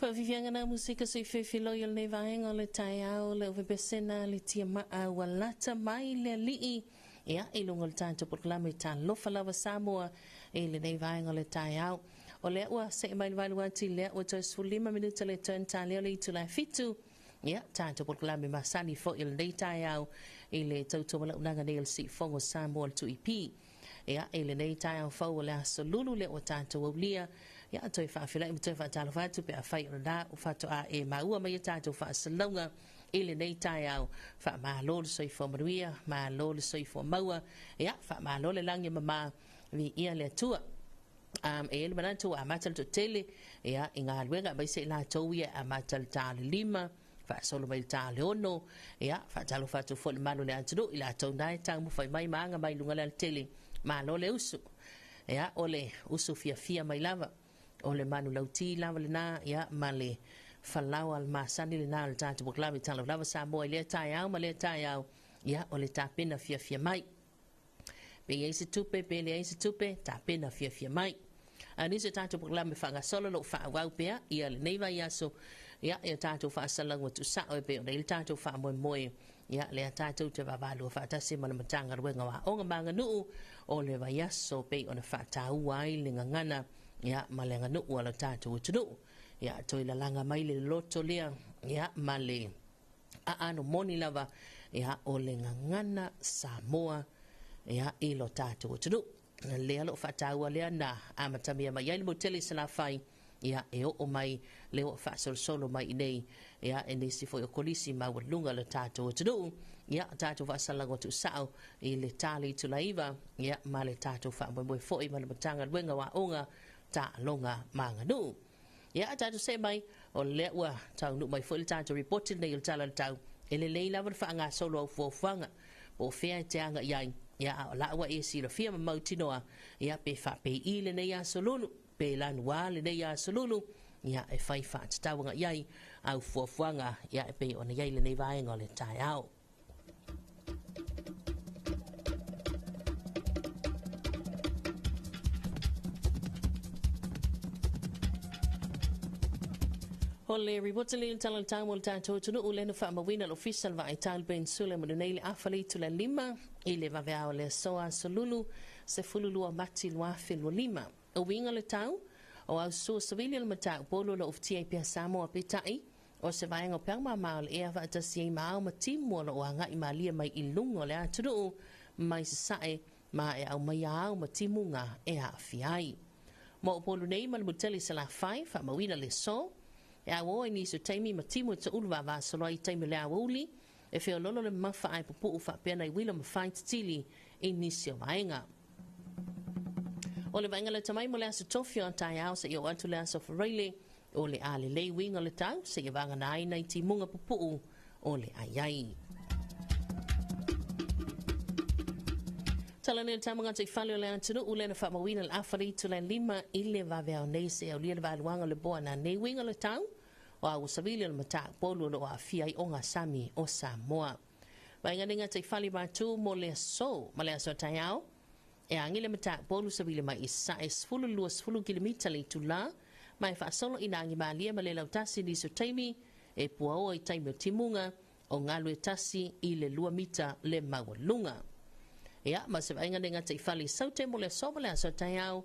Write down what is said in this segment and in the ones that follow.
Faafiafiaga na musika soifioifiloi o lenei vaega o le taeao le ovebesena le tiamaa ua lata mai le alii ia i luga o le tatou polokalame Talofa Lava Samoa i lenei vaega o le taeao. O lea ua see mai le 8 ati lea ua toe 15 minuta le toe talea o le itula e 7. Ia, tatou polokalame masani foi o lenei taeao i le tautuamalaunaga nei o le Siufogo o Samoa o le 2EP. Ia, i lenei taeao fou o le aso Lulu lea ua tatou aulia, ia, toe faafeiloai ma toe faatalofa atu pe afai o lena ua faatoa e maua mai a tatou faasalalauga i lenei taeao. Faamalo le soifua manuia, malo le soifua maua, ia, faamalo le lagi e mama, viia le Atua. E i ai le manatu ua amata le toatele ia, i galuega aemaise i latou ia e amata le ta o le 5, faasolo mai le ta o le 6, ia, faatalofa atu foi i le malu o le atunuu i latou na e taumafai mai ma aga mai i luga o le alatele. Malo le usu. Ia, o le usu fiafia mai lava. O le manulauti lava lena, ia, ma le falaoa le masani lena o le tatou polokalame Talofa Lava Samoa i lea taeao ma lea taeao, ia, o le tapena fiafia mai. Pe i ai se tupe, pe leai se tupe, tapena fiafia mai. A nisi o tatou polokalame faagasolo o lo o faaauau pea ia lenei vaiaso, ia, ia tatou faasalalauga tuusao e pei ona i ai le tatou faamoemoe, ia, lea tatou te vaavaalua faatasi ma le Matagaluega o Aoga ma Aganuu o le vaiaso pei ona faataua ai le gagana, ia, ma le aganuu a lo tatou atunuu. Ia, toe lalaga mai le loto lea, ia, ma le aano moni lava, ia, o le gagana Samoa, ia, i lo tatou atunuu. Lea o lo o faataua lea na amatamea mai ai le motu tele i Salafai, ia, e oo mai le ua faasolosolo mai i nei, ia, e nisi foi o kolisi maualuga o le tatou atunuu. Ia, tatou faasalaga tuusao i le ta le itula 9, ia, ma le tatou faamoemoe foi ma le Matagaluega o Aoga, Taaloga ma Aganuu. Ia, tatou see mai, o lea ua taunuu mai foi le tatou ripoti lenei o le Tala o le Tau. E lelei lava le faagasolo au fuafuaga po o fea e te aga i ai, ia, a o la ua e silafia ma mautinoa, ia, pe faapei lenei aso Lulu, pe lanuā lenei aso Lulu, ia, e fai faatatau agai ai au fuafuaga, ia, e pei ona i ai lenei vaega o le taeao. O le ripoti le Tala o le Tau mo le tatou atunuu lea na faamauina le Ofisa o le Vaai Tau Peninsula mo lenei le afa le itula 5 i le vaveao o le aso aso Lulu 12 Mati 2025. O uiga o le tau, o au sua savili o le mataupu o lo o ufitia ai pea Samoa peitai, o se vaega o peau mamao o le ea faatasi ai ma ao ma timu o lo o agai malie mai i luga o le atunuu mai sasae ma e aumaia ao ma timuga e aafia ai. Mo Upolu nei ma le motu tele i Salafai, faamauina le aso, e auō i nisi o taimi ma timu e toʻulu vavasolo ai i taimi o le aoauli, e feoloolo le mamafa ae pupuu faapea nai uila ma faititili i nisi o vaega. O le vaaiga lata mai mo le aso Tofi o taeao seia oo atu le aso Faraile, o le a lelei uiga o le tau seia vagana ai nai timuga pupuu o le aiai. Tala nei le tamagata i fale o le atunuu lea na faamauina le afa le itula 5 i le vaveao nei seia aulia le valuaga o le boa na nei uiga o le tau o au savili o le mataupu o lo o aafia ai ogasami o Samoa. Vaaiga nei gata i fale matu mo le aso ma le aso taeao, e agi le mataupu savili mai i sae 10-20 kilimita le itula, ma e faasolo ina agi malie ma le lautasi nisi o taimi e puaoa i taimi o timuga o galu e 1 i le 2 mita le maualuga. Ia, ma se vaaiga nei gata i fale i Saute mo le aso ma le aso taeao,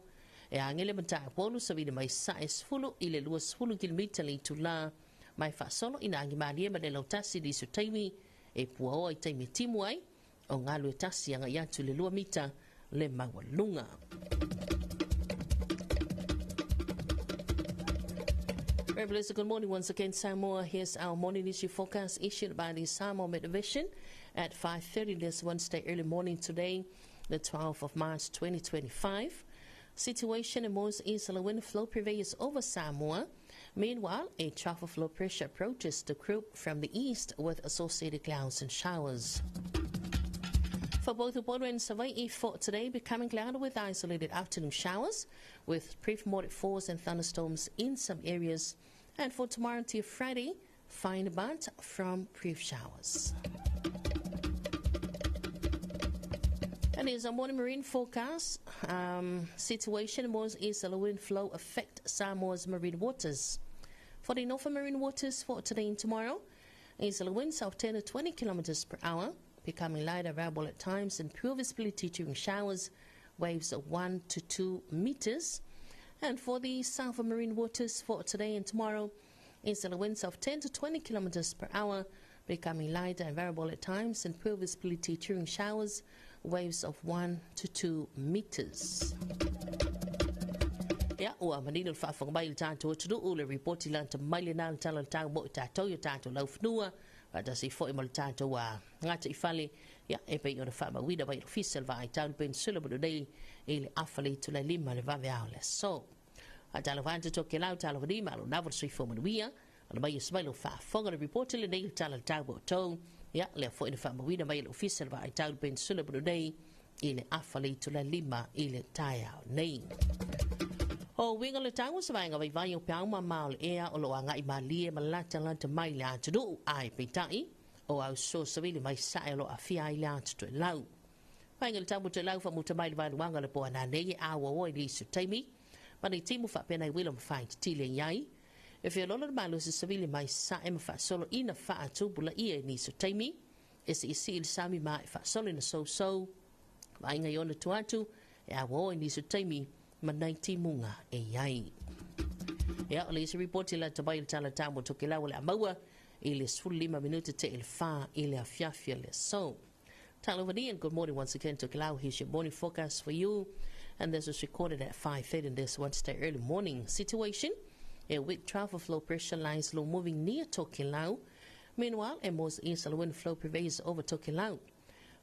e agi le mataupu savili mai sae 10 i le 20 kilimita le itula, ma e faasolo ina agi malie ma le lautasi nisi o taimi e puaoa i taimi e timu ai o galu e 1 agai atu le 2 mita le maualuga. Very blessed good morning once again, Samoa. Here's our morning issue forecast issued by the Samoa Met at 5:30 this Wednesday early morning today, the 12th of March 2025. Situation in most easterly wind flow prevails over Samoa. Meanwhile, a trough of low pressure approaches the group from the east with associated clouds and showers. For both Upolu and Savaii for today, becoming cloudy with isolated afternoon showers, with brief moderate force and thunderstorms in some areas. And for tomorrow until Friday, fine but from brief showers. And here's our morning marine forecast. Situation most easterly wind flow affect Samoa's marine waters. For the Northern Marine waters for today and tomorrow, easterly winds of 10 to 20 kilometers per hour, becoming lighter variable at times and poor visibility during showers, waves of 1 to 2 meters. And for the southern marine waters for today and tomorrow, easterly winds of 10 to 20 kilometers per hour, becoming lighter and variable at times and poor visibility during showers, waves of 1 to 2 meters. Ia, ua manino le faafofoga mai le tatou atunuu le ripoti lata mai lena le tala le tau mo i tatou i o tatou laufanua faatasi foi ma le tatou a gataifale ia e pei ona faamauina mai le ofisa le vaai tau le peninsula mo nei i le afa le itula 5 le vaveao le aso. Faatalofa atu Tokelau, talofa ni malo lava le soifua manuia. Ona mai e se mai lau faafofoga le ripoti lenei le tala le tau mo outou ia lea foi na faamauina mai le ofisa le vaai tau le peninsula mo nei i le afa le itula 5 i le taeao nei. O uiga le tau o se vaega vaivai o peau mamao o le ea o loo agai malie ma latalata mai le atunuu ae peitai o au so savili mai sae o loo aafia ai le ata toelau. Vaega le tau mo toelau faamuta mai le vaeluaga le po a nanei e auaoa i nisi o taimi ma nei timu faapea nai uila ma faaititili ai ai. E feoloolo le malosi savili mai sae ma faasolo ina faatupulaia i nisi o taimi e siisii le sami ma e faasolo ina sousou vaaiga i ona tua atu e auaoa i nisi o taimi ma nai timuga e i ai. Ia, o le isi ripoti lata mai le tala tau mo Tokelau o le a maua i le 15 minute te i le 4 i le afiafi o le aso. Talofa and good morning once again, Tokelau. Here's your morning forecast for you. And this was recorded at 5:30 this Wednesday early morning. Situation, a weak trough of low pressure lies low moving near Tokelau. Meanwhile, a most easterly wind flow prevails over Tokelau.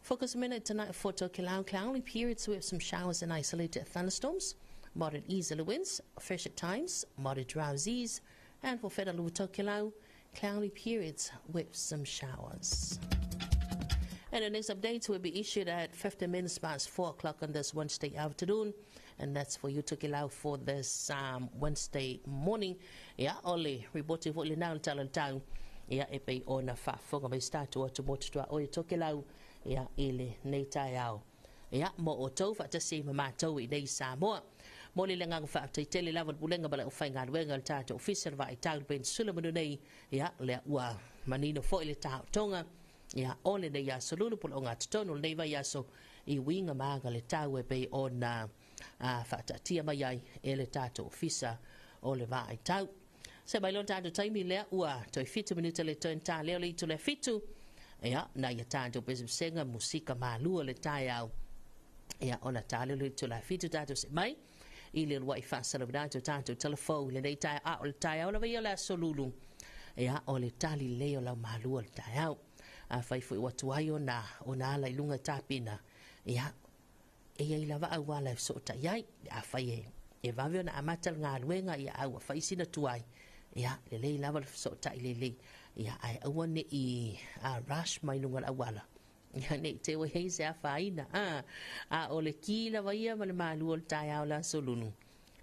Focus minute tonight for Tokelau, cloudy periods with some showers and isolated thunderstorms. Moderate easterly winds, fresh at times, moderate drowsies. And for Fedalou Tokelau, cloudy periods with some showers. And the next update will be issued at 15 minutes past 4 o'clock on this Wednesday afternoon. And that's for you Tokelau for this Wednesday morning. Ia, o le ripoti foi lena le tala le tau. Ia, e pei ona faafofoga mai se tatou atumotu tuaoi o Tokelau ia i lenei taeao. Ia, mo outou faatasi ma matou i nei Samoa. Momoli le agaga faafetai tele lava le Pulega ma le aufaigaluega le tatou ofisa le vaai tau le peninsula manu nei ia lea ua manino foi le taotoga ia o lenei aso lulu po o le ogatotonu o lenei vaiaso i uiga ma aga le tau e pei ona faataatia mai ai e le tatou ofisa o le vaai tau. Se mai loa le tatou taimi lea ua toe 7 minuta le toe ta lea o le itula e 7 ia na ia tatou pesepesega musika malua le taeao ia ona ta lea o le itula e 7 tatou se mai i le uluai faasalalauina atu o tatou talafou i lenei taeao a o le taeao lava ia o le aso lulu ia o le tali lelei o lau malua le taeao. Afai foi ua tuai ona ona ala i luga e tapena ia e i ai lava auala e fesootai ai. Afai e e vave ona amata le galuega ia a ua fai sina tuai ia lelei lava le fesootai lelei ia ae aua ne i rush mai luga o le auala ia ne i te ua i ai se afaina a a o le ki lava ia ma le malu o le taeao le aso lulu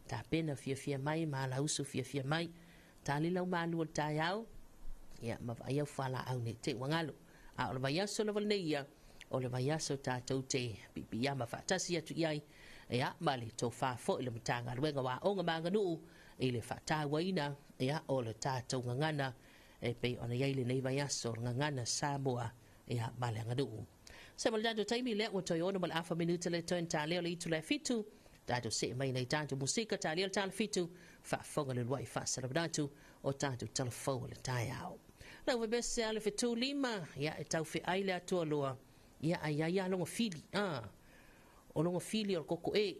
tapena fiafia mai ma alausu fiafia mai tali lau malu o le taeao ia ma vaai au fualaau ne i te i ua galo. A o le vaiaso lava lenei ia, o le vaiaso tatou te piipiiama faatasi atu i ai, ia, ma le tofa foi le Matagaluega o Aoga ma Aganuu i le faatauaina, ia, o le tatou gagana e pei ona i ai lenei vaiaso, o le gagana Samoa, ia, ma le aganuu. Se ma le tatou taimi lea ua toe 6 ma le afa minute le toe ta lea o le itula e 7, tatou see mai nei tatou musika ta lea o le tala 7, faafofoga le uluai faasalalau atu o tatou talafou o le taeao. Lau vevese a le fetu lima, ia e tau feai le atua loa, ia ai ai a longa fili, a, o longa fili o le koko e.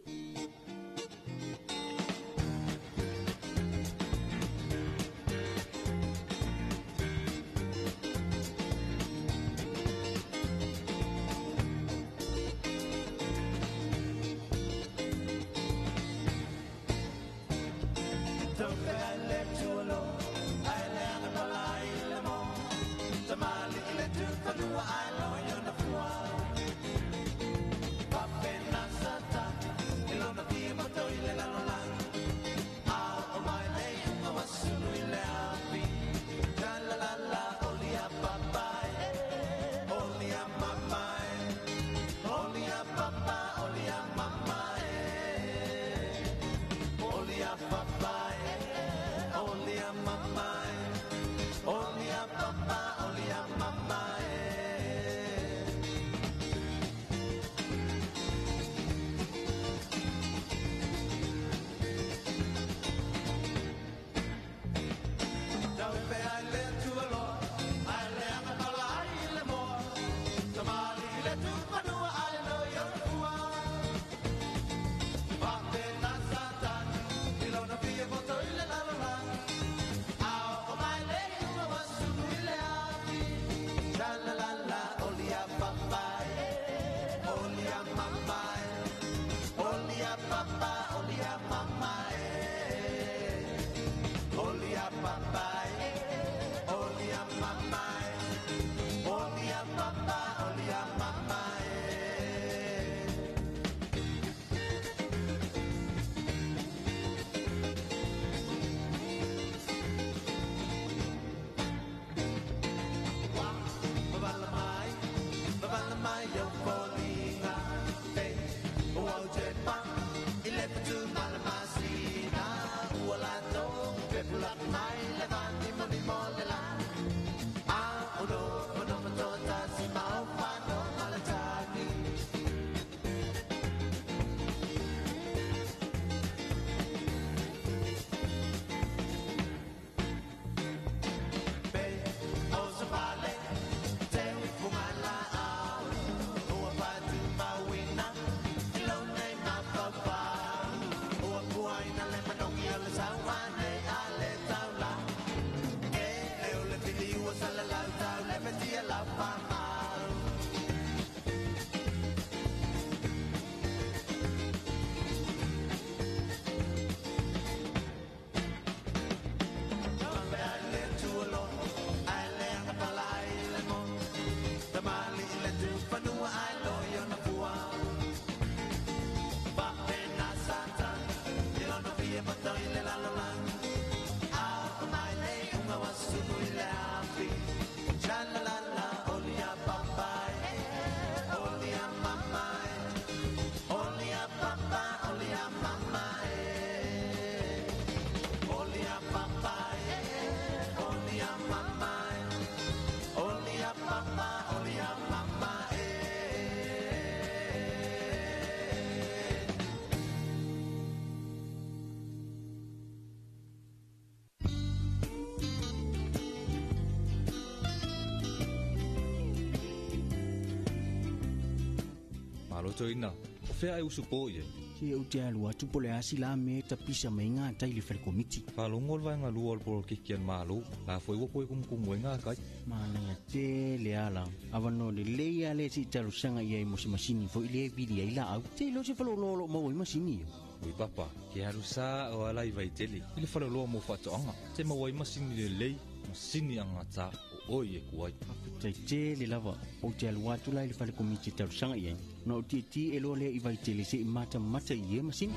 Toeaina, o fea e usupo i ai? Se ou te alu atu po o le a se la mea e tapisa mai ai gatai i le fale komiti. Faalogo le vaega lua o le polokiki a le Malo, la foi ua toe tumutumu ai gatai. Manaia tele ala. Avanoa lelei lava lea se i talosaga i ai mo se masini foi lea e vili ai laau. Se iloa se faleoloa o lo o maua ai masini ia. Oi papa, ke alu sao ala i Vaitele i le faleoloa mo faatoaga, te maua ai masini lelei, masini agata o oe e ku ai. Faafetai tele lava, ou te alu atu la i le fale komiti e talosaga i ai, ona ou tietie loa lea i Vaitele se i matamata i ia masini.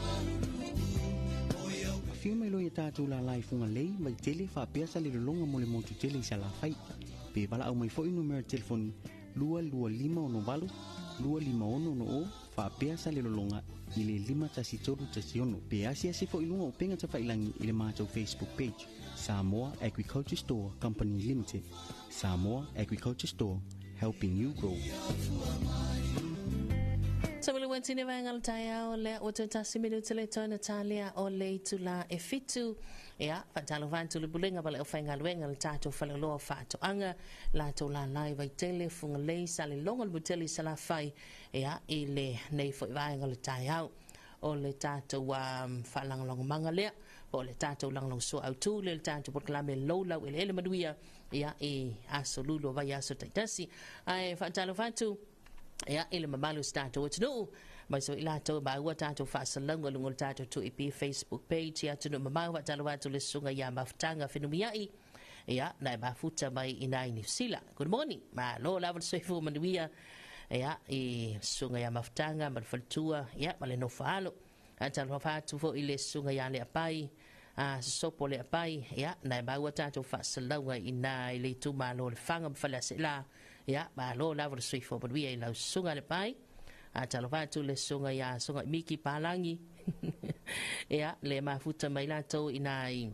Afio mai loa ia tatou lala i Fugalei, Vaitele, faapea Salelologa mo le motu tele i Salafai. Pe valaau mai foi numera telefoni 22568 25660 faapea Salelologa i le 51316 pe asiasi foi i luga o upega tafailagi i le matou Facebook page Samoa Agriculture Store Company Limited. Samoa Agriculture Store, helping you grow. Sa le wetine vaega o le taeao lea ua toe tasi minute le toe na talia o le itula e fitu. Ia, faatalofa atu le Pulega ma le Aufaigaluega le tatou faleoloa o Faatoaga, latou lalai Vaitele, Fugalei, Saleloga, le Mutele i Salafai, ia, i lenei foi vaega o le taeao. O le tatou um, faalagolagomaga lea, po o le tatou lagolagosua autu lea i le tatou polokalame Loulau Eleele Manuia, ia, i aso lulu o vaiaso taitasi. Ae faatalofa atu, ia, i le mamalu o si tatou atunuu, mai so i latou e maua tatou faasalalauga i luga o le tatou 2AP Facebook page i atunuu mamao. Faatalofa atu le susuga ia Mafutaga Fenumiai, ia, na e mafuta mai i nai Niu Sila. Good morning. Malo lava le soifua manuia, ia, i susuga ia Mafutaga ma le faletua, ia, ma le nofo alo. Faatalofa atu foi i le susuga ia Leapai, a Sosopo Leapai, ia, na e maua tatou faasalalauga i ina i le itumalo o Lefaga ma Faleaseela. Ia, malo lava le soifua manuia i lau susuga Leapai. Faatalofa atu le susuga ia Susuga Miki Palangi, ia, le mafuta mai latou i ina i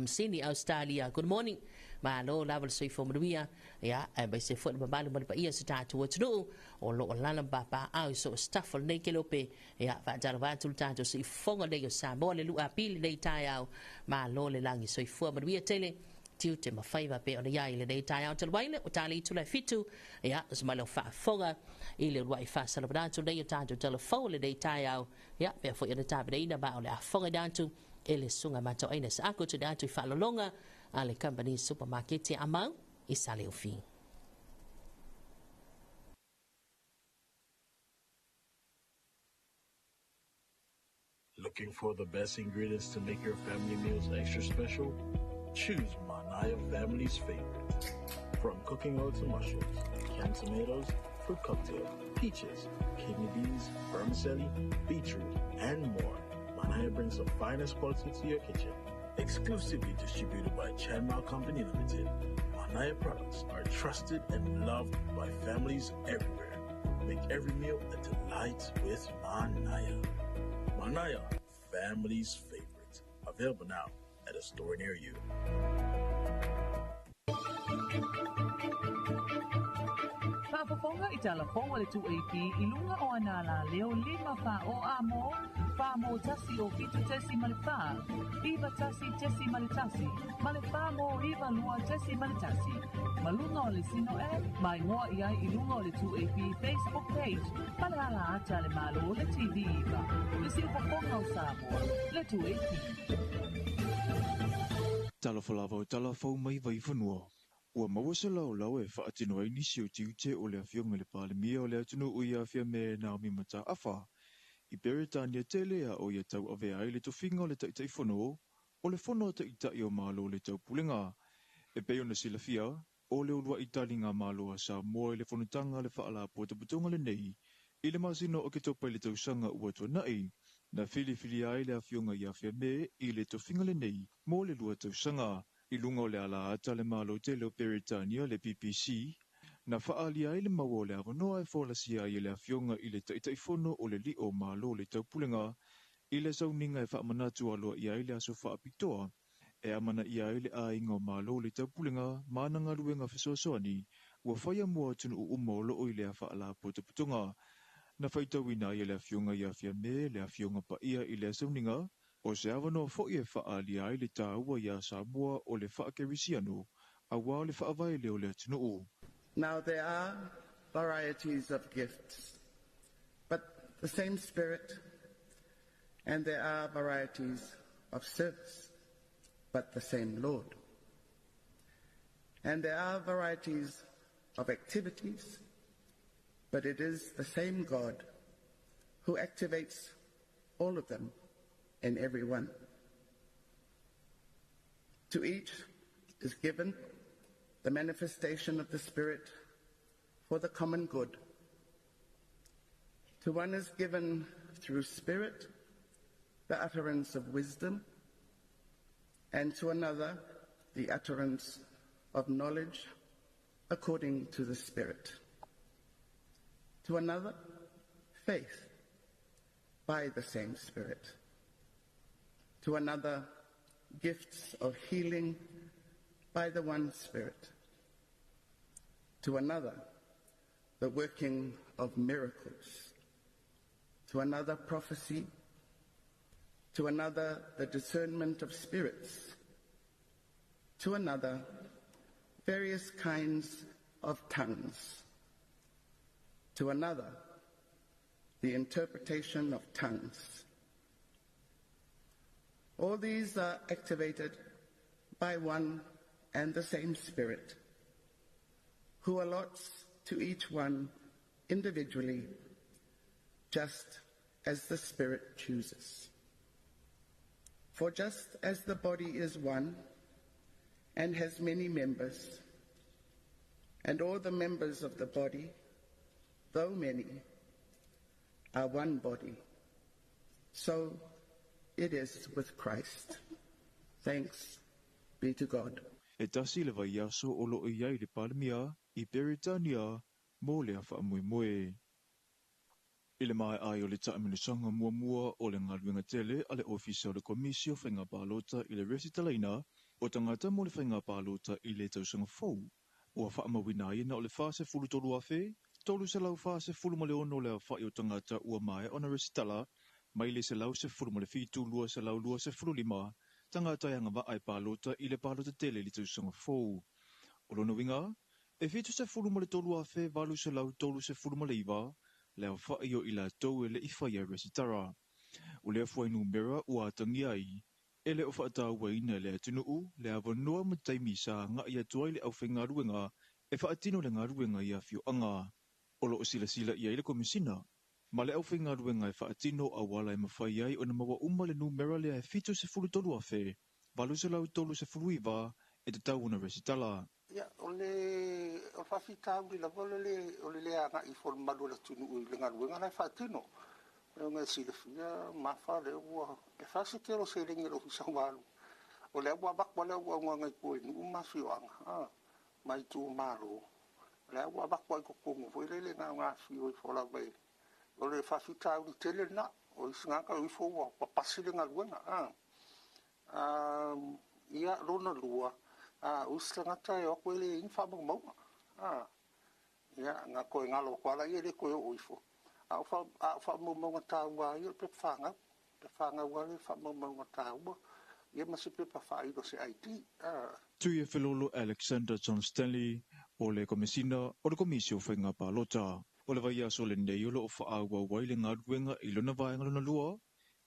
Sydney, Australia. Good morning. Malo lava le soifua manuia. Ia, aemaise foi le mamalu ma le paia o si tatou atunuu o lo o lala ma papaaao i so o se tafa o lenei kelope. Ia, faatalofa atu le tatou siufofoga nei o Samoa le 2 Apili lenei taeao. Malo le lagi soifua manuia tele tiute ma faiva pe ona iai lenei taeao talu ai le o tali itula e fitu. Ia, se mai lau faafofoga i le uluai faasalamanatu nei o tatou talafou lenei taeao. Ia, pea foi ona tapenaina ma o le afofoga atu e le susuga matoaina sa ako tuuina atu i faalologa a le kamupani supermarket Amau i Saleufi. Looking for the best ingredients to make your family meals extra special? Choose Manaya Family's favorite. From cooking oil to mushrooms, canned tomatoes, fruit cocktail, peaches, kidney beans, vermicelli, beetroot, and more. Manaya brings the finest quality to your kitchen. Exclusively distributed by Chanmao Company Limited, Manaya products are trusted and loved by families everywhere. Make every meal a delight with Manaya. Manaya, family's favorite. Available now at a store near you. Faafofoga i tala fou a le 2AP i luga o ana alaleo 5 4 o a mo, 4 mo 1 o 7 tesi ma le 4, 9 1 tesi ma le 1, ma le 4 mo 9 2 tesi ma le 1. Ma luga o le Sino app, mai ngoa i ai i luga o le 2AP Facebook page, ma le ala ata le malo le TV iva. Le siufofoga o Samoa, le 2AP. Talofa lava o talafou mai Vaifanua. Ua maua se laolao e faatino ai nisi o tiute o le afioga i le Palemia o le atunuu ia Fiame Naomi Mataafa i Peretania tele a o ia tauavea ai le tofiga o le Taitaifono o le Fono a Taitai o Malo o le Taupulega. E pei ona silafia, o le uluai taligamalo a Samoa i le fonotaga a le Faalapotopotoga lenei i le masina o Oketopa i le tausaga ua tuanai, na filifilia ai le afioga ia Fiame i le tofiga lenei mo le 2 tausaga. I luga o le ala ata le Malo tele o Peretania le BBC, na faaalia ai le maua o le avanoa e folasia ai e le afioga i le Taitaifono o le Lio Malo o le Taupulega i le sauniga e faamanatu aloaia ai le aso faapitoa e amanaia ai le aiga o Malo o le Taupulega ma ana galuega fesoasoani ua faia mo atunuu uma o loo i lea Faalapotopotoga. Na faitauina ai e le afioga ia Fiame le Afioga Paia i lea sauniga, o se avanoa foi e faaalia ai le taua iā Samoa o le faakerisiano auā o le faavae lea o le atunuu. Now, there are varieties of gifts, but the same Spirit, and there are varieties of service, but the same Lord. And there are varieties of activities, but it is the same God who activates all of them in every one. To each is given the manifestation of the Spirit for the common good. To one is given through Spirit the utterance of wisdom, and to another the utterance of knowledge according to the Spirit. To another, faith by the same Spirit. To another, gifts of healing by the one Spirit. To another, the working of miracles. To another, prophecy. To another, the discernment of spirits. To another, various kinds of tongues. To another, the interpretation of tongues. All these are activated by one and the same Spirit, who allots to each one individually, just as the Spirit chooses. For just as the body is one and has many members, and all the members of the body, though many, are one body, so it is with Christ. Thanks be to God. E tasi le vaiaso o loo i ai le Palemia i Peretania mo lea faamoemoe. I le maea ai o le taamilosaga muamua o le galuega tele a le Ofisa o le Komisi o Faiga Palota i le resitalaina o tagata mo le Faiga Palota i le tausaga fou, ua faamauina ai na o le 43,346 le aofa'i o tagata ua maea ona resitala mai le 117,225 tagata e agavaa e palota i le palota tele i le tausaga fou. O lona uiga, e 73,839 le aofa'i o i latou e le'i faia e resitara. O lea fuainumera ua atagia ai, e le o faatauaina e le atunuu le avanoa ma taimi sa aga'i atu ai le aufaigaluega e faatino le galuega i afioaga. O loo silasila i ai le Komisina ma le aufaigaluega e faatino auala e mafai ai ona maua uma le numera lea e 73,839 e tatau ona resitala. Ia, o le o le faafitauli lava o le o le le agai ifo o le mamalu o le atunuu i le galuega la e faatino. O le mea silafia mafa lea ua e fa se tele o seleni a le Ofisa ua alu. O lea ua avatu lava le auaunaga i tua i nuu ma afioaga ma itumalo. O lea ua avatu lava i totonu foi lele na ona afifio ifo lava i o le faafitauli tele lena. O isi tagata o ifo ua papasi le galuega. Ia, lona lua, o isi tagata e o atu e leai ni faamaumauga. Ia, na toe galo atu lava laia e le toe oo ifo. A o faamaumauga taua lava ia o le pepa fanau. Pepa fanau lava le faamaumauga taua, ia ma se pepa faailo se ID. Tuiafelolo Alexander John Stanley, o le Komesina o le Komisi o Faiga Palota. O le vaiaso lenei o loo faaauau ai le galuega i lona vaega lona lua,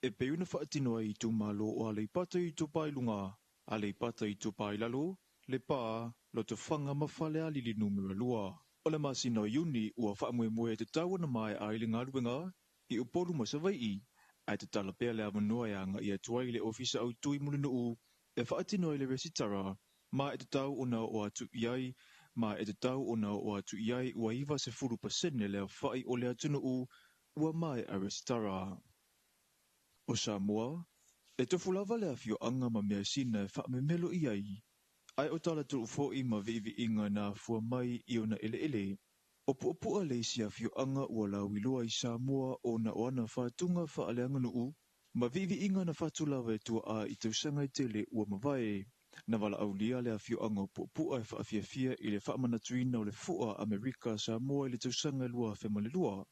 e pei ona faatino ai i itumalo o Aleipata Itupa i Luga, Aleipata Itupa i Lalo, Lepa, Lotofaga ma Falealili Numera 2. O le masina o Iuni ua faamoemoe e tatau ona maea ai le galuega i Upolu ma Savai'i, ae tatala pea le avanoa e aga'i atu ai i le Ofisa Autu i Mulinuu e faatino ai le resitara, ma e tatau ona oo atu i ai ma e tatau ona oo atu i ai ua 90% le aofa'i o le atunuu ua maea resitara. O Samoa, e tofu lava le afioaga ma measina e faamemelo i ai, ae o talatolu fo'i ma viiviiga na afua mai i ona eleele. O Puapua le isi afioaga ua lauiloa i Samoa ona o ana fatuga faaleaganuu ma viiviiga na fatu lava e tuaa i tausaga e tele ua mavae. Na valaaulia le afioaga o Puapua e faafiafia i le faamanatuina o le fua Amerika Samoa i le tausaga e 2002.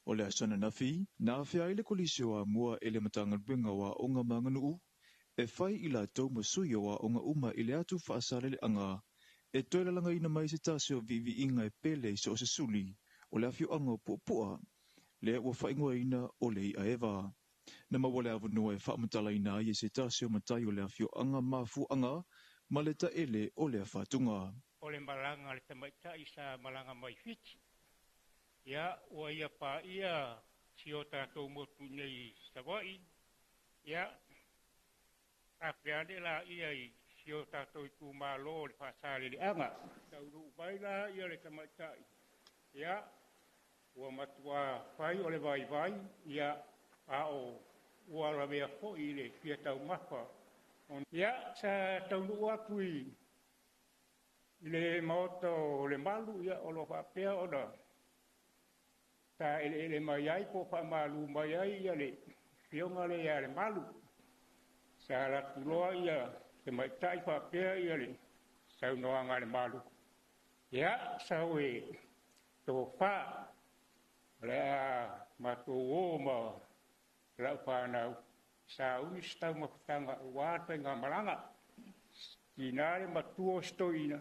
O le aso ananafi, na afea ai le Kolisi o Amua e le Matagaluega o Aoga ma Aganuu e fai i latou ma sui o aoga uma i le atu faasaleleaga e toe lalagaina mai se tasi o viiviiga e pele i so o se suli o le afioaga o Puapua, lea ua faaigoaina o le i'a eva. Na maua le avanoa e faamatalaina ai e se tasi o matai o le afioaga mafuaaga ma le taele o lea fatuga. O le malaga a le tamaitai sa malaga mai Fiti. Ia, ua ia paia si o tatou motu nei i Savaii. Ia, afe ane laia i si o tatou itumalo o le Faasaleleaga. Taunuu mai laia le tamaitai. Ia, ua matua fai o le vaivai, ia, a o ua lavea foi i le fia taumafa. Ia, sa taunuu atu i le maota o le malu, ia, o lo o faapea ona taeleele mai ai po o faamalu mai ai ia le afioga lea ia Lemalu. Sa alu atu loa ia tamaitai faapea ia le saunoaga a Lemalu. Ia, sau e tofa, o le a matou o ma lau fanau, sauni se taumafataga aua le faigamalaga. Tiga le matua o si toeaina,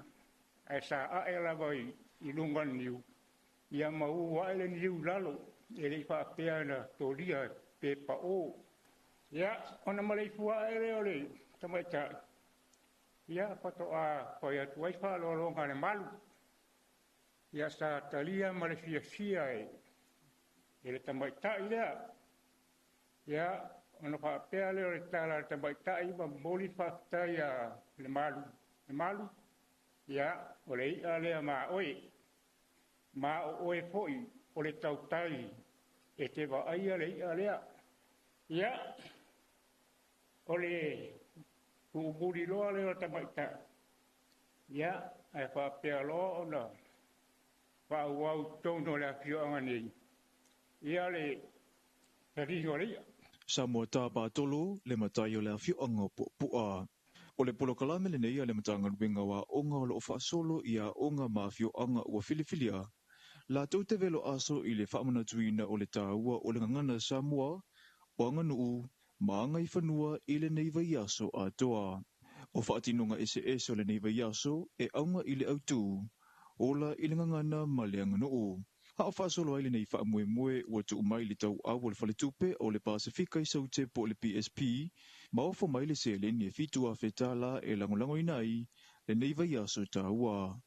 ae sa ae lava i luga o le niu, ia ma u ae le niu i lalo, e le i faapea na tolia pe pao. Ia, ona maleifua ae lea o le tamaitai, ia faatoa fai atu ai faaaloaloga a le malu. Ia sa talia ma le fiafia e le tamaitai lea. Ia, ona faapea lea o le tala a le tamaitai ma momoli le faafetai a le malu. Le malu, ia, o le i'a lea ma oe. Ma o oe foi o le tautai e te vaaia le i'a lea. Ia, o le tuumuli loa lea o le tamaitai. Ia, ae faapea loa ona faaauau i totonu o le afioaga nei, ia le taliga o le i'a. Samoa Tāpātolo, le matai o le afioaga o Puapua. O le polokalame lenei a le Matagaluega o Aoga o lo o faasolo i aoga ma afioaga ua filifilia, latou te velo aso i le faamanatuina o le taua o le gagana Samoa, o aganuu ma agaifanua i lenei vaiaso atoa. O faatinoga eseese o lenei vaiaso e auga i le autū, ola i le gagana ma le aganuu. A o faasolo ai lenei faamoemoe ua tuu mai le tauau o le faletupe o le Pasefika i Saute po o le PSP, ma ofo mai le seleni e $7,000 e lagolagoina ai lenei vaiaso taua.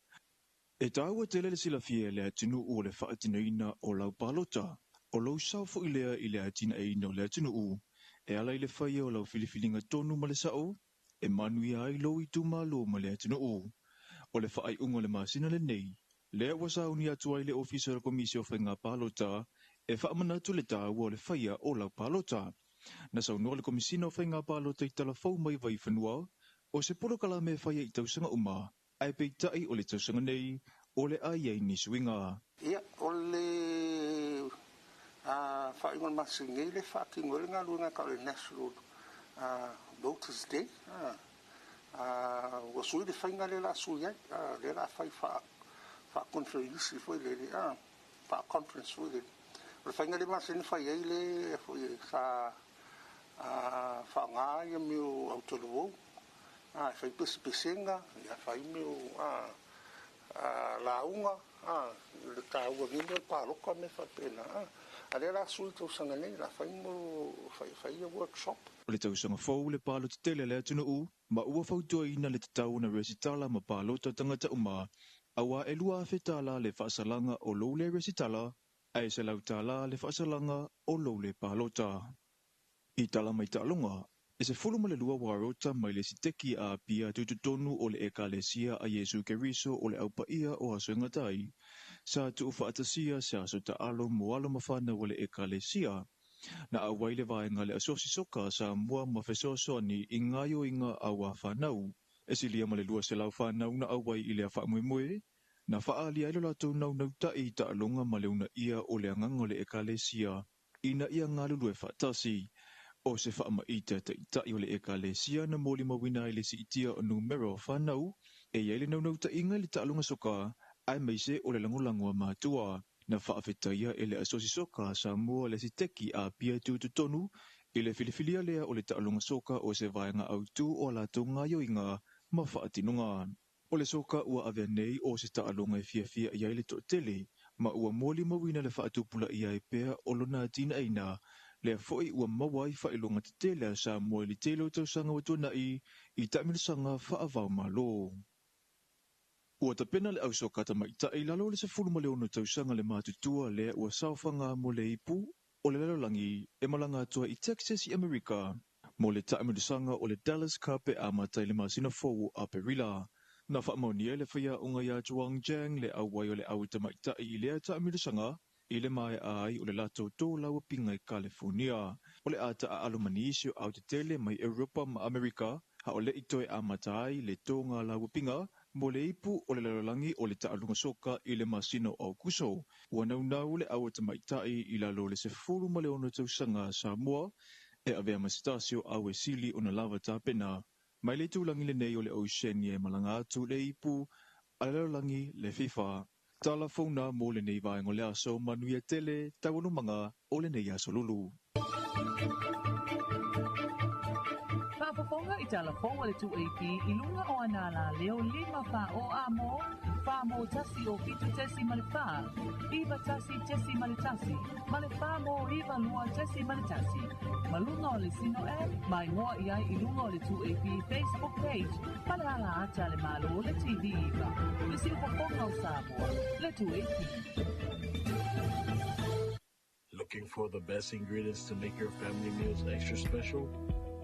E taua tele le silafia e le atunuu o le faatinoina o lau palota. O lou sao foi lea i le atinaeina o le atunuu, e ala i le faia o lau filifiliga tonu ma le sao, e manuia ai lou itumalo ma le atunuu. O le faaiuga o le masina lenei, lea ua sauni atu ai le Ofisa o le Komisi o Faiga Palota e faamanatu le taua o le faia o lau palota. Na saunoa le Komisina o Faiga Palota i talafou mai Vaifanua, o se polokalame e faia i tausaga uma, ae peitai o le tausaga nei, o le a i ai ni suiga. Ia, o le faaiuga o le masina nei le faatino ai le galuega tau o le National Voters Day. Ua sui le faiga lea o le a sui ai, lea o le a fai faa-conference foi lele, faa-conference foi lele. O le faiga lea masani ona fai ai le foi sa faaaoga ia mea o autalavou, e fai pesepesega, ia fai mea o lauga, le taua nei mea o le palota ma mea faapena. A lea o le a sui i le tausaga nei, o le a fai mo fai ia workshop. O le tausaga fou le palota tele a le atunuu, ma ua fautuaina le tatau ona resitala ma palota tagata uma, auā e $2,000 le faasalaga o lou le resitala, ae $100 le faasalaga o lou le palota. I tala mai taaloga, e 12 uarota mai le siteki a Apia tutotonu o le Ekalesia a Iesu Keriso o le Aupaia o Aso e Gata ai, sa tuufaatasia se aso taalo mo alo ma fanau a le Ekalesia. Na auai le vaega le Asosi Soka a Samoa ma fesoasoani i gaoioiga a ua fanau. E silia ma le 200 fanau na auai i lea faamoemoe, na faaalia ai lo latou naunautai i taaloga ma le uunaia o le agaga o le Ekalesia ina ia galulue faatasi. O se faamaite a taitai o le Ekalesia na molimauina ai le siitia o numera o fanau e i ai le naunautaiga i le taaloga soka, aemaise o le lagolago a matua. Na faafetaia e le Asosi Soka a Samoa le Siteki a Apia tutotonu i le filifilia lea o le taaloga soka o se vaega autū o a latou gaoioiga ma faatinoga. O le soka ua avea nei o se taaloga e fiafia i ai le toatele, ma ua molimauina le faatupulaia ai pea o lona atinaeina, lea foi ua maua ai faailoga tetele a Samoa i le tele o tausaga ua tuanai i taamilosaga faava-o-Malo. Ua tapena le au soka tamaitai i lalo o le 16 tausaga le matutua lea ua saofaga mo le ipu o le lalolagi e malaga atu ai i Texas i Amerika mo le taamilosaga o le Dallas Cup e amata i le masina fou o Aperila. Na faamaonia e le faiaoga ia Zhuang Jiang le auai o le au tamaitai i lea taamilosaga i le maea ai o le latou tolauapiga i Kalifonia. O le a taaalo ma nisi o au tetele mai Europa ma Amerika, a o le i toe amata ai le togalauapiga mo le ipu o le lalolagi o le taaloga soka i le masina o Aokuso. Ua naunau le au tamaitai i lalo o le 16 tausaga a Samoa e avea ma se tasi o au e sili ona lava tapena mai le itulagi lenei o le Oceania e malaga atu le ipu a le lalolagi le FIFA. Tala fou na mo lenei vaega o le aso, manuia tele taualumaga o lenei aso Lulu. Faafofoga i tala fou a le 2AP i luga o ana alaleo 5 4 o a mo, 4 mo 1 o 7.4, 9 1.1 ma le 4 mo 9 2.1. Ma luga o le Sino app, ma igoa i ai i luga o le 2AP Facebook page ma le ala ata a le Malo le TV 9, le siufofoga o Samoa, le 2AP. Looking for the best ingredients to make your family meals extra special?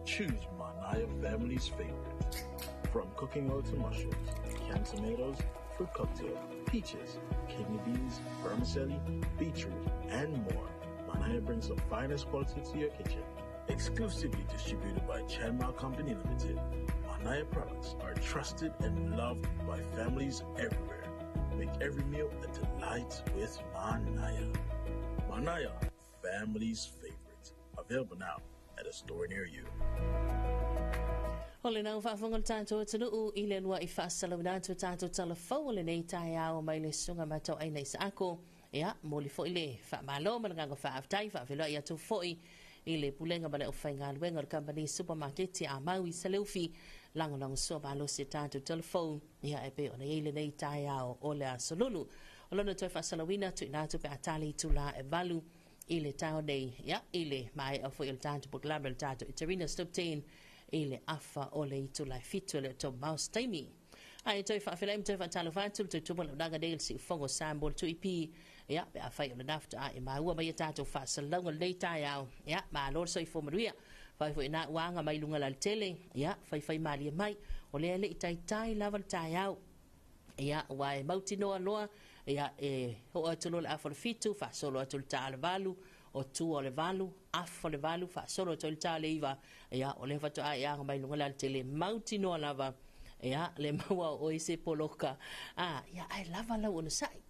Choose Manaya family's favorite. From cooking oil to mushrooms, canned tomatoes, fruit cocktail, peaches, kidney beans, vermicelli, beetroot, and more. Manaya brings the finest quality to your kitchen. Exclusively distributed by Chanma Company Limited, Manaya products are trusted and loved by families everywhere. Make every meal a delight with Manaya. Manaya, family's favorite. Available now at a store near you. O lena ua faafofoga le tatou atunuu i le uluai faasalauina atu o tatou tala fou o lenei taeao mai le Susuga Matauaina Isaako. Ia, momoli foi le faamalo ma le agaga faafetai, faafeiloai atu foi i le Pulega ma le Aufaigaluega o le Kamupani Supamaketi a Mau i Saleufi, lagolagosua malosi e tatou tala fou, ia e pei ona i ai lenei taeao o le Aso Lulu. O lona toe faasalauina tuuina atu pe a tali itula e 8 i le taeao nei, ia, i le maea foi o le tatou polokalame o le tatou Eterina Stoptein i le afa o le itula e 7 e le o tou mouse taimi. Ae toe faafeiloai ma toe faatalofa atu le toe tumu o le auaunaga nei o le Siufogo o Samoa le 2EP, ia, pe afai o lena faatoa e maua mai a tatou faasalalauga lenei taeao, ia, malo le soifua manuia. Fai foi na ua aga mai luga laletele, ia, faifai malie mai, o lea e le i taitai lava le taeao. Ia, ua e mautinoa loa, ia, e oo atu loa le afa o le 7, faasolo atu le ta o le 8, o tua o le 8, afa o le 8, faasolo atu ai le ta o le 9, ia, o lea faatoa e aga mai luga laletele, mautinoa lava, ia, le maua o oe se poloka, a, ia, ae lava lau onosai.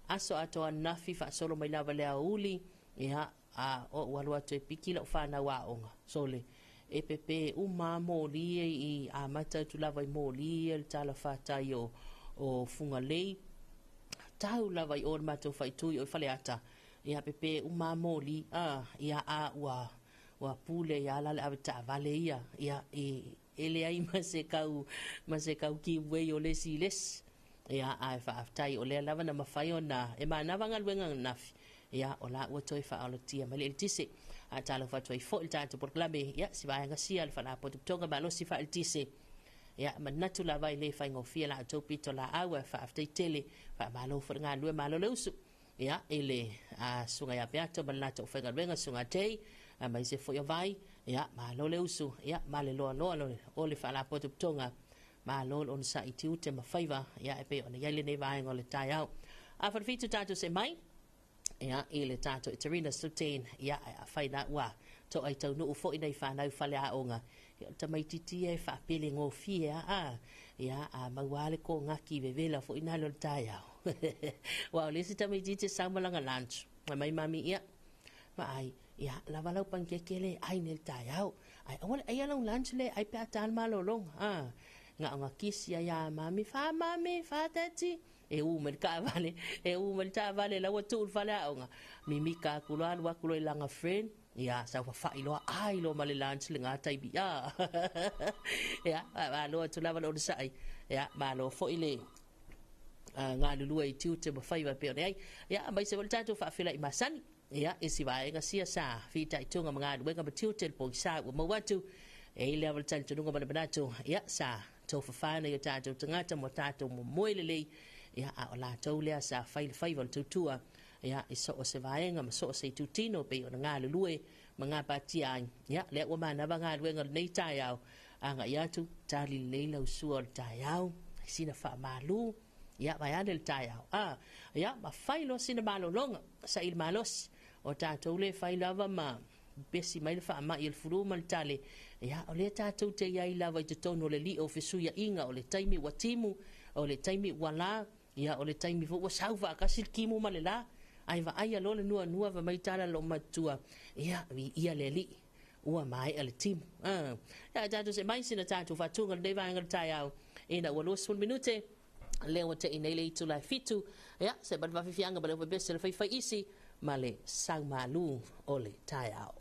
Aso atoa ananafi faasolo mai lava le aoauli, ia, a oʻu alu atu e piki lau fanau aoga, sole, e pepe uma a moli e i amata atu lava i moli ia le tala fatai o, o Fugalei, tau lava i o le matou faitui o i Faleata, ia pepe uma a moli, a, ia a ua, ua pule ia la le ave taavale ia, ia i, e leai ma se kau, ma se kau give way o le isi i le isi. Ia, ae faafetai o lea lava na mafai ona e manava galuega ananafi, ia, o la ua toe faaolatia mai le eletise. A talofa atu ai foi le tatou polokalame, ia, si vaega sia le Faalapotopotoga Malosi Faaeletise. Ia, manatu lava e le faigofie la outou pito laau, ae faafetai tele, faamalo foi le galulue, malo le usu. Ia, i le susuga ia Peato ma le latou aufaigaluega, susuga Day, aemaise foi o Vai, ia, malo le usu, ia, ma le loaloa o le Faalapotopotoga. Malo le onosai i tiute ma faiva, ia, e pei ona i ai lenei vaega o le taeao. A 6:30 tatou see mai, ia, i le tatou Eterina Suteen, ia, ae afai na ua to'a i taunuu foi nai fanau faleaoga, ia, o le tamaitiiti ia e faapele gofie a, a, ia, a maua le kogaki vevela foi na le o le taeao. Aua o le isi tamaitiiti e sau ma lana lunch, fai mai mami, ia, vaai, ia, lava lau panikeke le ai nei le taeao. Ae aua le aia lau lunch le ai pe a ta le malologa. A, na ona kisi ai a mami, fa mami, fa tati. E u mai le taavale, e u mai le taavale la ua tuu le faleaoga, mimika aku loa alu aku loa i laga friend, ia sau fafa'i loa ai loa ma le lunch lagā taimi a. Ia, malo atu lava le onosa'i, ia malo foi le galulue i tiute ma faiva e pei ona i ai. Ia, aemaise foi le tatou faafeiloai masani. Ia, i si vaega sia sa fitaituga ma galuega ma tiute le pogisā ua maua atu, e i ai lava le talitonuga ma le manatu, ia, sa tofafa nai o tatou tagata ma tatou momoe lelei, ia, a o latou lea sa fai le faiva o le tautua, ia, i so o se vaega ma so o se itutino pei ona galulue ma gapatia ai. Ia, lea ua manava galuega o lenei taeao, agai atu, tali lelei lau sua o le taeao, sina faamalu, ia, vaeane le taeao. A, ia, ma fai loa sina malologa, saili malosi, o tatou le fai lava ma pepesi mai le faamai o le fulu ma le tale, ia, o lea tatou te i ai lava i totonu o le lio o fesuiaiga, o le taimi ua timu, o le taimi ua la, ia, o le taimi foi ua sau faatasi le timu ma le la, ae vaaia loa le nuanua fai mai tala lou matua, ia, viia le Alii, ua maea le timu. A, ia, tatou see mai sina tatou faatuga i lenei vaega o le taeao, ina ua 20 minute, lea ua te'i nei le itula e 7, ia, se ma le faafiafiaga ma le pepese le faifai isi ma le saumalu o le taeao.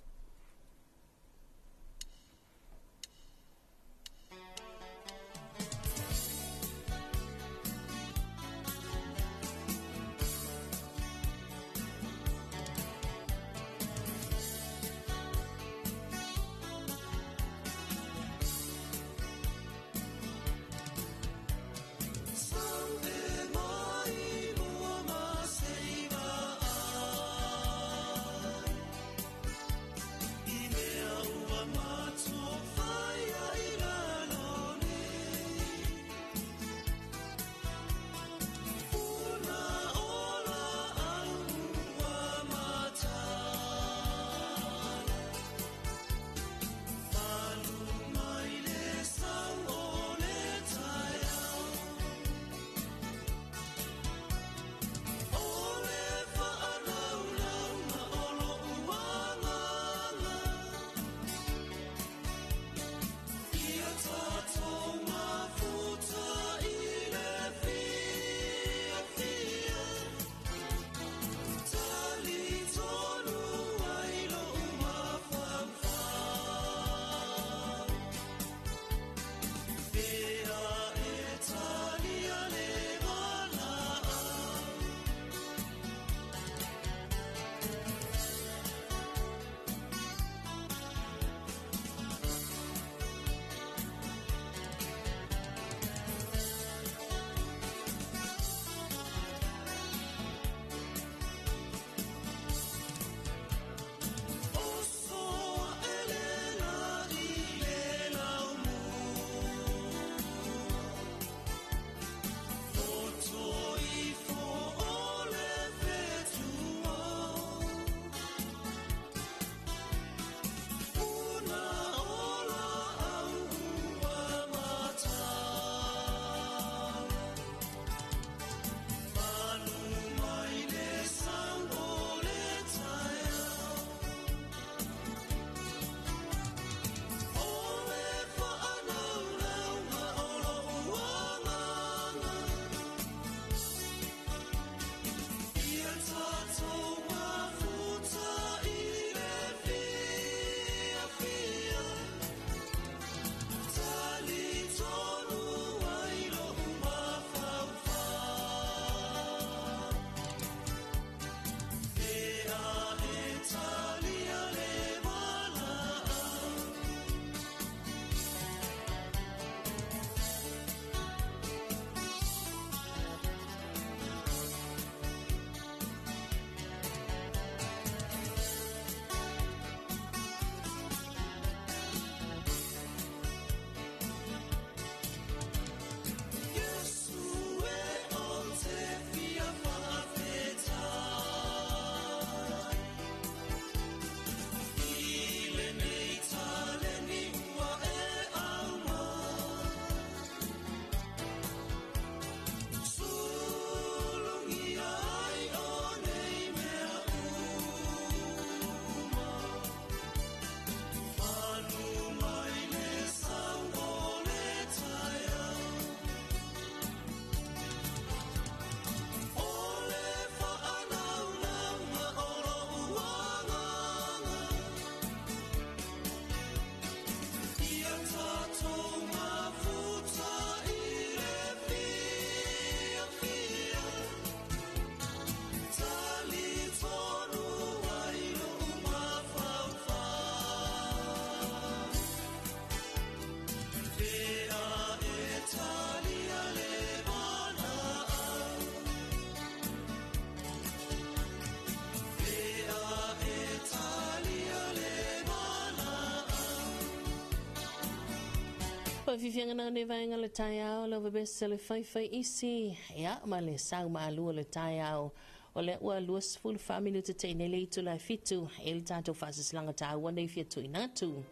Faafiafiaga na lenei vaega o le taeao, lau vevesi le faifai isi, ia, ma le sau maalua le taeao. O lea ua 24 minute te nei le itula e 7 e le tatou faasilasilaga taua nei fia tuuina atu.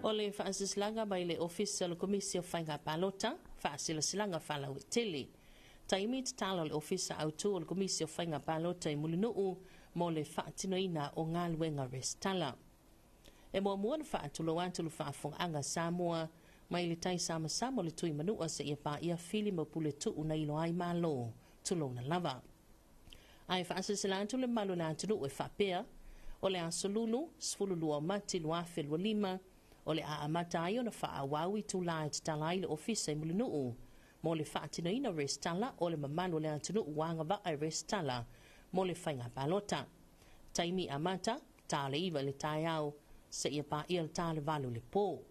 O le faasilasilaga mai le Ofisa o le Komisi o Faiga Palota, faasilasilaga faalauaitele. Taimi tatalo o le Ofisa Autu o le Komisi o Faiga Palota i Mulinuu mo le faatinoina o galuega resitala. E muamua na faatulou atu le faafofogaaga Samoa mai le tai samasama o le tui manua seia paia fili ma pule tuu na iloa ai Malo, tulouna lava. Ae faasilasila atu le mamalu o le atunuu e faapea, o le aso Lulu, 12 o Mati 2025, o le a amata ai ona faaauau itulā e tatala ai le Ofisa i Mulinuu mo le faatinoina o resitala o le mamalu o le atunuu ua agavaa e resitala mo le faiga palota. Taimi amata, ta o le 9 i le taeao seia paia le ta o le 8 i le po.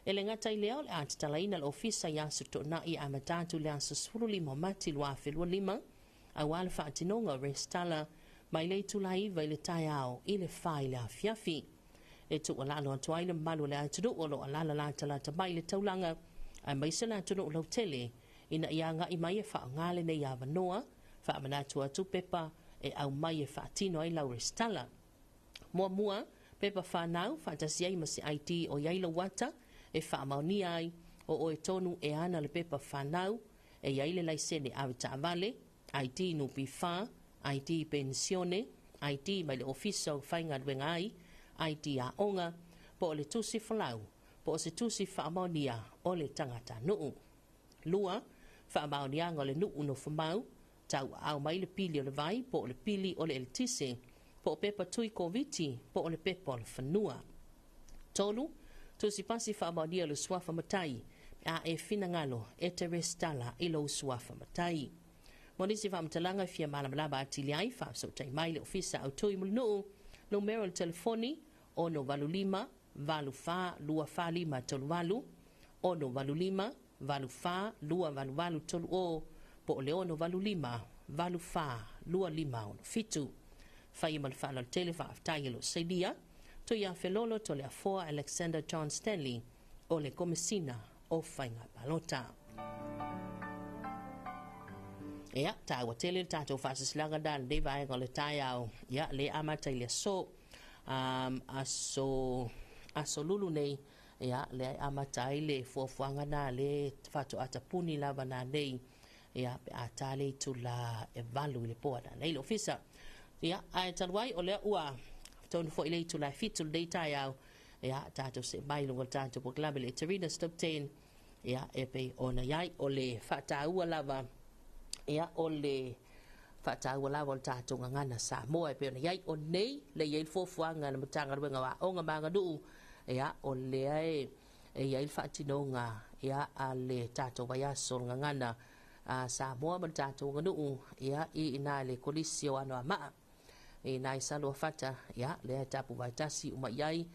E le gata i lea, o le a tatalaina le Ofisa i aso Toonai e amata atu i le aso 15 o Mati 2025, aua le faatinoga o resitala mai le itula 9 i le taeao i le 4 i le afiafi. E tuualalo atu ai le mamalu o le atunuu o lo o alaala latalata mai i le taulaga aemaise le atunuu lautele ina ia agai mai e faaaoga lenei avanoa, faamanatu atu pepa e aumai e faatino ai lau resitala. Muamua, pepa whanau, faatasi ai ma se ID o i ai lou ata, e faamaonia ai o oe tonu e ana le pepa whanau, e i ai le laisene ave taavale, ID NPF, ID penisione, ID mai le Ofisa o Faigaluega ai, ID aoga, po o le tusi folau, po o se tusi faamaonia o le tagatanuu. Lua, faamaoniaga o le nuu nofomau, tauaao mai le pili o le vai po o le pili o le eletise, po o pepa tui Koviti po o le pepa o le fanua. Tolu, tusi pasi faamaonia o le suafa matai, pe a e finagalo e te resitala i lou suafa matai. Mo nisi faamatalaga e fia malamalama atili ai, faafesootai mai le Ofisa Autu i Mulinuu, numera o le telefoni, 685 84 245 38, 685 84 288 30, po o le 685 84 2567. Faia ma le faaaloalo tele, faafetai e loo sailia. Tuiafelolo Toleafoa Alexander John Stanley o le Komesina o Faiga Palota. Ia, taua tele le tatou faasilasilaga na lenei vaega o le taeao. Ia, le amata i le aso, aso, aso Lulu nei, ia, lea e amata ai le fuafuaga na le faatoa tapuni lava na nei, ia, pe a ta le itula e 8 i le po ana nei le ofisa. Ia, ae talu ai o lea ua tonu foi le itula e 7 lenei taeao, ia, tatou see mai i luga o le tatou polokalame le Eterina Stop 10, ia, e pei ona i ai o le faataua lava, ia, o le faataua lava o le tatou gagana Samoa e pei ona i ai o nei le i ai le fuafuaga a le Matagaluega o Aoga ma Aganuu, ia, o lea e i ai le faatinoga, ia, a le tatou vaiaso o le gagana a Samoa ma le tatou aganuu, ia, i ina i le Kolisi o Anoamaa i nai Saluafata, ia, lea e tapu vaetasi uma i ai,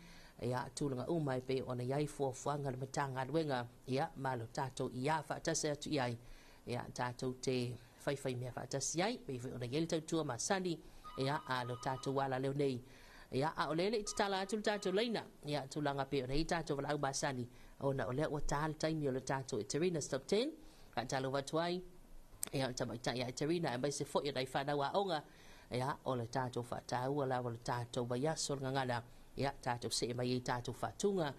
ia, tulaga uma e pei ona i ai fuafuaga a le Matagaluega, ia, ma lo tatou ia faatasi atu i ai, ia, tatou te faifai mea faatasi ai, pei foi ona i ai le tautua masani, ia, a lo tatou ala leo nei. Ia, a o lea le i tatala atu le tatou laina, ia, tulaga pei ona i ai tatou valaau masani, ona o lea ua ta le taimi o le tatou Eterina Stop 10, faatalofa atu ai, ia, o le tamaitai ia Eterina, aemaise foi o nai fanau aoga, ia, o le tatou faataua lava o le tatou vaiaso o le gagana, ia, tatou see mai ai tatou faatuga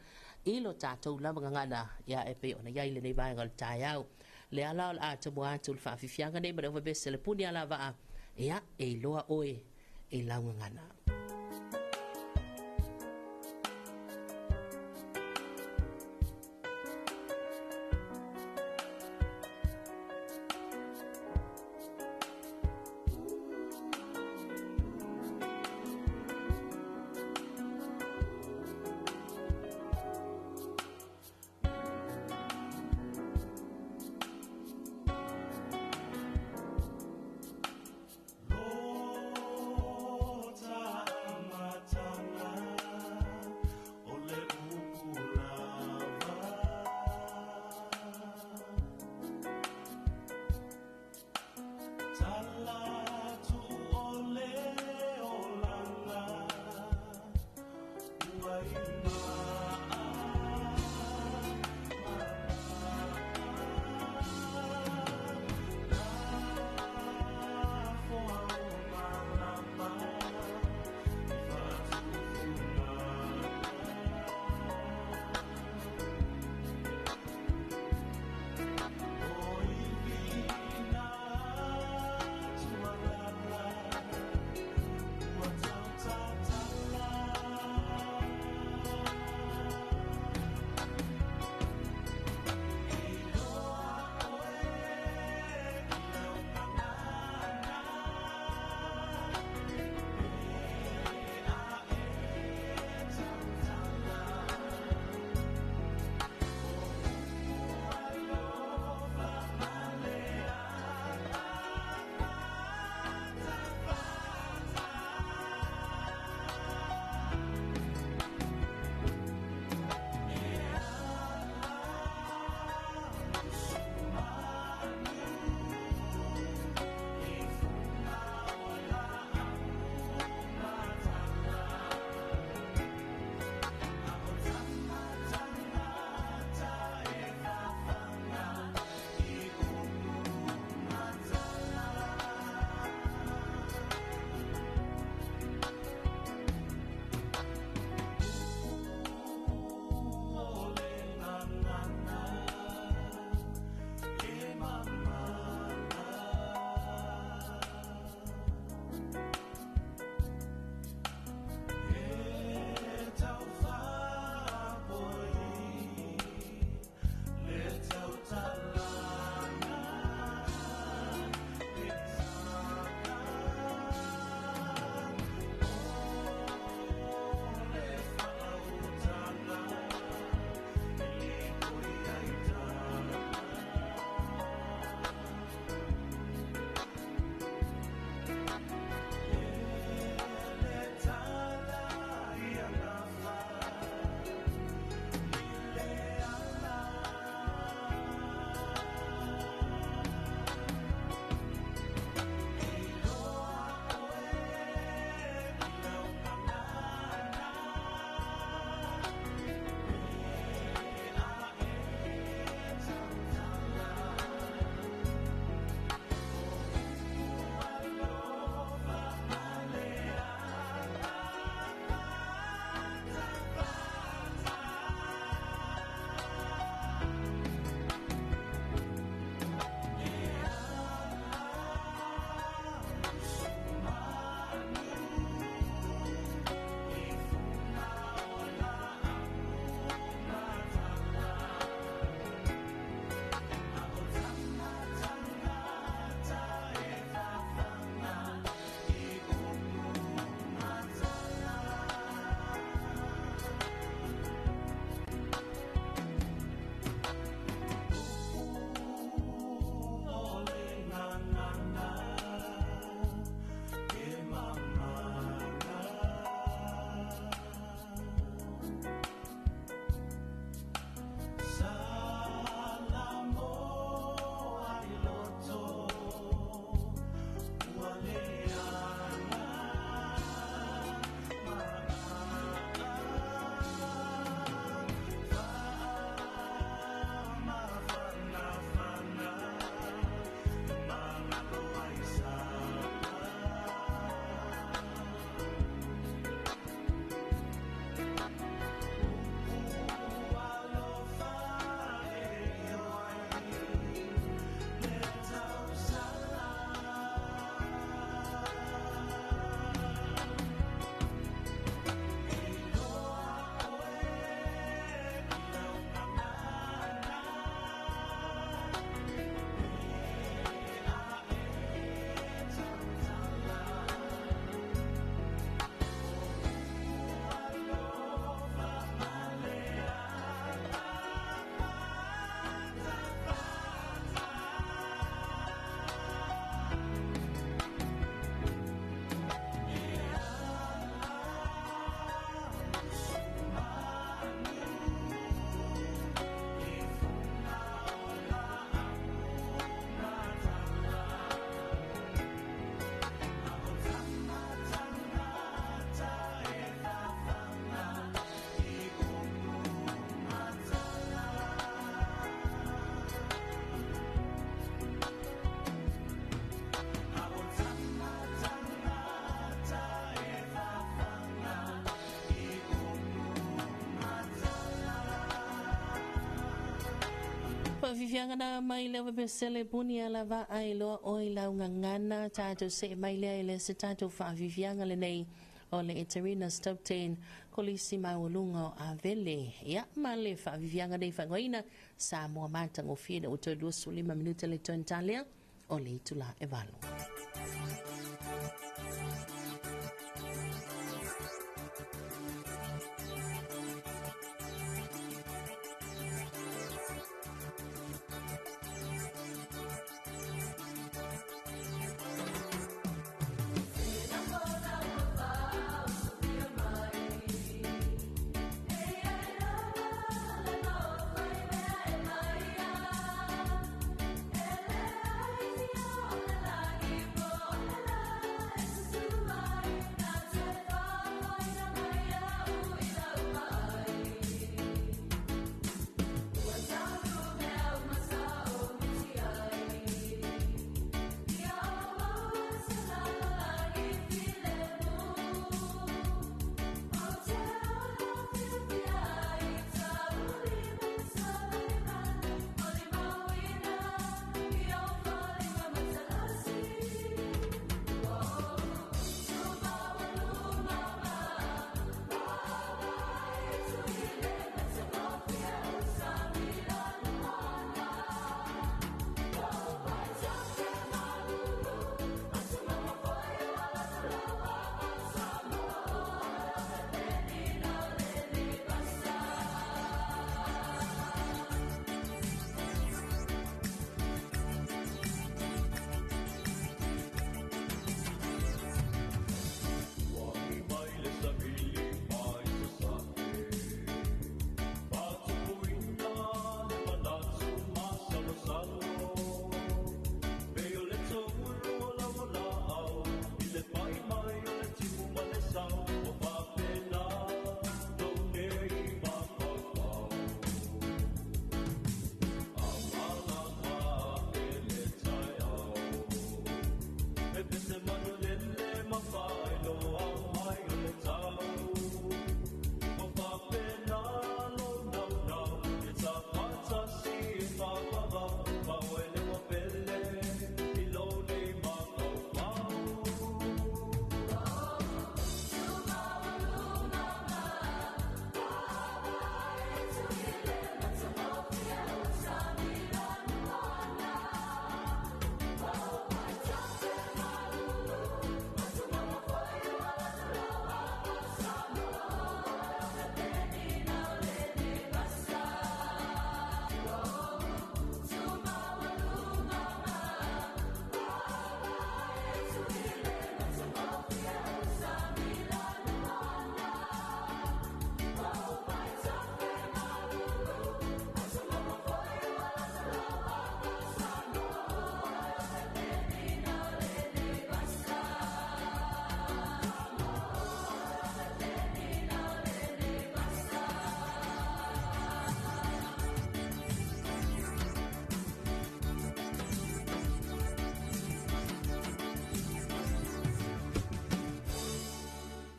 i lo tatou lava gagana, ia, e pei ona i ai lenei vaega o le taeao. Le ala o le a tomua atu le faafiafiaga nei ma le ofebese le puni alavaa, ia, e iloa oe i lau gagana. Faafiafiaga na mai le vevesele puni ala vaai loa oe laugagana tatou see mai lea i le se tatou faafiafiaga lenei o le Eterina Stop 10 Kolisi maualuga o Avele. Ia ma le faafiafiaga nei faaigoaina Samoa matagofie ina ua toe 25 minute le toe talea o le itula e 8.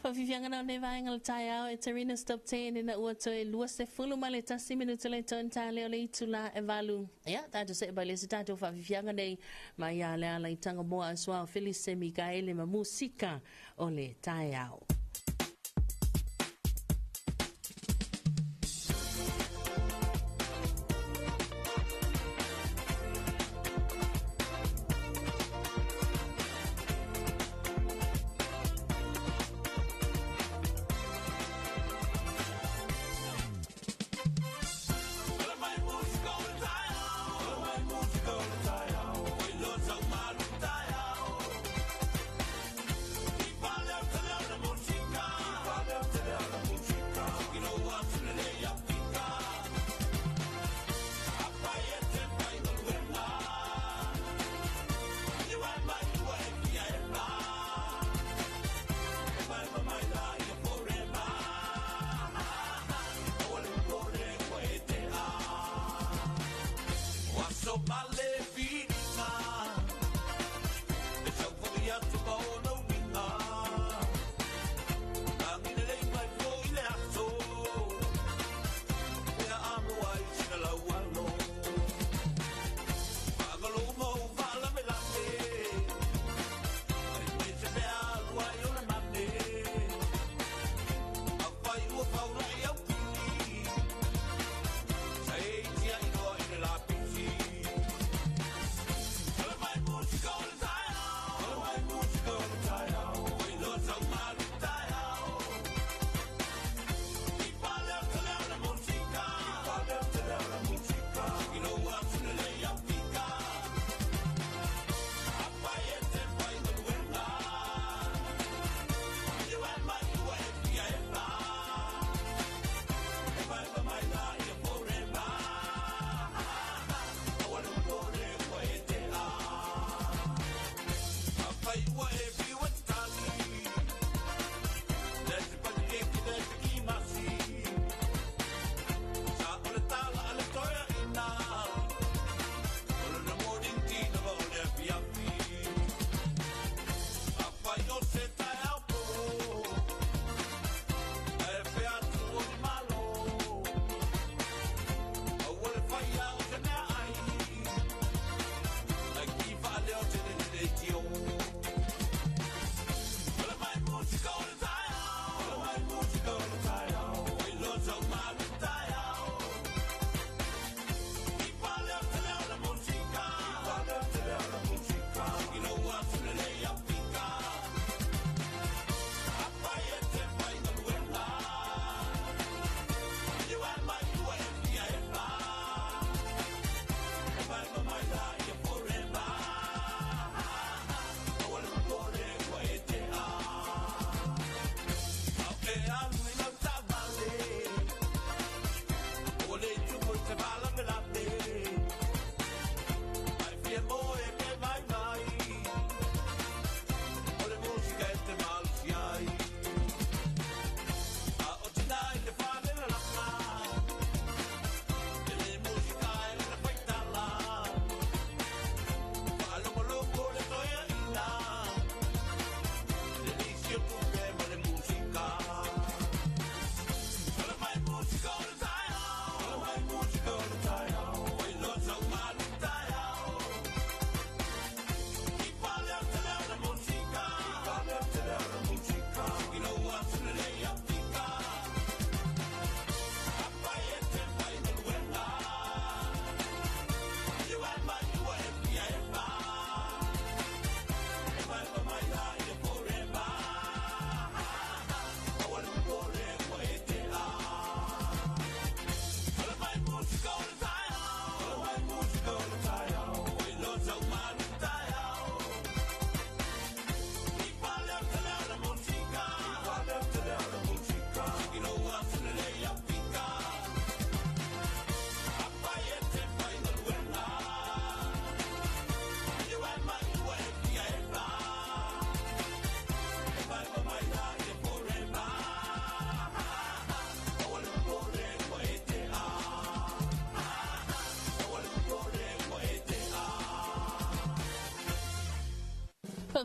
Faafiafiaga na o lenei vaega o le taeao e Terina Stop 10 ina ua toe 21 minute le toe tale o le itula e 8. Ia, tatou see mai le se tatou faafiafiaga nei mai ia le ala i Tagamoa a Suao Felise Mikaele ma musika o le taeao.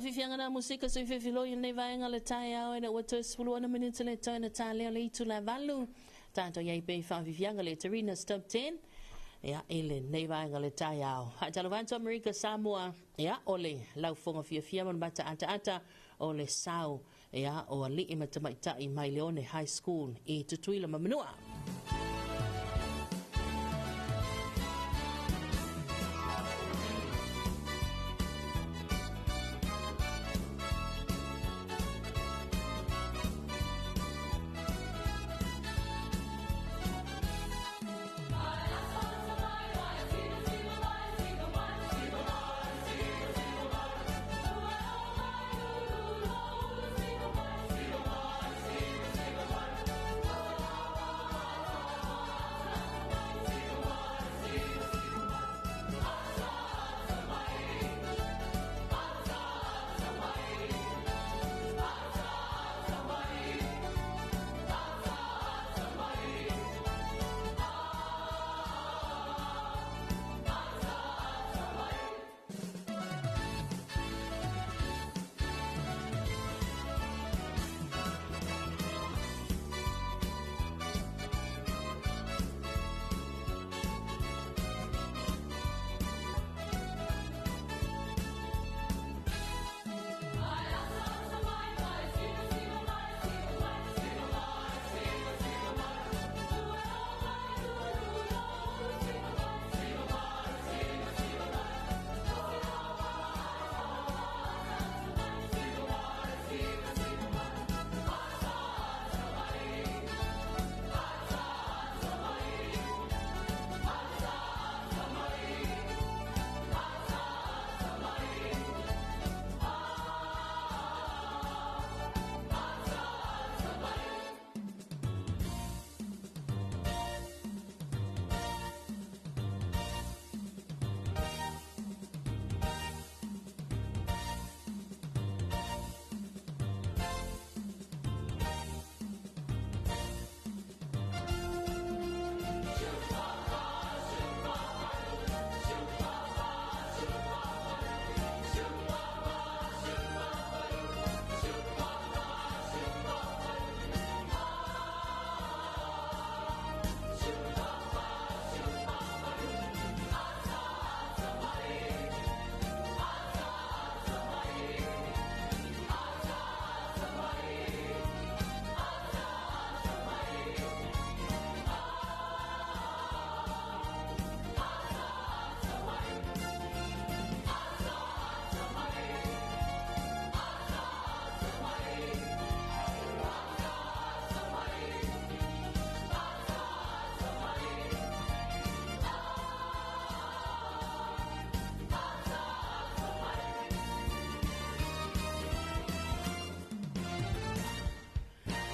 Faafiafiaga na musika sui fefiloi i lenei vaega o le taeao ina ua toe 16 minute le toe na talea o le itula 8. Tatou iai pea i faafiafiaga le Tarina's Top 10. Ia, i lenei vaega o le taeao. Faatalofa atu Amerika Samoa, ia, o le laufoga fiafia ma le mataataata o le sao, ia, o alii ma tamaitai mai Leone High School i Tutuila ma Manua.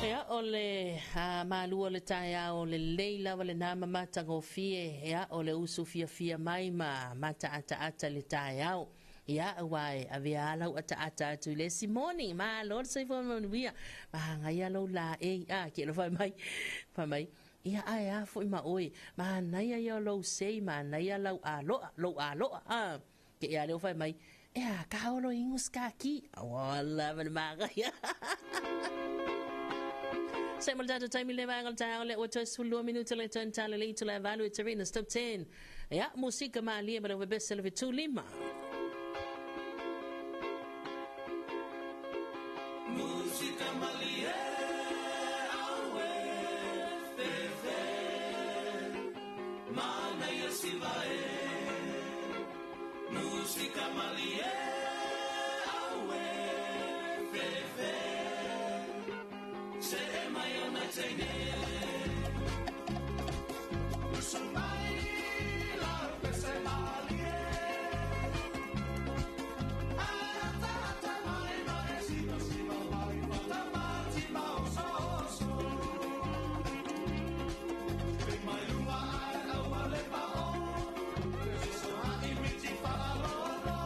Ia, o le malua o le taeao lelei lava lenā ma matagofie, ia, o le usu fiafia mai ma mataataata i le taeao. Ia, aua e avea lava lau ataata atu i le isi moni, malo le soifua ma manuia, manaia lou laei, a, ke alofa mai, fai mai, ia, ae a foi ma oe, manaia ia o lou sei, manaia lau aloa, lou aloa, a. Ke ia leo fai mai, e a ka olo ingu skaki. Wala ma le manaia. Se mo le tatou taimi le vaega o le taeao lea ua toe 12 minuta le toe tala le itula e 8 e Tarina's Top 10. Ia, musika malie ma le vebese le 75. Musika malie, aue, fefe, manaia sivae. Musika malie, aue, fefe, se e mai ona teine. Usu mai la pese malie, ata ata mai mai siva siva mai fata mati ma oso oso. Pe mai luma ai au ale pa o, se so ha i miti fa lo lo.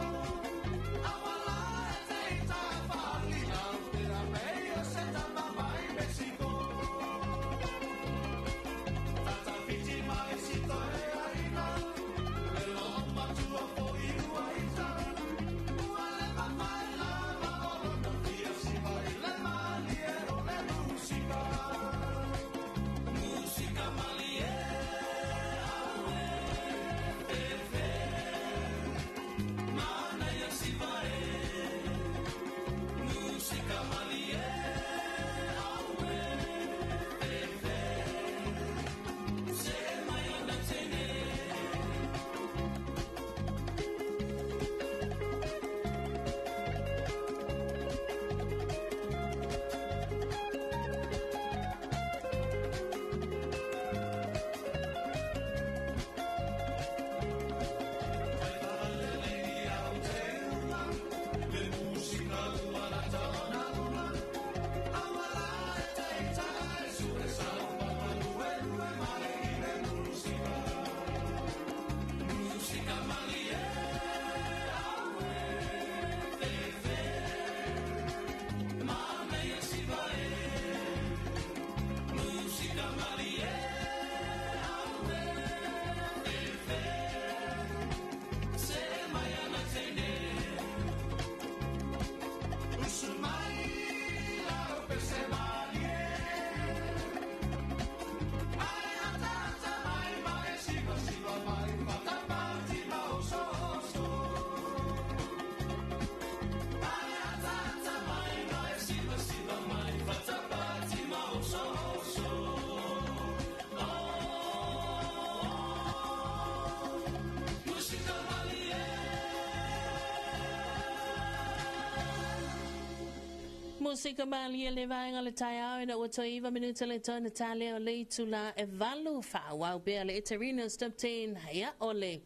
Musika malie le vaega le taeao ina ua toe 9 minuta le toe na talea o le itula e 8 faaauau pea le Eterina Stop 10 ia o le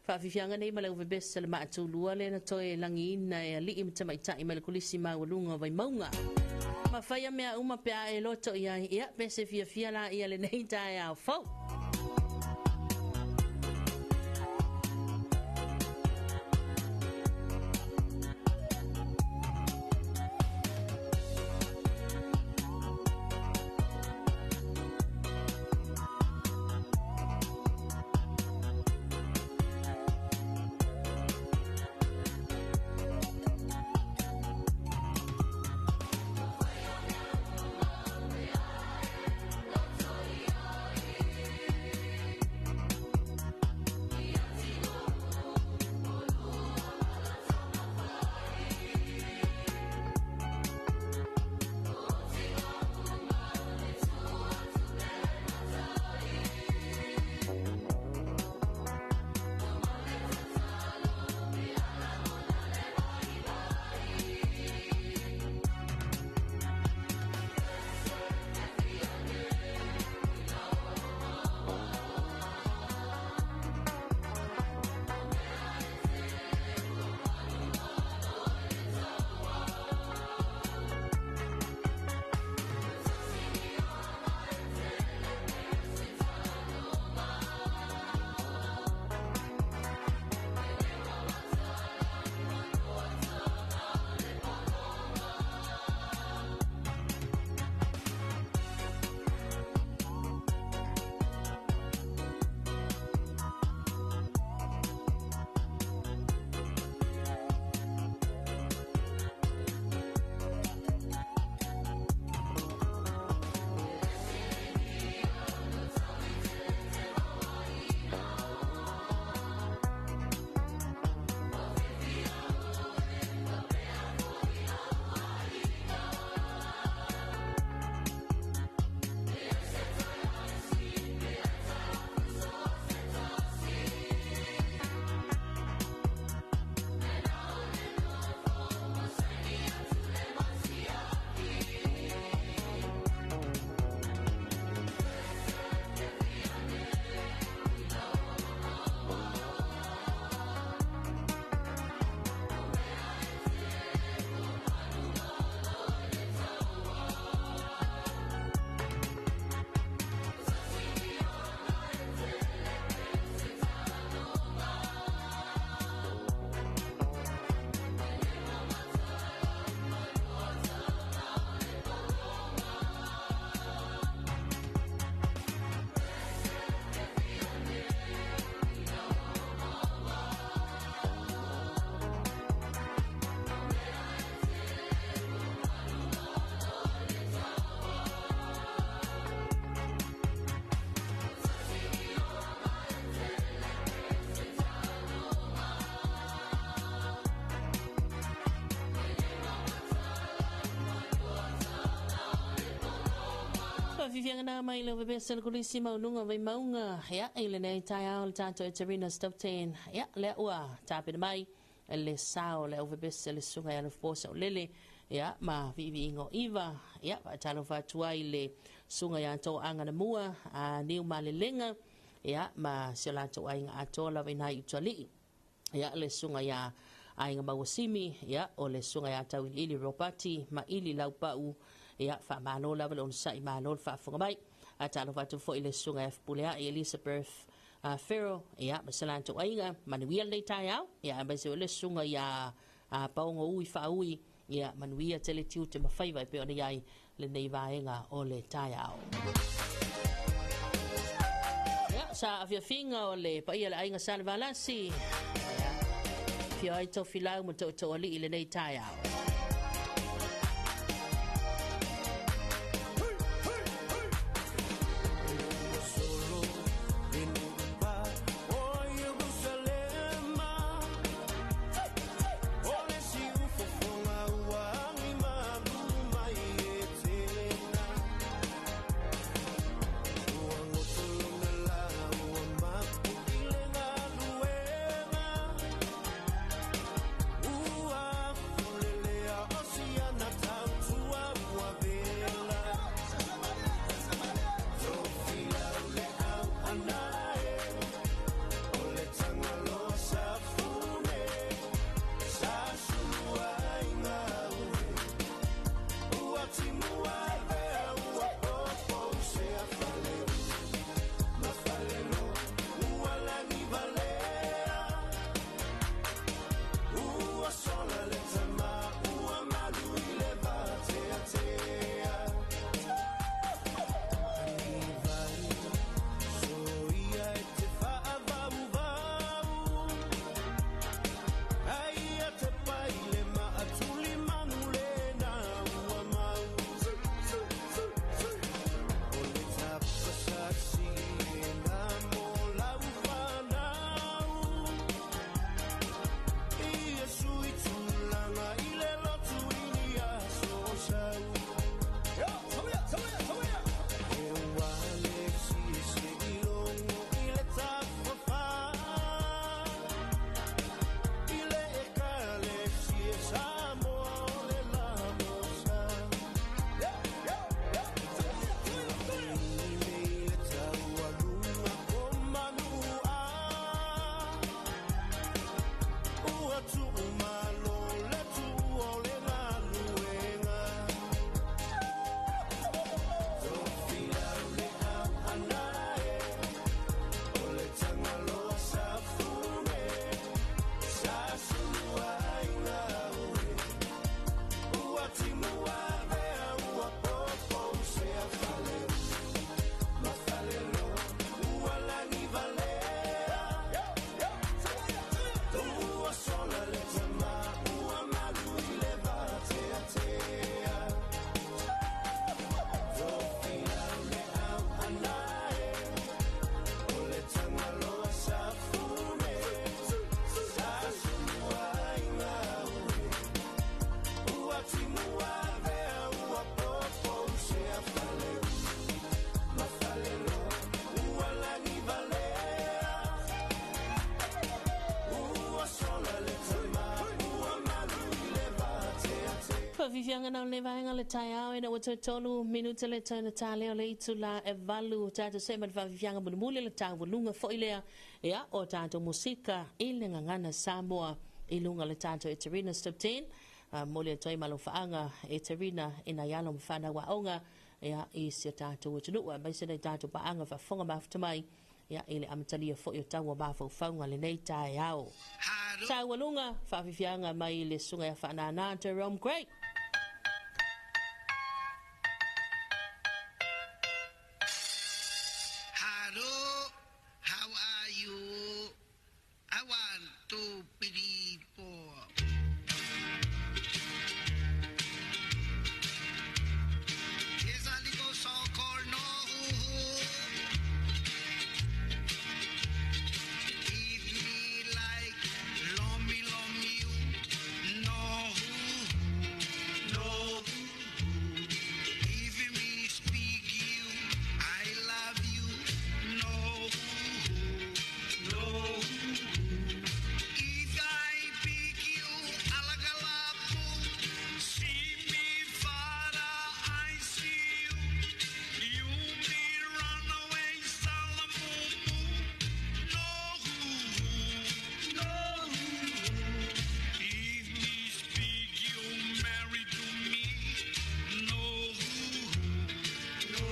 faafiafiaga nei ma le uvebese le maatulua le na toe lagiina e alii ma tamaitai mai le kolisi maualuga o Vaimauga. Ma faia mea uma pe a e loto i ai ia pe se fiafia la ia lenei taeao fou. Fifianga nā mai le vebese le kolisi maulunga Vaimauga ia i lenei taeao le tatou Eterina Stop 10 ia lea ua tapena mai le sao le uvebese le suga ia alofoposa o lele ia ma viiviiga o iva ia faatalofa atu ai le suga ia toaga na mua a niu malelega ia ma si o latou aiga atoa lava ina i utualii ia le suga ia aiga mauasimi ia o le suga ia tauiliili Robati ma ili laupau ia faamalo lava le onosai malo le faafofoga mai atalofa atu foi le suga ia Fepuleai Elizabeth Ferro ia ma se latou aiga manuia lenei taeao ia aemaise o le suga ia paogo ui faaui ia manuia tele tiute ma faiva e pei ona iai lenei vaega o le taeao. Ia sa afiafiga o le paia le aiga Salevalasi ia fia ai tofilau ma to'oto'oali'i lenei taeao. Ua Faafiafiaga na o lenei vaega o le taeao ina ua toe 3 minute le toe na lea o le itula e 8 tatou see ma le faafiafiaga mulimuli le taualuga foi lea ia o tatou musika i le gagana Samoa i luga o le tatou Eterina Stop 10. Momoli atu ai malofaaga Eterina i nai alo ma fanau aoga ia i si o tatou atunuu aemaise nai tatou paaga faafofoga mafuta mai ia i le amatalia foi o taua mafaufauga lenei taeao. Taualuga faafiafiaga mai le susuga ia Faanana Jerome Gray. Hello, how are you? I 1, 2, 3, 4. Yes, I go so called no. If me like lomi lomi you, no, no. If me speak you, I love you, no, no. If I pick you, alagalapu, see me father, I see you. You me run away, salamumu, no, no. If me speak you, marry to me, no, no.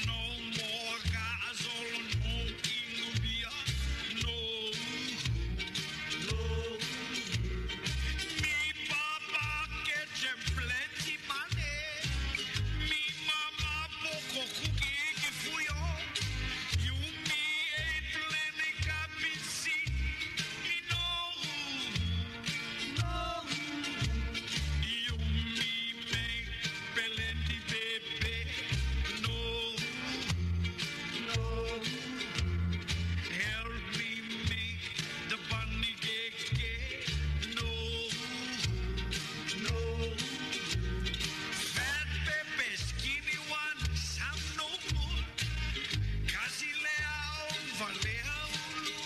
No more gas, no ingubia, no, no. Me papa get plenty money. Me mama poko cookie fuyo. You me a plenty kapisi. No, no. You me make plenty baby. No, no. Help me make the bunny cake. No, no. Fat Pepe, skinny one, sound no good. Kasi lea o valea ulu.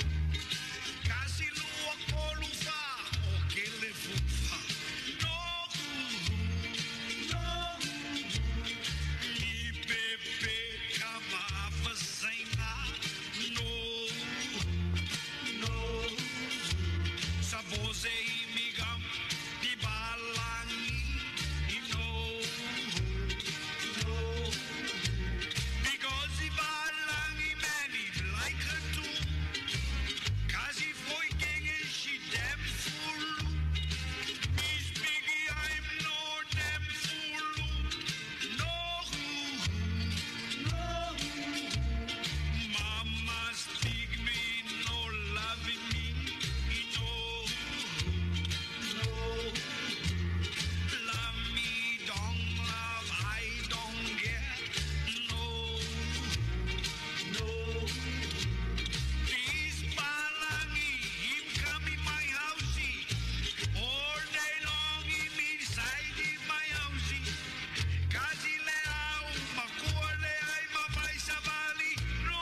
Kasi lua kolu fa o kele fufa. No, no. Mi pepe kama afasaina. No, no. Sabose imigam di balangi. No, no. Because the balangi man he like her too. Cause if we she damn fool. Me speaking I'm no damn fool. No, no. Mama speak me no loving me. No, no. Love me, don't love, I don't get. No, no. This balangi, him come in my house. All day long him inside in my house. Kasi le au, makua le ai mawai savali. No.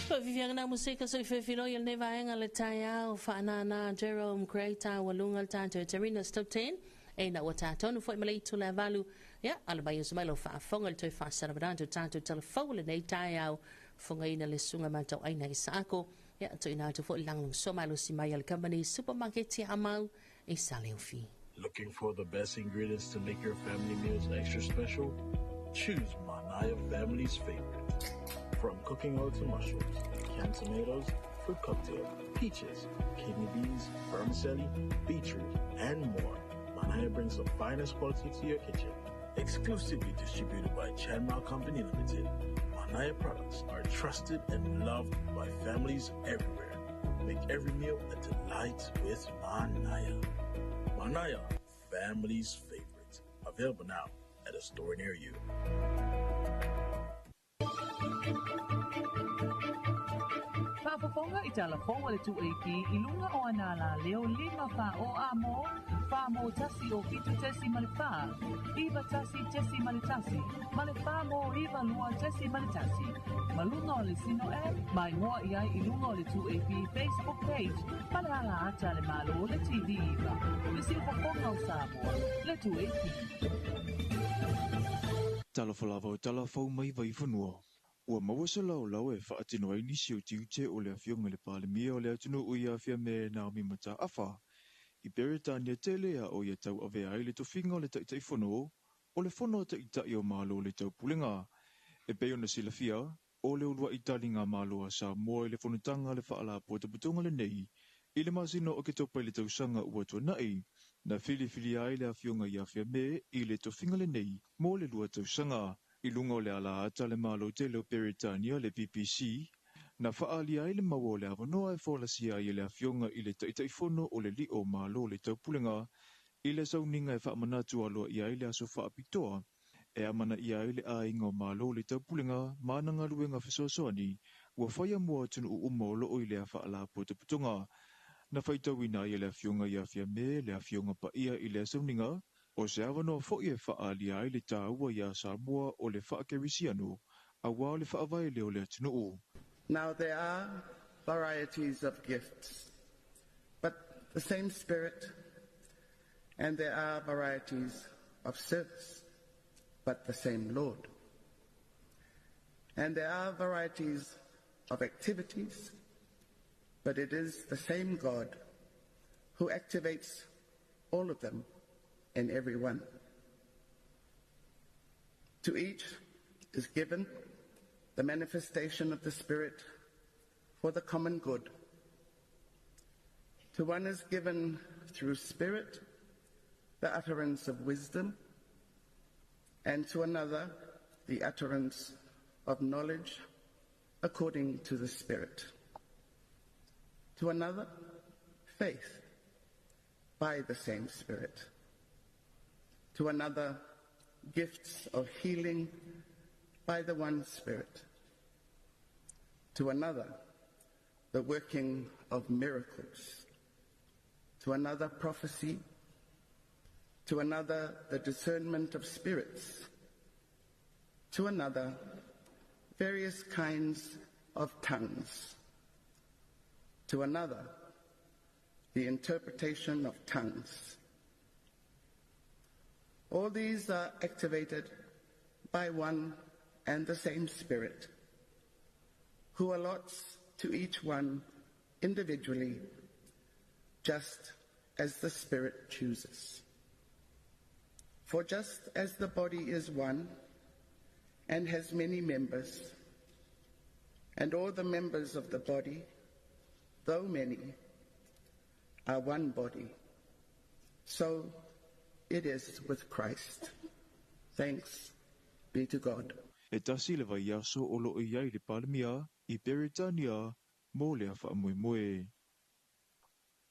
Faafiafiaga na musika so i fefiloi o lenei vaega le taeao Faanana Jerome Gray taualuga le tatou Eterina Stop 10 e na ua tatonu foi ma le itula e 8 ia ala mai uso mai lau faafofoga le toe faasalamanato tatou talafou lenei taeao fogaina le susuga matauaina i Saako ia tuuina atu foi lagolagosua malosi mai a le kamani supermarket amau i Saleufi. Looking for the best ingredients to make your family meals extra special? Choose Manaya Family's favorite. From cooking oil to mushrooms, canned tomatoes, fruit cocktail, peaches, kidney beans, vermicelli, beetroot, and more. Manaya brings the finest quality to your kitchen. Exclusively distributed by Chanmao Company Limited, Manaya products are trusted and loved by families everywhere. Make every meal a delight with Manaya. Manaya, family's favorite. Available now at a store near you. Faafofoga i tala fou a le 2AP i luga o ana alaleo 5 4 o a mo, 4 mo 1 o 7.4, 9 1.1, ma le 4 mo 9 2.1. Ma luga o le Sino app, mai ngoa i ai i luga o le 2AP Facebook page, ma le ala ata le malo le TV iva. Le siufofoga o Samoa, le 2AP. Talofa lava o tala fou mai Vaifanua. Ua maua se laolao e faatino ai nisi o tiute o le afioga i le Palemia o le atunuu ia Fiame Naomi Mataafa i Peretania tele a o ia tauavea ai le tofiga o le Taitaifono o le Fono a Taitai o Malo o le Taupulega. E pei ona silafia, o le uluai taligamalo a Samoa i le fonotaga a le Faalapotopotoga lenei i le masina o Oketopa i le tausaga ua tuanai, na filifilia ai le afioga ia Fiame i le tofiga lenei mo le 2 tausaga. I luga o le ala ata a le Malo tele o Peretania le BBC, na faaalia ai le maua o le avanoa e folasia ai e le afioga i le Taitaifono o le Lio o Malo o le Taupulega i le sauniga e faamanatu aloaia ai le aso faapitoa e amanaia ai le aiga o Malo o le Taupulega ma ana galuega fesoasoani ua faia mo atunuu uma o loo i lea faalapotopotoga. Na faitauina ai e le afioga ia Fiame le afioga paia i lea sauniga, o se avanoa foi e faaalia ai le taua iā Samoa o le faakerisiano auā o le faavae lea o le atunuu. Now there are varieties of gifts, but the same Spirit, and there are varieties of service, but the same Lord. And there are varieties of activities, but it is the same God who activates all of them in every one. To each is given the manifestation of the Spirit for the common good. To one is given through Spirit the utterance of wisdom, and to another the utterance of knowledge according to the Spirit. To another, faith by the same Spirit. To another, gifts of healing by the one Spirit. To another, the working of miracles. To another, prophecy. To another, the discernment of spirits. To another, various kinds of tongues. To another, the interpretation of tongues. All these are activated by one and the same Spirit, who allots to each one individually, just as the Spirit chooses. For just as the body is one and has many members, and all the members of the body, though many, are one body, so it is with Christ. Thanks be to God. E tasi le vaiaso o loo i ai le Palemia i Peretania mo lea faamoemoe.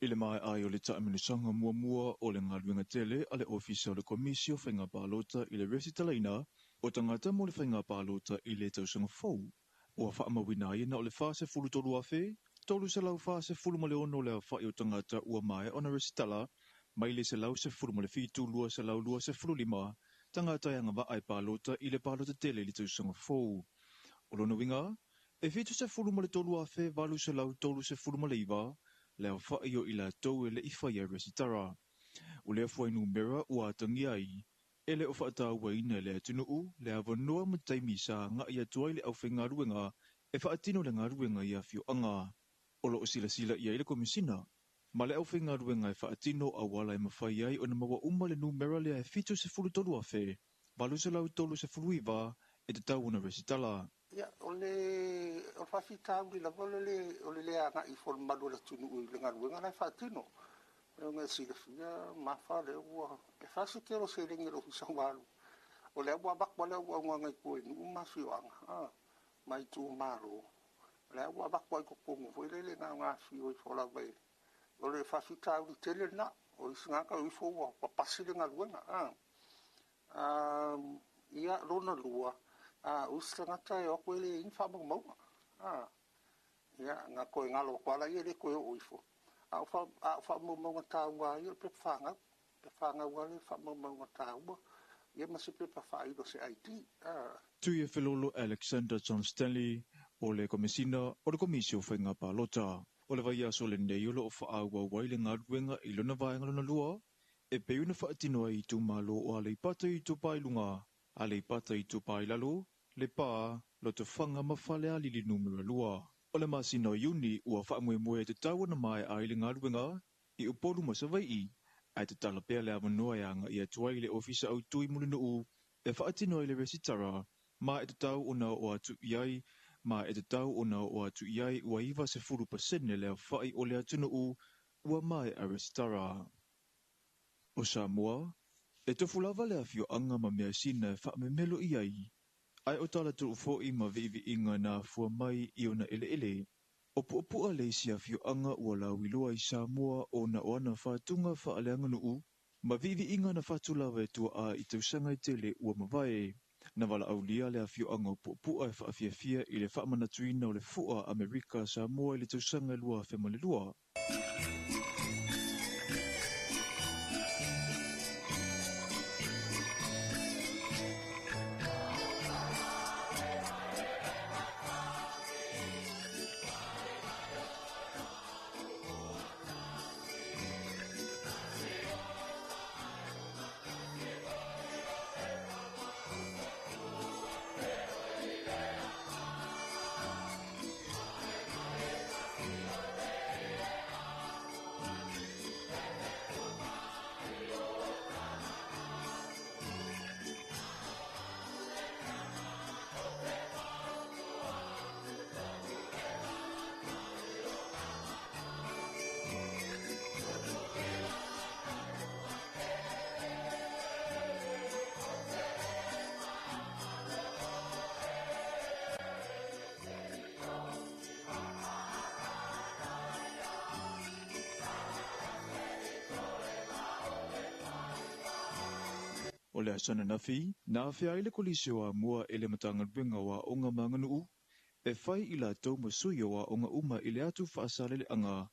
I le maea ai o le taamilosaga muamua o le galuega tele a le Ofisa o le Komisi o Faiga Palota i le resitalaina o tagata mo le faiga palota i le tausaga fou, ua faamauina ai na o le 43,346 le aofai o tagata ua maea ona resitala mai le 117,225 tagata e agavaa e palota i le palota tele i le tausaga fou. O lona uiga, e 73,839 le aofai o i latou e le'i faia resitara. O lea fuainumera ua atagia ai, e le o faatauaina e le atunuu le avanoa ma taimi sa agai atu ai le aufaigaluega e faatino le galuega i afioaga. O loo silasila i ai le Komesina ma le aufaigaluega e faatino auala e mafai ai ona maua uma le numera lea e 73,839 e tatau ona resitala. Ia, o le faafitauli lava o le le agai ifo o le mamalu o le atunuu i le galuega la e faatino. E ona e silafia mafa lea ua e fai se tele o seleni a le Ofisa ua alu. O lea ua avatu lava le auaunaga i tua i nuu ma afioaga ma itumalo. O lea ua avatu lava i totonu foi lele na ona afifio ifo lava i o le faafitauli tele lena. O isi tagata o ifo ua pasi le galuega. Ia, lona lua, o isi tagata e o atu e leai ni faamaumauga. Ia, na toe galo atu lava laia e le toe oo ifo, a o faamaumauga taua lava ia o le pepa fanau. Pepa fanau lava lea o faamaumauga taua, ia ma se pepa faailo o se ID. Tuiafelolo Alexander John Stanley, o le Komesina o le Komisi o Faiga Palota. O le vaiaso lenei o loo faaauau ai le galuega i lona vaega lona lua, e pei ona faatino ai i itumalo o Aleipata Itupa i Luga, Aleipata Itupa i Lalo, Lepa, Lotofaga ma Falealili Nu.2. O le masina o Iuni ua faamoemoe e tatau ona maea ai le galuega i Upolu ma Savaii, ae tatala pea le avanoa e aga'i atu ai i le Ofisa Autu i Mulinuu e faatino ai le resitara, ma e tatau ona oo atu i ai ma e tatau ona oo atu i ai ua 90% le aofa'i o le atunuu ua maea resitara. O Samoa, e tofu lava le afioaga ma measina e faamemelo i ai, ae o talatolu fo'i ma viiviiga na afua mai i ona eleele. O Puapu'a le isi afioaga ua lauiloa i Samoa ona o ana fatuga faaleaganuu ma viiviiga na fatu lava e tuaa i tausaga e tele ua mavae. Na valaaulia le afioaga o Puapu'a e faafiafia i le faamanatuina o le Fu'a Amerika Samoa i le tausaga 2002. O le aso ananafi, na afea ai le Kolisi o Amoa e le Matagaluega o Aoga ma Aganuu e fai i latou ma sui o aoga uma i le atu faasaleleaga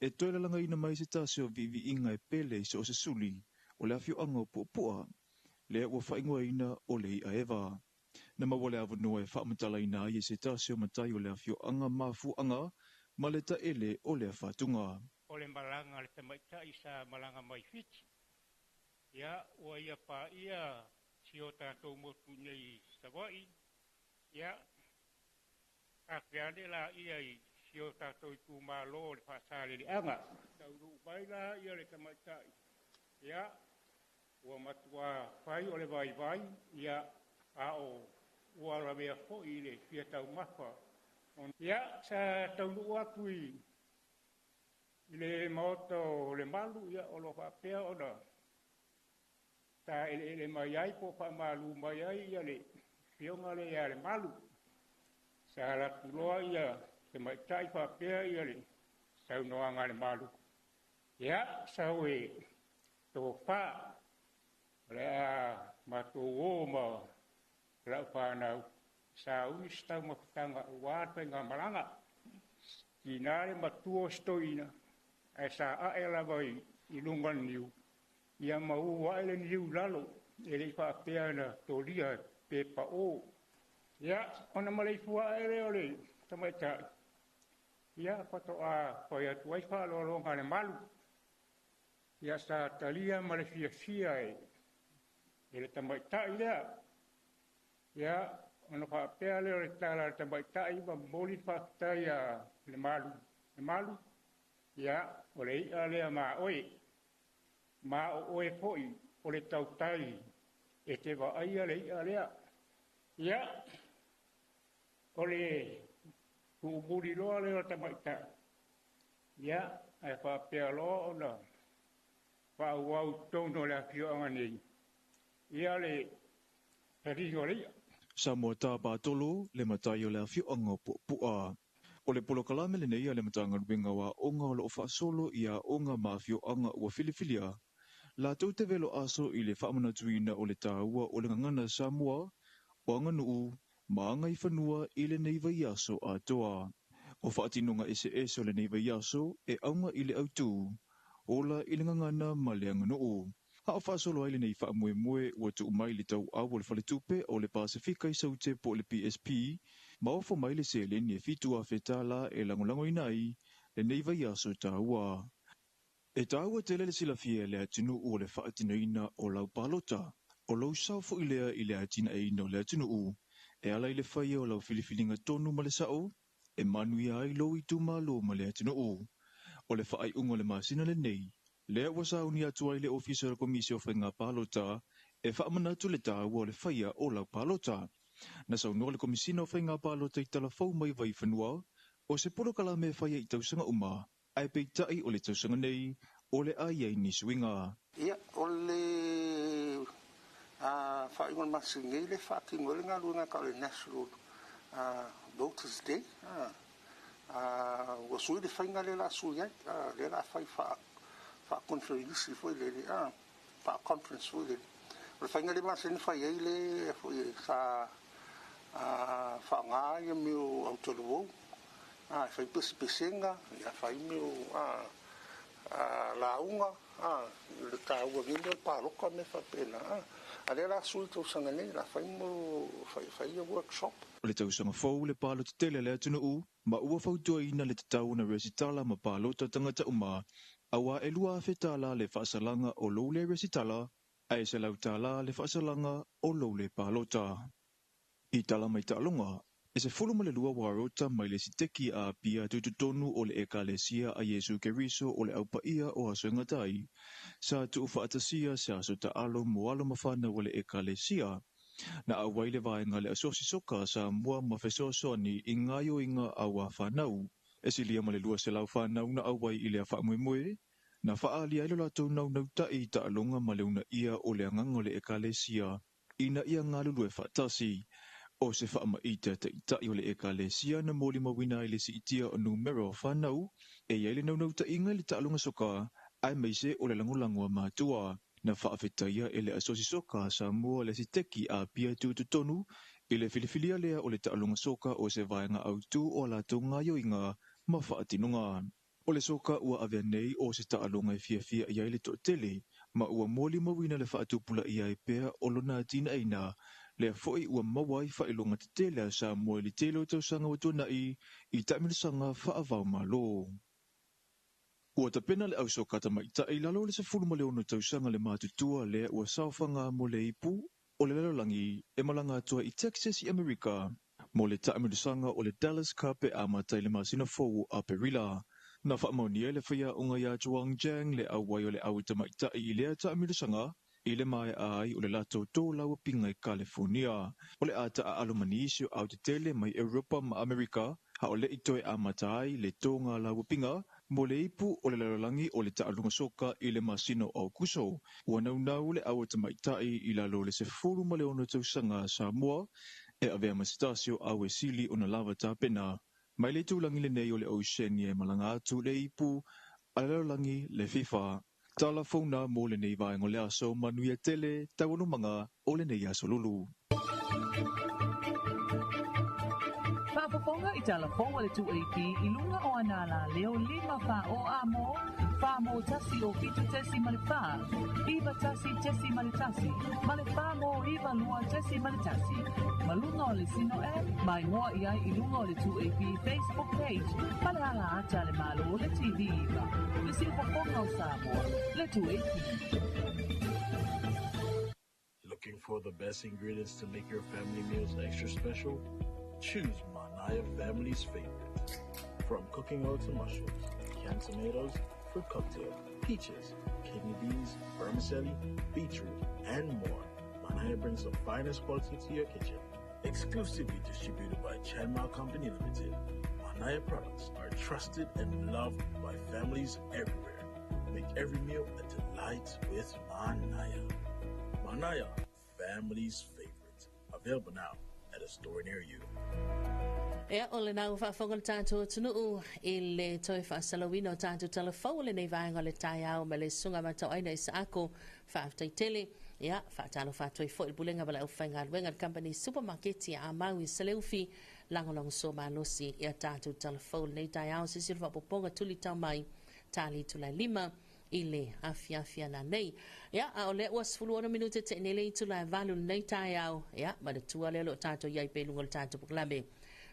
e toe lalagaina mai se tasi o viiviiga e pele i so o se suli o le afioaga o Puapua, lea ua faaigoaina o le i'a eva. Na maua le avanoa e faamatalaina ai e se tasi o matai o le afioaga mafuaaga ma le taele o lea fatuga. O le malaga a le tamaitai sa malaga mai Fiti. Ia, ua ia paia si o tatou motu nei i Savaii. Ia, afea ane laia i si o tatou itumalo o le Faasaleleaga. Taunuu mai la ia le tamaitai. Ia, ua matua fai o le vaivai, ia, a o ua lavea foi i le fia taumafa. Ia, sa taunuu atu i le maota o le Malu, ia, o lo o faapea ona taeleele mai ai po o faamalu mai ai ia le afioga lea ia Lemalu. Sa alu atu loa ia tamaitai faapea ia le saunoaga a le Malu. Ia, sau e tofa, o le a matou o ma lau fanau sauni se taumafataga aua le faigamalaga. Tiga le matua o si toeaina, ae sa ae lava i luga o le niu, ia ma u ae le niu i lalo, e le i faapea na tolia pe pao. Ia, ona maleifua ae lea o le tamaitai, ia faatoa fai atu ai faaaloaloga a le Malu. Ia sa talia ma le fiafia e le tamaitai lea. Ia, ona faapea lea o le tala a le tamaitai ma momoli le faafetai a le Malu. Le Malu, ia, o le i'a lea ma oe. Ma o oe foi o le tautai e te vaaia le i'a lea. Ia, o le tuumuli loa lea o le tamaitai. Ia, ae faapea loa ona faaauau i totonu o le afioaga nei, ia le taliga o le i'a. Samoa Tā Patolo, le matai o le afioaga o Puapua. O le polokalame lenei a le Matagaluega o Aoga o loo faasolo i aoga ma afioaga ua filifilia, latou te velo aso i le faamanatuina o le taua o le gagana Samoa, o aganuu ma agaifanua i lenei vaiaso atoa. O faatinoga eseese o lenei vaiaso e auga i le autū, ola i le gagana ma le aganuu. A o faasolo ai lenei faamoemoe ua tuu mai le tauau o le faletupe o le Pasefika i Saute po o le PSP ma ofo mai le seleni e $7,000 e lagolagoina ai lenei vaiaso taua. E taua tele le silafia e le atunuu o le faatinoina o lau palota. O lou sao foi lea i le atinaeina o le atunuu e ala i le faia o lau filifiliga tonu ma le sao e manuia ai lou itumalo ma le atunuu. O le faaiuga o le masina lenei, lea ua sauni atu ai le Ofisa o le Komisi o Faiga Palota e faamanatu le taua o le faia o lau palota. Na saunoa le Komisina o Faiga Palota i tala fou mai Vaifanua, o se polokalame e faia i tausaga uma, ae peitai o le tausaga nei o le a i ai ni suiga. Ia, o le faaiuga o le masina nei le faatino ai le galuega tau le National Voters Day. Ua sui le faiga lea o le a sui ai, lea o le a fai faa-conference foi lele, faa-conference foi lele. O le faiga lea masani ona fai ai le foi sa faaaoga ia mea o autalavou, e fai pesepesega, ia fai mea o lauga, le taua nei mea o le palota ma mea faapena. A o lea o le a sui le tausaga nei, o le a fai mo fai ia workshop. O le tausaga fou le palota tele a le atunuu ma ua fautuaina le tatau ona resitala ma palota tagata uma, auā e $2,000 le faasalaga o lou le resitala ae $100 le faasalaga o lou le palota. I tala mai taaloga, e 12 uarota mai le siteki a Apia tutotonu o le Ekalesia a Iesu Keriso o le Aupaia o Aso e Gata ai, sa tuufaatasia se aso taalo mo alo ma fanau a le Ekalesia. Na auai le vaega le Asosi Soka a Samoa ma fesoasoani i gaoioiga a ua fanau. E silia ma le 200 fanau na auai i lea faamoemoe, na faaalia ai lo latou naunautai i taaloga ma le uunaia o le agaga o le Ekalesia ina ia galulue faatasi. O se faamaite a taitai o le Ekalesia na molimauina ai le siitia o numera o fanau e i ai le naunautaiga i le taaloga soka aemaise o le lagolago a matua. Na faafetaia e le Asosi Soka a Samoa le siteki a Apia tutotonu i le filifilia lea o le taaloga soka o se vaega autū o a latou gaoioiga ma faatinoga. O le soka ua avea nei o se taaloga e fiafia i ai le toatele ma ua molimauina le faatupulaia ai pea o lona atinaeina, lea foi ua maua ai faailoga tetele a Samoa i le tele o tausaga ua tuanai i taamilosaga faava-o-Malo. Ua tapena le au soka tamaitai i lalo o le 16 tausaga le matutua lea ua saofaga mo le ipu o le lalolagi e malaga atu ai i Texas i Amerika mo le taamilosaga o le Dallas Cup e amata i le masina fou o Aperila. Na faamaonia e le faiaoga ia Zhuang Jiang le auai o le au tamaitai i lea taamilosaga i le maea ai o le latou tolauapiga i Kalifonia. O le a taaalo ma nisi o au tetele mai Europa ma Amerika, a o le i toe amata ai le toga lauapiga mo le ipu o le lalolagi o le taaloga soka i le masina o Aokuso. Ua naunau le au tamaitai i lalo o le 16 tausaga a Samoa e avea ma se tasi o au e sili ona lava tapena. Mai le itulagi lenei o le Oceania e malaga atu le ipu a le lalolagi le FIFA. Tala fou na mo lenei vaega o le aso, manuia tele taualumaga o lenei aso lulu. Faafofoga i tala fou a le 2AP i luga o ana alaleo 5 4 o a mo, 4 mo 1 o 7 tesi ma le 4, 9 1 tesi ma le 1, ma le 4 mo 9 2 tesi ma le 1. Ma luga o le Sino app, mai moa i ai i luga o le 2AP Facebook page, ma le ala ata le malo o le TV iva. Le siufofoga o Samoa, le 2AP. Looking for the best ingredients to make your family meals extra special? Choose Manaya Family's favorite. From cooking oil to mushrooms, canned tomatoes, fruit cocktail, peaches, kidney beans, vermicelli, beetroot, and more. Manaya brings the finest quality to your kitchen. Exclusively distributed by Chanma Company Limited, Manaya products are trusted and loved by families everywhere. Make every meal a delight with Manaya. Manaya, family's favorite. Available now at a store near you. Ia, o lena ua faafofoga le tatou atunuu i le toe faasalauina o tatou talafou o lenei vaega o le taeao ma le susuga Matauaina Isaako. Faafetai tele. Ia, faatalofa atu ai foi i le Pulega ma le Aufaigaluega a le Kamupani Supamaketi a Amau i Saleufi, lagolagosua malosi i a tatou talafou i lenei taeao. Se isi o le faaopoopoga tuli tau mai tali itula e 5 i le afiafi ananei. Ia, a o lea ua 16 minute te nei le itula e 8 i lenei taeao. Ia, manatua lea o lo o tatou i ai pea i luga o le tatou polokalame.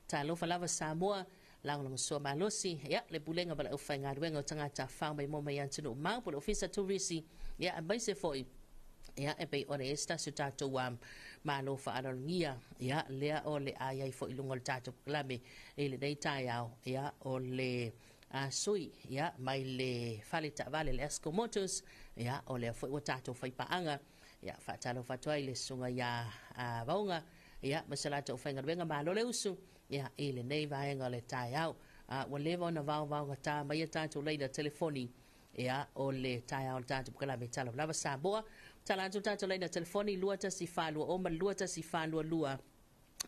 Talofa lava Samoa, lagolagosua malosi, ia, le Pulega ma le Aufaigaluega o Tagata Tafafao Maimoa mai Atunuu Mamao po o le Ofisa Turisi, ia, aemaise foi, ia, e pei ona i ai se tasi o tatou malo faaaloalogia, ia, lea o le a i ai foi i luga o le tatou polokalame i lenei taeao, ia, o le sui, ia, mai le fale taavale le Esco Motors, ia, o lea foi ua tatou faipaaga, ia, faatalofa atu ai i le susuga ia Vaoga, ia, ma se latou aufaigaluega, malo le usu, ia, i lenei vaega o le taeao. Ua leva ona vaovaogata mai a tatou laina telefoni, ia, o le taeao o le tatou polokalame Tala Lava Samoa. Tala atu le tatou laina telefoni 21420 ma le 21422.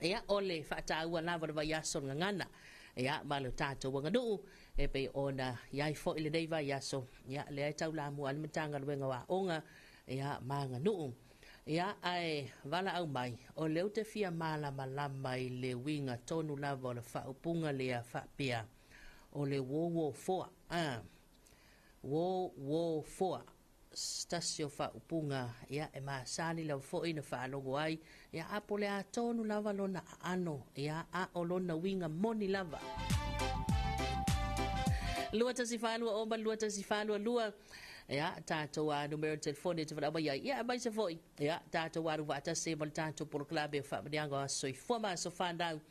Ia, o le faataua lava o le vaiaso o le gagana, ia, ma le tatou aganuu, e pei ona i ai foi lenei vaiaso, ia, lea e taulamua ai le Matagaluega o Aoga, ia, ma aganuu. Ia, ae valaau mai, o lea ou te fia malamalama i le uiga tonu lava o le faaupuga lea faapea, o le uouo foa, uouo foa, se tasi o faaupuga, ia, e masani lava foi na faalogo ai, ia, a po o le a tonu lava lona aano, ia, a o lona uiga moni lava. 21420 ma le 21422, ia, tatou numera o telefoni e te valaau mai ai, ia, aemaise foi, ia, tatou alu faatasi ma le tatou polokalame o Faamanuiaga o Aso Soifua ma Aso Fanau,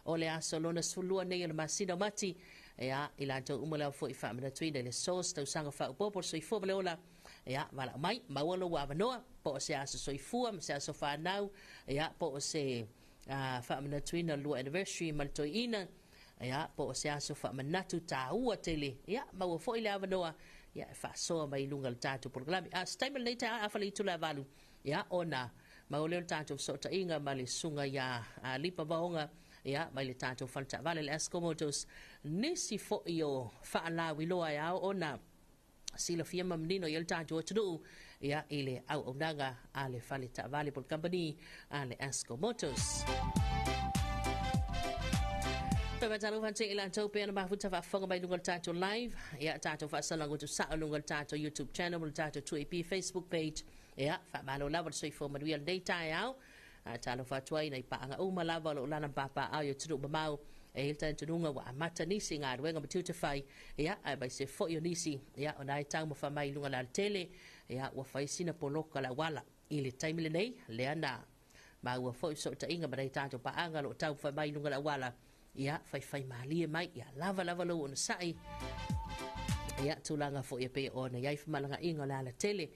o le aso lona 12 nei o le masina o Mati, ia, i latou uma lava foi faamanatuina i le aso se tausaga faaopoopo o le soifua ma le ola, ia, valaau mai, maua lou avanoa, po o se aso soifua ma se aso fanau, ia, po o se faamanatuina o le lua anniversary ma le toeaina, ia, po o se aso faamanatu tāua tele, ia, maua foi le avanoa, ia, e faasoa mai i luga o le tatou polokalame. A o se taimi o lenei taeao, afa le itula e 8, ia, ona maua lea o le tatou fesootaiga ma le susuga ia Lipa Vaoga, ia, mai le tatou fale taavale le Asco Motors, nisi foi o faalauiloa e ao ona silafia ma manino i ai le tatou atunuu, ia, i le auaunaga a le fale taavale po o le kamupani a le Asco Motors. Faatalofa atu i latou pea na mafuta faafofoga mai luga o le tatou live, ia, tatou faasalaga tuusao luga o le tatou YouTube channel ma le tatou 2AP Facebook page. Ia, faamalo lava le soifua manuia lenei taeao. Talofa atu ai nai paaga uma lava o lo o lala ma papaaao i atunuu mamao. E i ai le talitonuga ua amata nisi galuega ma tiute fai, ia, aemaise foi o nisi, ia, o na e taumafa mai i luga o le alatele, ia, ua fai sina poloka o le auala. I le taimi lenei, lea na maua foi fesootaiga ma nai tatou paaga o lo o taumafai mai i luga o le auala, ia, faifai malie mai, ia lava lava lou onosai, ia, tulaga foi e pei ona i ai femalagaaiga o le alatele.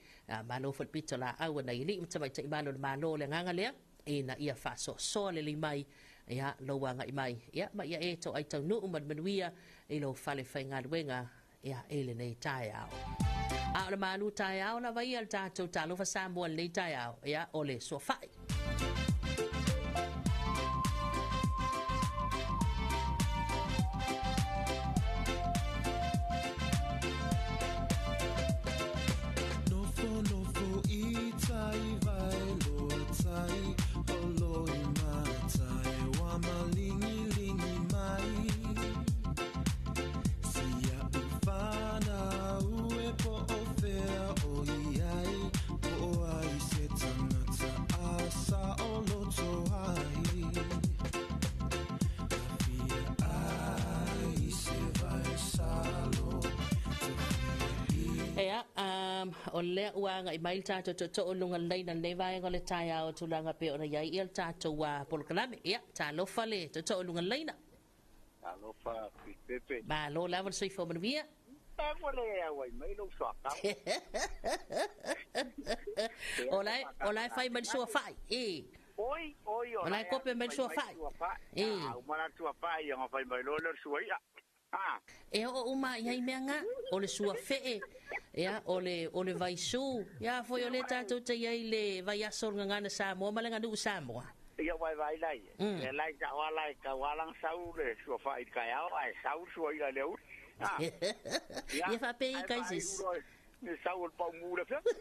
Malo foi le pito laau a nai alii ma tamaitai malo o le Malo. O le agaga lea, ina ia faasoasoa lelei mai, ia, lou agai mai, ia, ma ia e toai taunuu ma le manuia i lou fale faigaluega, ia, i lenei taeao. A o le malu taeao lava ia le tatou Talofa Samoa i lenei taeao, ia, o le suafai. Nofo nofo i tai vai loa tai Olo i matai wa malingilingi mai Sia uwhanau e po o whea o iai Po o ai se tangata a sa o loto ai Ka whia ai se vai salo Te whia i Ia, o lea ua agai mai le tatou tootoo i luga o le laina i lenei vaega o le taeao, tulaga pei ona i ai le tatou polokalame. Ia, talofa le tootoo i luga o le laina. Talofa Tuipepe. Malo lava le soifua manuia. E ua le auai mai lou soatau. O la e, o la e fai mai le suafai, e. Oi, oi, O la e kope mai le suafai. E. A uma la le suafai, ona fai mai loa lea o le suai'a. E oo uma i ai mea nga, o le suafee, ia, o le, o le vaisu, ia foi o lea tatou te i ai i le vaiaso o le Gagana Samoa ma le Aganuu Samoa. Ia ua e vaai la ia, lea la i sao ala e tau ala ona sau le suafai i le taeao ae sau le suai'a i le aoauli. Ia faapei Ae kai se isi. faaiu loa Ni sau o le paumu le afioga.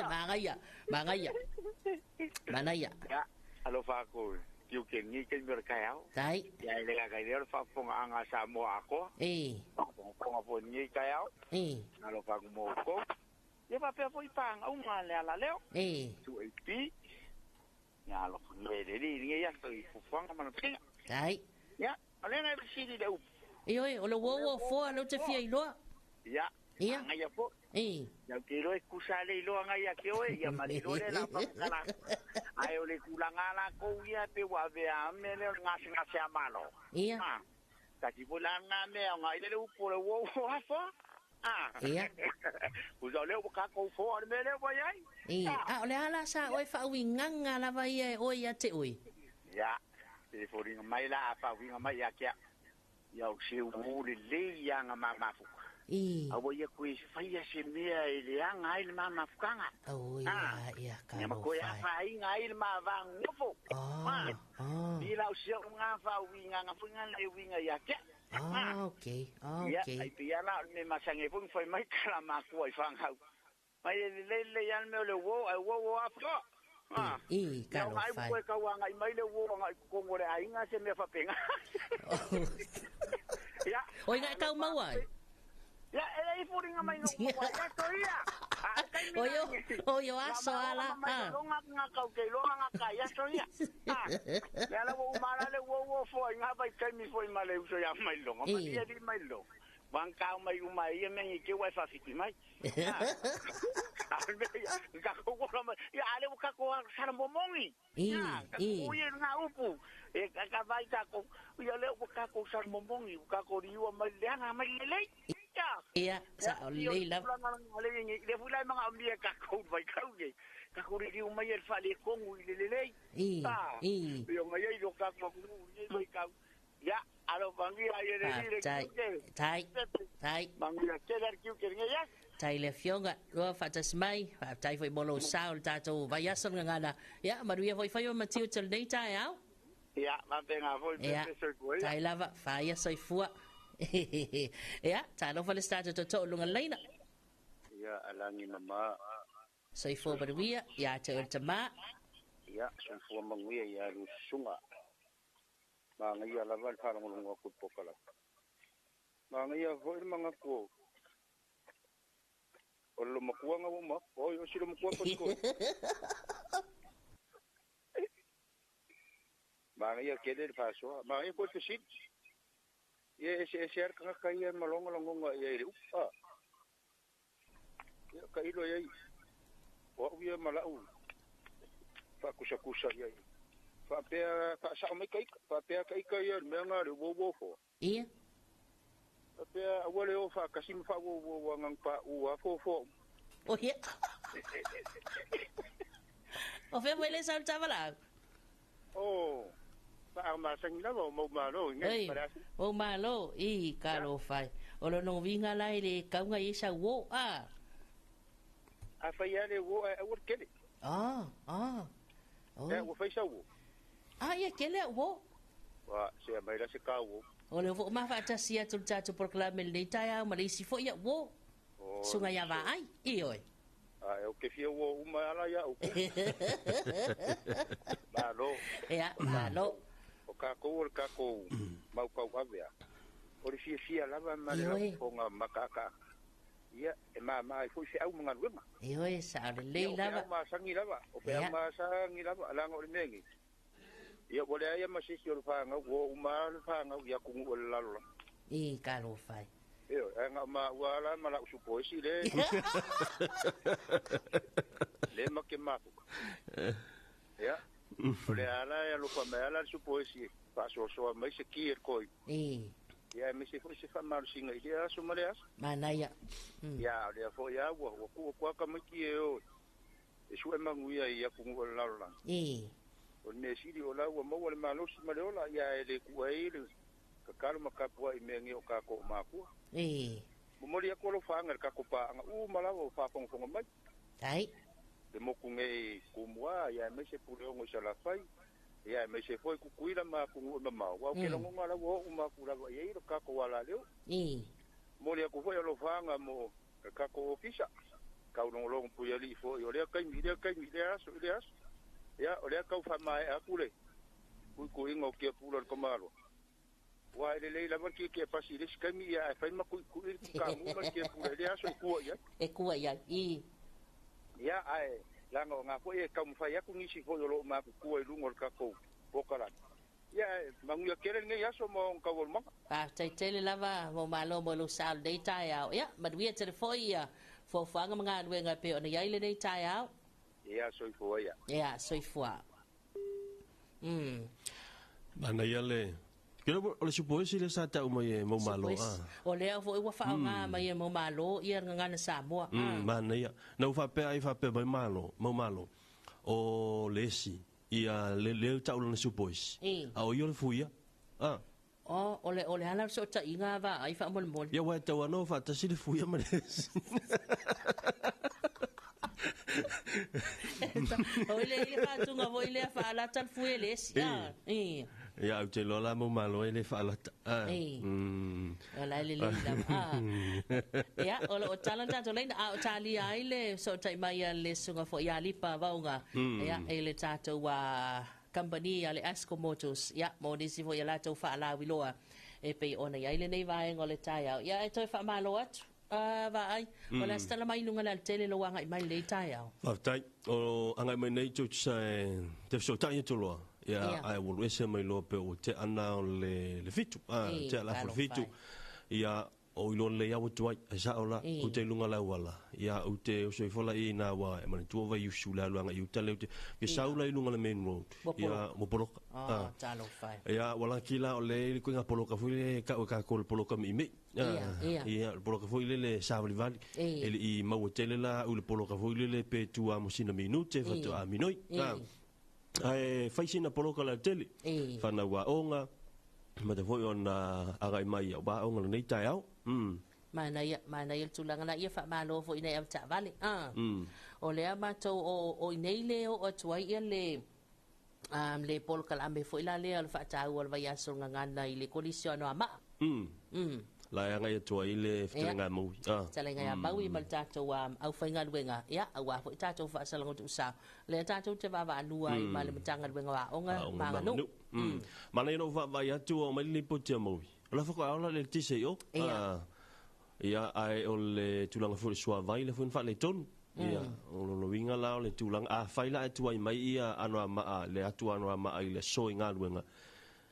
Magaia, magaia. Manaia. Ia, alofa aku tiuke lenei taimi o le taeao. Tai. Ia, e le gaga i lea o le faafofogaaga a Samoa atoa. E. Faafogafoga foi i lenei taeao. E. Alofa aku mo outou. Ia faapea foi paga uma a le alaleo. E. 2AP. Ia alofagia e le Alii i lenei aso i fuafuaga ma lona Tai. Ia, o lea na e fesili i le upu. Ioe, o le uouo foa lea ou te fia iloa. Ia, Ia. agaia foi. E. Ia ou te iloa e tusa le iloaga ia te oe, ia ma le iloa lea o le a faamatala atu. Ae o le tulaga lava latou ia pei ua avea lava mea lea o le gasegase a Malo. Ia. A, tasi foi la lena mea e aoga ai le upu o le uouo afa. A. Ia. Tusa o lea ua tatou foa i le mea lea ua i ai. E, a o le a la sa oe faauigaga lava ia e oe ia te oe? Ia, e foliga mai la a faauiga mai ia te au. Ia o se uo lelei ia na ma mafuka. I. Aua ia koe faia se mea e leaga ai le ma mafukanga. Oh, ia, ia, ka Ia ma koe afaina ai le ma vanonofo. Ah, ah. I lau se o ngā faauigaga foi ngā le uiga ia te au. Ah, okay, ah, okay. Ia, ai pia la o le mea masangi foi fai mai ka la makua i whangau. Mai le le le ia le mea o le uo, ai uo uo afoa. Ah. I, ka Ia, lo ngai fai. koe kauanga i mai le uo ngai kongo le ainga se mea whapenga. Ia. Oi ngai kau mau ai. Ia, e lei furinga mai ngau maua ia to ia. Ah, kai Oi o, oi o aso ala. Mai longa ngā kau ke longa ngā kai aso ia. Ah. Le ala wo umala le uo uo fo i ngā vai kai mi fo i male uso ia mai longa. Ma I. ia di mai longa. Wang kau mai uma ia me ngi ke wai whawhiti mai. Ah. Me ia, ka koko mai. Ia ale o kako a sara momongi. I, Ia, ka i. ko ia ngā upu. E ka ka vai kako. Ia le o kako sara momongi. O kako riua mai le anga mai le lei. Ia. Ia, sa o lei lava. Le fula mga omia kako vai kau nei. Kako riu mai el whale kongu i le le lei. I, i. Ia ngai ai lo kako ku i vai kau. Ia, alo mangi ai le le Tai, tai, tai. Mangi a ke le kiu ke ngai ia. Tai le fionga, lua whaatas mai, tai foi molo sao le tātou vai aso ngana. Ia, maruia foi whai o matiu te nei tai au. Ia, mapenga foi Ia, pe soi tai lava, whaia soifua. Ia, talofa le stata toto lunga leina. Ia, alangi mama. Soifua maruia, ia te ul tama. Ia, soifua manuia ia lusunga. Maga ia lava le faalogologo aku i le pokalapa. Maga ia foi le magaku o le lomakuaga ua uma aku. Oi, o si lomakua kolikoli. Maga ia kele le faasoa. Maga ia koe le fesili. Ia eseese a le tagata ia e malogalogoga ia i le upu. A. Ia kailo iai. O au ia ma lau faakusakusa iai. Faapea faasao mai kaika. Faapea kaika ia le mea na le uouo foa. Ia. Faapea aua le o faakasi ma faauouou agaga paʻu a foafoa. O ia. O fea foi le sau le tavalau. O, faamasagi lava o mau malo i ngai Ei, paleasi. o malo, i, ka lo fai. O lo no vinga lai le kaunga i sa wo, a. A fai a le uo ae aua le kele. Ah, ah. Oh. Ea ua fai sa uo. Ah, ia kele a uo. Wa, se a mai la se ka uo. O le fo mafa atasi atu le tātou polokalame lenei taeao ma le isi foi ia uo. O, Sunga ia vaai, i oe. A, e o ke fia uo uma ala ia uku. Malo. Ia, malo. O kākou o le kākou mau kau avea. O le fiafia lava ma le Ioe. laufofoga makaaka. Ia, e māmā ai foi feau ma galuega. Ioe, sa o le Ia, lei o feau lava. masagi lava. O feau Ia. masagi lava, alaga o le mea nei. Ia, ua leai ia ma se isi o le fāgau, ua uma le fāgau ia kugu o le lalolagi. I, ka lo fai. Ioe, ae gao maua ala ma lau supoesi le. Le ma ke mafuka. Ia, o le ala e alofa mai ala le supoesi e faasoasoa mai se ki e le koi. I, Ia, e maise foi se faamalosiga i lea aso ma le aso. manaia. Ia, o lea foi a ua, ua kuu kua ka maiki e o. E sue manuia i atunuu o le lalolagi. I. O le mea sili o la ua maua le malosi ma le ola, ia e le kuua ai le kakalo ma kapuaʻi mea ge o kākou makua. I. Momoli aku alofaaga i le kākou paaga uma lava o faafogafoga mai. Tai. Le moku nei Tumua, ia e maise Puleogo i Salafai, ia e maise foi Kukuila ma atunuu e mamao. Ua o ke lagoga la ua oo ma aku lava i ai le kākou alaleo. I. Momoli aku foi alofaaga mo le kākou ofisa. Kaulongolongo puiali'i fo'i o lea kaimi i lea kaimi i lea aso i lea aso. Ia o lea tau faamaea atu le kuikuiga o kiapula o le tamaloa. Ua e lelei lava le tietie pasi i le isi taimi ia ae fai ma kuikui le tukamu ma le kiapula i lea aso e tua i ai. E tua i ai, i. Ia ae laga o gā foi e taumafai atu nisi foi o loo matutua i luga o le tatou polokalame. Ia ae manuia tele lenei aso ma ona taualumaga. Faafetai tele lava mo malo mo lou sao i lenei taeao. Ia, manuia tele foi ia fuafuaga ma galuega e pei ona i ai lenei taeao. Ia, soifua ia. Ia, soifua. Manaia le o le supoesi lea sa tau mai e mau malo. O lea foi ua faaaoga mai e mau malo ia le gagana Samoa. Manaia. Na ua faapea ai faapea mai malo, mau malo o le esi ia le le tau lana supoesi. A o ia o le fuia. O, o le ala o le sootaiga vaai faamolemole. Ia ua e tau ana o faatasi le fuia ma le esi. O ile ile faatuga foi lea faalata le fui e le esi. Ia ou te iloa la mau malo e le faalata. O la e lelei lava. Ia, o lo o tala le tatou laina, a o talia ai le sootai mai a le susuga foi ia Lipa Vaoga, ia, i le tatou kamupani a le Asco Motors, ia, mo nisi foi a latou faalauiloa e pei ona i ai lenei vaega o le taeao. Ia, e toe faamalo atu. Vaai, o le a se tala mai i luga le alatele lou agai mai i lenei taeao. Faafetai. O agai mai nei tutusa e te fesootai atu loa. Ia, ae ua alu ese mai loa pe ua tea ana o le 7. Tea le afu le 7. Ia, o iloa lelei lava ua tuai. Ae sao la, ou te i luga o le auala. Ia, ou te oso ifo la i ina ua e manatua Vaiusu le alu agai i uta lea ou te fia sau la i luga o le main road. Ia, ua poloka. Ia, ua laki la o le ituaiga poloka foi lea e tau e tatou o le poloka miimii. Ia, o le poloka foi lele e savalivali. E le i maua tele la au i le poloka foi lele pe tu lava mo sina minute faatoa minoi. Ae fai sina poloka lautele. Whanau aoga, mata foi ona agai mai i au aoga lenei taeao. Manaia, manaia le tulaga la ia faamalo foi i nai avetaavale. O lea matou o i inei le oo atu ai ia le le polokalame foi la lea o le faataua o le vaiaso o le gagana i le Kolisi o Anoamaa. La e agai atu ai le fetalaiga a Maui. Fetalaiga ia Maui ma le tatou aufaigaluega, ia, aua foi tatou faasalaga tuusao. Lea tatou te vaavaalua ai ma le Matagaluega o Aoga ma Aganuu. Manaia lou vaavaai atu ua aumai le lipoti a Maui. O la faatoa ola le eletise i o. Ia, ae o le tulaga foi o le suavai lea foi na faaletonu. Ia, o lona uiga la o le tulaga, afai la ae tuai mai ia Anoamaa, le atu a Anoamaa i le aso i galuega,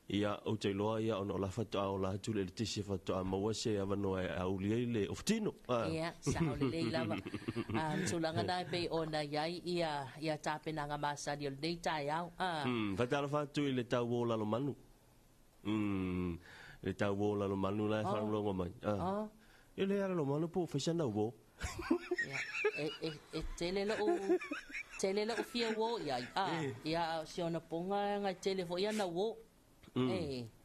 ia, ou te iloa ia ona o la faatoa ola atu le eletise faatoa maua se avanoa e auli ai le ofutino. Ia, sao lelei lava. Tulaga na e pei ona i ai ia, ia tapenaga masani o lenei taeao. Faatalofa atu i le tau o Lalomanu. Le tau o Lalomanu la e faalogologo mai. E le Lalomanu po o fai sana uo. Ia, e tele lou tele lou fia uo i ai. Ia, a o si ona poga e tele foi ana uo.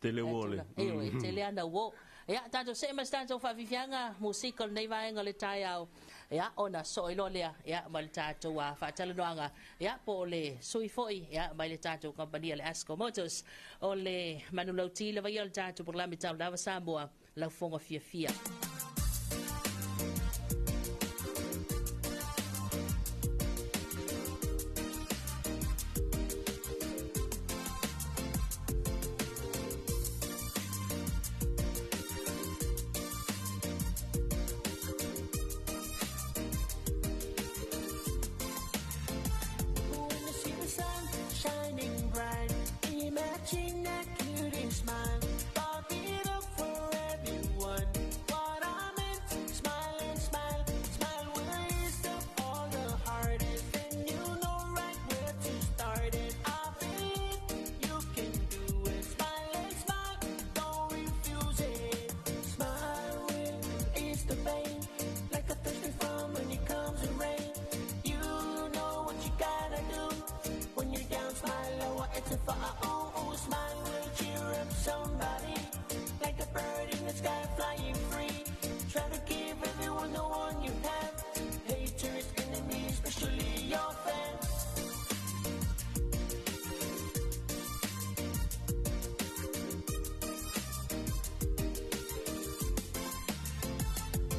Tele uo le. E tele ana uo. Ia, tatou see ma se tatou faafiafiaga musika o lenei vaega o le taeao. Ia, ona soo ai loa lea, ia, ma le tatou faatalanoaga, ia, po o le sui foi, ia, mai le tatou kamupani a le Asco Motors. O le manulauti lava ia o le tatou polokalame Tau Lava Samoa, laufoga fiafia. When you see the sun shining bright, imagine that cutie smile. Pop it up for everyone. What I meant, smile and smile, smile will ease up all the hardest. And you know right where to start it. I believe you can do it. Smile and smile, don't refuse it. Smile will ease the pain, like a thirsty farm when it comes to rain. You know what you got to do. When you're down, smile, oh, it's a fire. Oh, oh, smile will cheer up somebody. Like a bird in the sky flying free. Try to give everyone the one you have. Haters, enemies, especially your fans.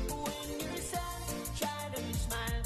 When you're sad, try to smile.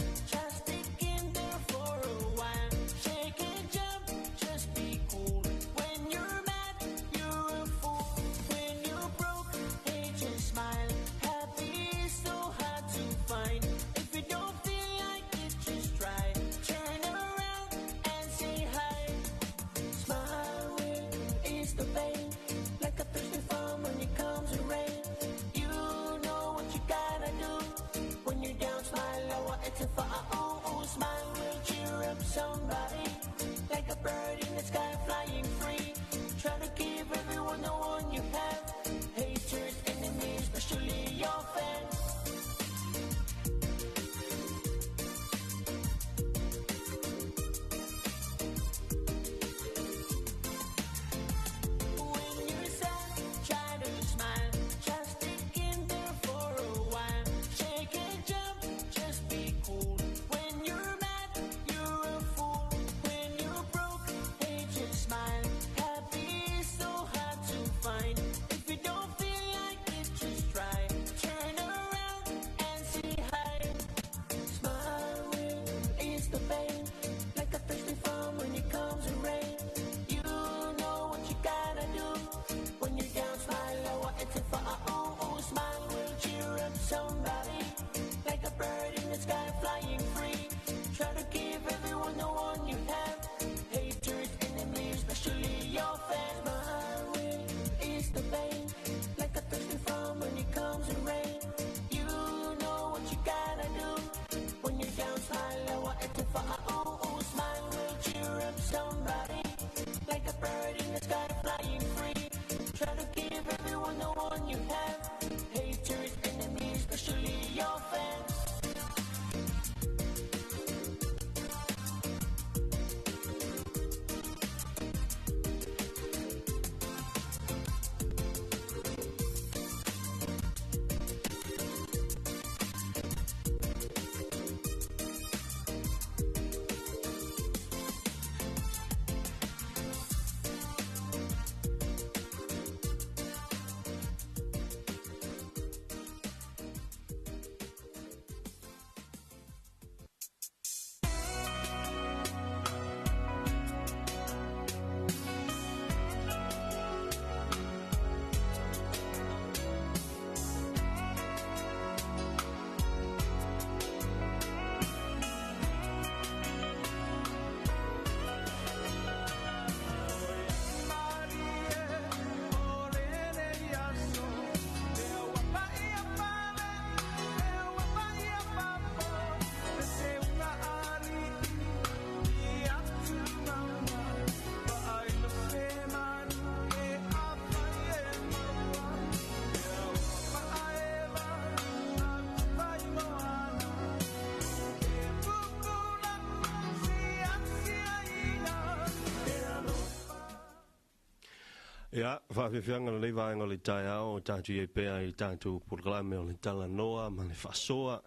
Ia, faafiafiaga lelei vaega o le taeao o tatou i ai pea i le tatou polokalame o le Talanoa ma le Faasoa,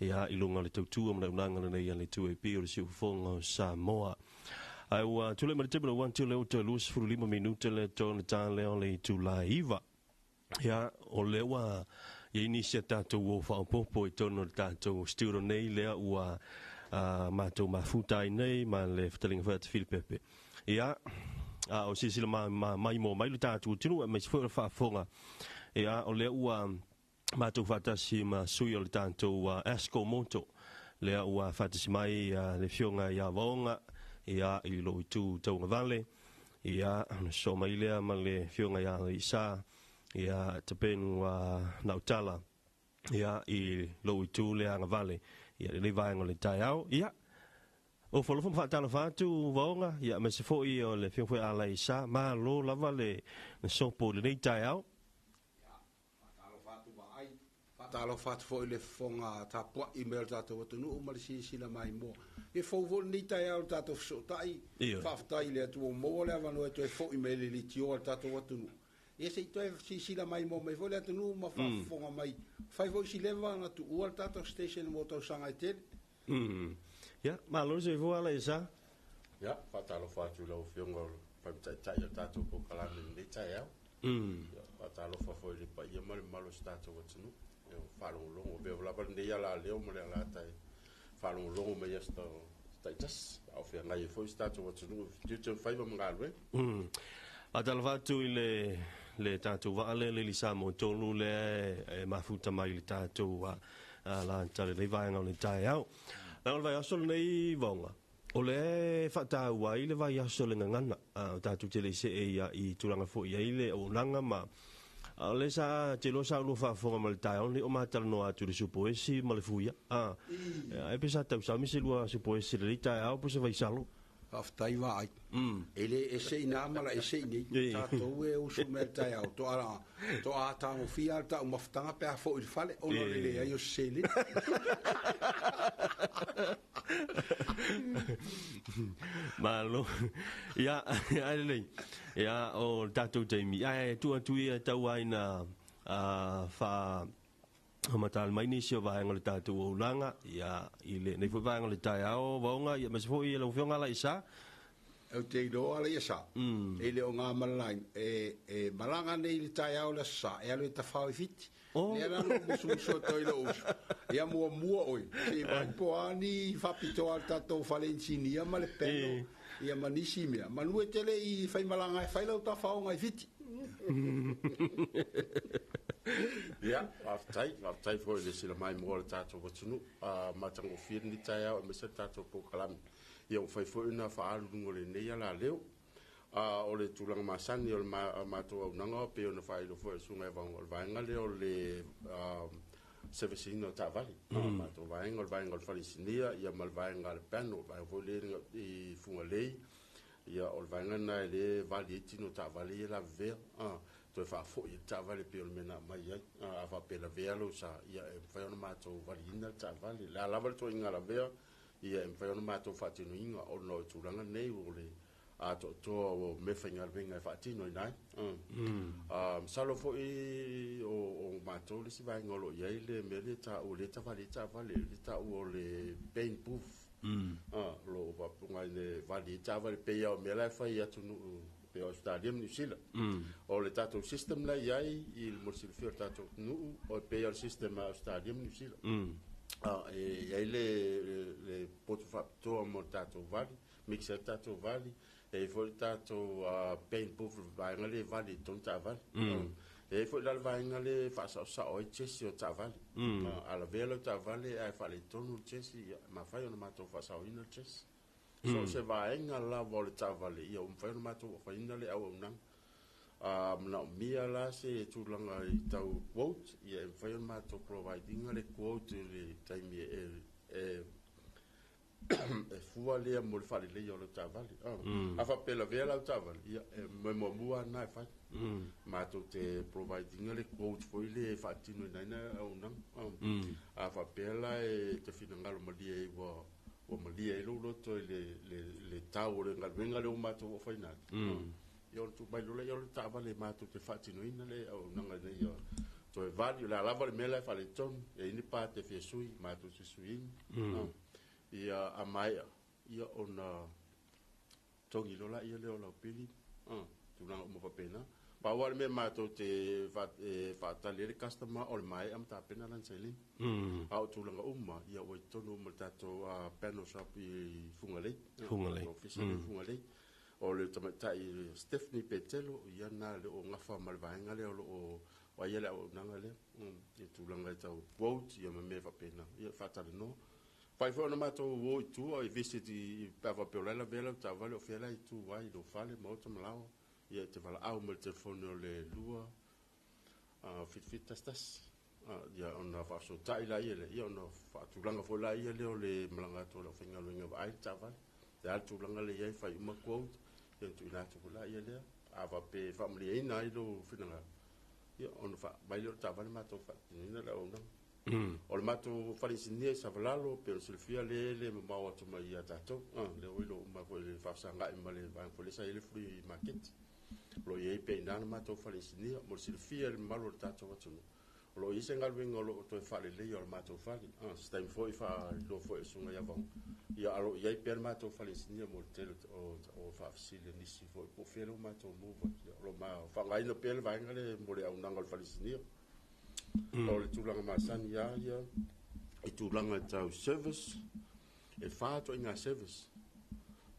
ia, i luga o le tautua ma le auaunaga lenei a le 2AP o le Siufofoga o Samoa. Ae ua tulai mai le taimi ua atu lea ua toe 25 minute le toe o le ta lea o le itula e 9. Ia, o lea ua i ai nisi a tatou uo faaopoopo i totonu o le tatou studio nei lea ua matou mafuta ai nei ma le fetalaiga foi ia Tafili Pepe. Ia, a o silasila maimoa mai lo tatou atunuu aemaise foi o le faafofoga. Ia, o lea ua matou faatasi ma sui o le tatou ASCO Moto, lea ua faatasi mai le afioga ia Vaoga, ia, i lou itu tauagavale, ia, ona sosoo mai lea ma le afioga ia Alaiasa, ia, Tapenu Nautala, ia, i lou itu lea agavale, ia, lenei vaega o le taeao. Ia, o folofa ma faatalofa atu Vaoga, ia, aemaise foi o le afioga foi ia Alaiasa, malo lava le sopo i lenei taeao. Faatalofa atu Vaai, faatalofa atu foi i le fofoga tapuai mai o le tatou atunuu ma le silasila maimoa. E fou foi lenei taeao i le tatou fesootai. Faafetai i le Atua ua maua le avanoa e toe foi mai le leitioa a le tatou atunuu. Ia se i toe silasila maimoa mai foi le atunuu ma faafofoga mai. Fai foi si leva ona tuua le tatou station mo tausaga e tele. Ia, malo le soifua Alaiasa. Ia, faatalofa atu i lau Afioga o le Faimutaitai o le tatou polokalame i lenei taeao. Ia, faatalofa foi i le paia ma le mamalu o si tatou atunuu. Ia, faalogologo avea lava lenei alaleo ma le alata e faalogologo mai i aso taitasi, a o feagai ai foi si tatou atunuu i tiute ma faiva ma galuega. Faatalofa atu i le tatou vaa lea, le Lisa Mo 3 lea e mafuta mai i le tatou lata lenei vaega o le taeao. Leaga o le vaiaso lenei Vaoga, o lea e faataua ai le vaiaso o le gagana, o tatou te le i see ia i tulaga foi i ai le auaunaga ma a o lea sa te iloa sa ulua faafofoga ma le taeao lenei o matalanoa atu i le supoesi ma le fuia. Ai pe sa tausami se lua supoesi i lenei taeao po o se vaisalo. Faafetai Vaai. E le ese i nā mala ese i nei. Tatou e usu mai le taeao, toa tagofia le taumafataga pe a foi i le fale, ona o le leai o se seleni. Malo. Ia, ai lelei. Ia, o le tatou taimi. Ae tuu atu ia e tau ai na faa matala mai nisi o vaega o le tatou auaunaga, ia, i lenei foi vaega o le taeao, Vaoga, ia, aemaise foi lau Afioga Alaiasa. Ou te iloa Alaiasa, e le o ngā malalaina, e malaga nei i le taeao le aso Sa, e alu e tafao i Fiti. Lea la na ou musumusu atu ai i lou uso, ia muamua oe, se i vaai po o a ni faapitoa a le tatou fale inisinia ma le peno, ia ma nisi mea. Manu e te le i faimalaga e fai lau tafaoga i Fiti. Ia, faafetai, faafetai foi i le sila maimoa o le tatou atunuu. Matagofie lenei taeao aemaise le tatou polokalame. Ia ua fai foi ona faaalu i luga o lenei alaleo. O le tulaga masani o le matou auaunaga pei ona faailoa foi e le Susuga ia Vaoga, o le vaega lea o le service ina o taavale. Matou vaega o le vaega o le fale inisinia ia ma le vaega a le panel, vaega foi lea i Fugalei. Ia, o le vaega lena e le vali ai tino o taavale ia lavevea, toe faafoi le taavale pei o le mea na aumai ai. A faapea e lavea lou sa, ia e mafai ona matou valiina le taavale. O le a lava le ituaiga lavea, ia e mafai ona matou faatinoina ona o le tulaga lenei o le atoatoa o mea faigaluega e faatinoina ai. Masalo foi o matou le isi vaega o lo o i ai le mea lea e taua, lea e tavali ai taavale, lea e taua o le paint booth. O lo o faafofoga i le vali ai taavale, pei lava o mea la e fai i atunuu pei o Ausetalia ma Niu Sila. O le tatou system la e i ai i le mo le silafia o le tatou atunuu, o e pei lava o le system a Ausetalia ma Niu Sila. E i ai le poto faapitoa mo le tatou vali, mix ai le tatou vali, e i ai foi le tatou paint booth, le vaega lea e vali ai totonu taavale. E i ai foi la le vaega lea e faasaosao ai chassis o taavale. A lavea lau taavale ae faaletonu le chassis, ia, e mafai ona matou faasaoina le chassis. So o se vaega lava o le taavale, ia ua mafai ona matou afaina le auaunaga. A manaomia la se tulaga i tau quote, ia e mafai ona matou provide ina le quote i le taimi e e fua lea mo le faaleleia o lau taavale. A faapea e lavea lau taavale, ia, e mea muamua lava lena e fai. Matou te provide ina le quote foi lea e faatinoina ai le auaunaga. A faapea la e te finagalo malie ai ua malie ai lou loto i le tau o le galuega lea ua matou ofaina atu, Ia ona tuu mai loa lea, ia o le taavale matou te faatinoina le auaunaga ina ia toe vali. O le a lava le mea la e faaletonu, e i ai ni pa te fia sui, matou te suiina. Ia a maea, ia ona togi loa laia lea o lau pili, tulaga uma faapena. Pau lava le mea matou te faatali ai le customer o le maea ma tapena lana seleni. A o tulaga uma, ia ua i totonu uma i le tatou panel shop i Fugalei. Fugalei. Le ofisa lea i Fugalei. O le tamaitai Stephanie Petelo, ia lena o lo o gafa ma le vaega lea o lo o vaaia le auaunaga lea, i tulaga e tau quote ia ma mea faapena, ia faatalanoa. Fai foi ona matou o i tua i visit i pe a faapea o la e lavea lau taavale, o fea la e i tua ai, i lou fale, maota ma laoa, ia e te valaau mai i le telefoni o le 2 77 11, ia ona faafesootai laia lea, ia ona faatulaga foi laia lea o le malaga atu o le aufaigaluega e vaai le taavale. O le a le tulaga lea e i ai, fai uma quote, ia ona tuuina atu foi laia lea. A faapea e faamalieina ai lou finagalo, ia ona aumai lea o le taavale matou faatinoina le auaunaga. O le matou fale inisinia i Savalalo, pei ona silafia lea e le mamao atu mai ia tatou. Lea ua iloa uma foi i le faafesagai ma le vaega foi lea sa i ai le flea market. O lo o i ai pea i ina le matou fale inisinia. Mo le silafia e le mamalu o le tatou atunuu, o lo o i ai se galuega o lo o toe faaleleia o le matou fale. Se taimi foi faailoa foi e le Susuga ia Vaoga. Ia, a o lo o i ai pea le matou fale inisinia mo le tele o faafesili a nisi foi po o fea lea ua matou move atu. O lo o faaaogaina pea le vaega lea mo le auaunaga o le fale inisinia. O le tulaga masani lava ia i tulaga tau service, e 4 ituaiga service.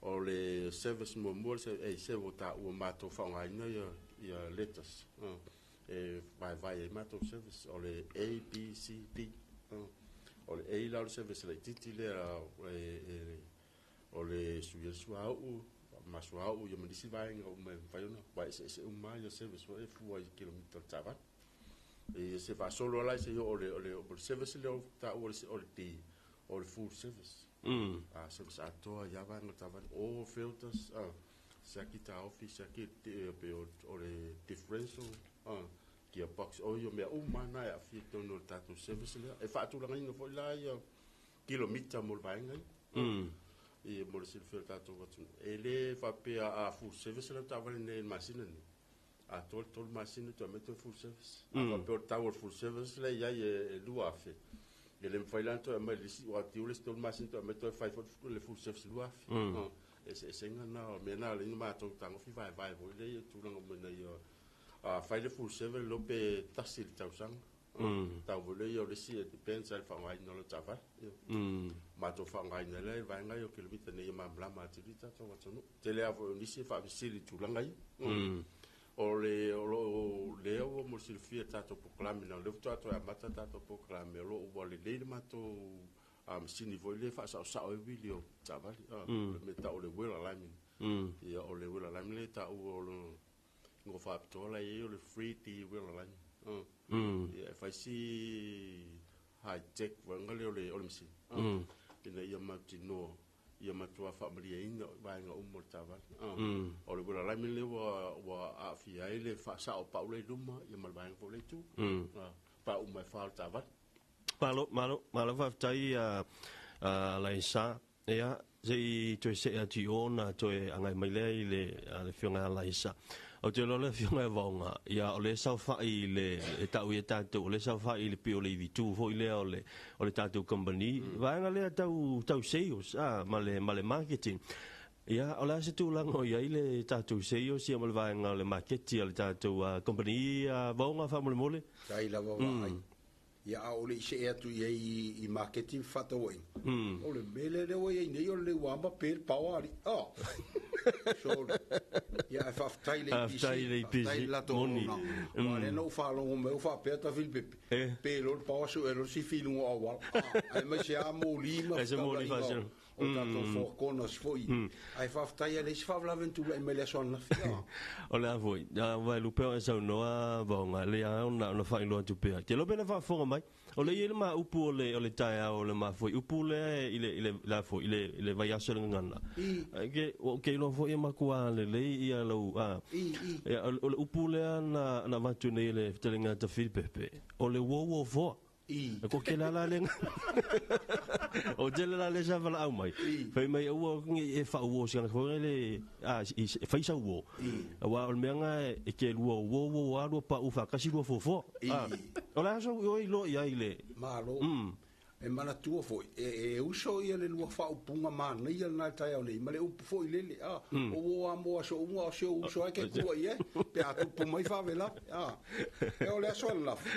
O le service muamua, e se ua taua matou faaaogaina ia letters e vaevae ai matou service, o le A, B, C, D. O le A la o le service laitiiti lea o le suia le suauu, ma suauu ia ma nisi vaega uma e mafai ona aua e eseese uma lava ia service foi e fua i kilomita o le taavale. E se faasolo la se o le service lea o taua o le D, o le full service. Service atoa ia vaega o le taavale, all filters, siaki taofi, siaki pe o le differential, gearbox, o ia mea uma na e aafia i totonu o le tatou service lea. E faatulagaina foi la ia kilomita mo le vaega ia. I mo le silafia o le tatou atunuu. E le faapea a full service lau taavale nei i le masina nei, atoa le 3 masina toe aumai toe full service. A faapea o le tau o le full service lea i ai e 2,000, e le mafai la ona toe aumai le isi, ua tiu le isi 3 masina toe aumai toe fai foi le full service 2,000. Eseesega na o mea na ala ai ona matou tagofi vaevae foi lea i tulaga uma ina ia fai le full service le pe tasi i le tausaga. Tau foi lea o le isi e depends lava i le faaaogaina o lau taavale. Matou faaaogaina lea i vaega ia o kilomita ina ia malamalama atili le tatou atunuu. Tele lava foi o nisi e faafesili i tulaga ia. O le o lo o lea ua mo le silafia i le tatou polokalame, na o lea faatoa toe amata le tatou polokalame, o lo o ua lelei le matou masini foi lea e faasaosao ai uili o taavale. O le mea tau o le wheel alignment. Ia o le wheel alignment lea e taua o le igoa faapitoa la e i ai o le 3D wheel alignment. Ia e fai si high tech vaega lea o le masini. Ina ia mautinoa ia matua faamalieina vaega uma o le taavale. O le wheel alignment lea ua aafia ai le faasao pau lea i luma ia ma le vaega foi lea i tua. Pau uma e 4 o le taavale. Malo, malo, malo faafetai Laisa. Ia, se i toe see atu i o na toe agai mai lea i le afioga ia Laisa. Ou te iloa le afioga ia Vaoga, ia o lea e saofai i le e tau ia tatou, o lea e saofai i le pei o le ivitu foi lea o le tatou company, vaega lea tau sales ma le marketing. Ia, o le a se tulaga o i ai le tatou sales ia ma le vaega o le maketi a le tatou company Vaoga faamolemole? Tai lava vaai. Ia a o le i see atu i ai i maketi ma faatauaiga. O le mea lea ua i ai nei o le ua pe le paoa ali. So, ia e faafetai le APC. Faafetai le APC. Faafetai le latou auaunaga. Ua lea na ou faalogo mai o faapea Tafili Pepe. Pe lo le paoa su e lo si filuga o auala. Ai mai se a moli ma Ai se moli faafetauaiga faasino. o tatou four corners foi. Ai faafetai a le isi faalavelave na tulai mai le aso ananafi. O le a foi, vai lupe o e saunoa Vaoga, le a ona faailoa atu pea. Te lope na faafofoga mai, o le i ai le maupu o le taeao o le mafoi, upu lea i le la foi, i le vaiaso le gagana. Ke, o ke iloa foi e matua lelei ia lau, ia, o le upu lea na avatu nei le fetalaiga a Tafili Pepe, o le uouo foa. E ko ke la la lenga. O tele la le sa valaau mai. Fai mai aua ngi e faauo se tagata foi lele a e fai sau uo. Aua o le mea lena e te lua uo uo lava lua pauu faatasi lua fuafua. O le a sou oe iloa i ai i le. Malo. E manatua foi, e uso ia le lua faaupuga manaia lena i le taeao nei, ma le upu foi lele, a, o uo a mo aso uma, o si ou uso lava e ke kua i ai, pe a tupu mai faavelape, a. E o le aso ananafi,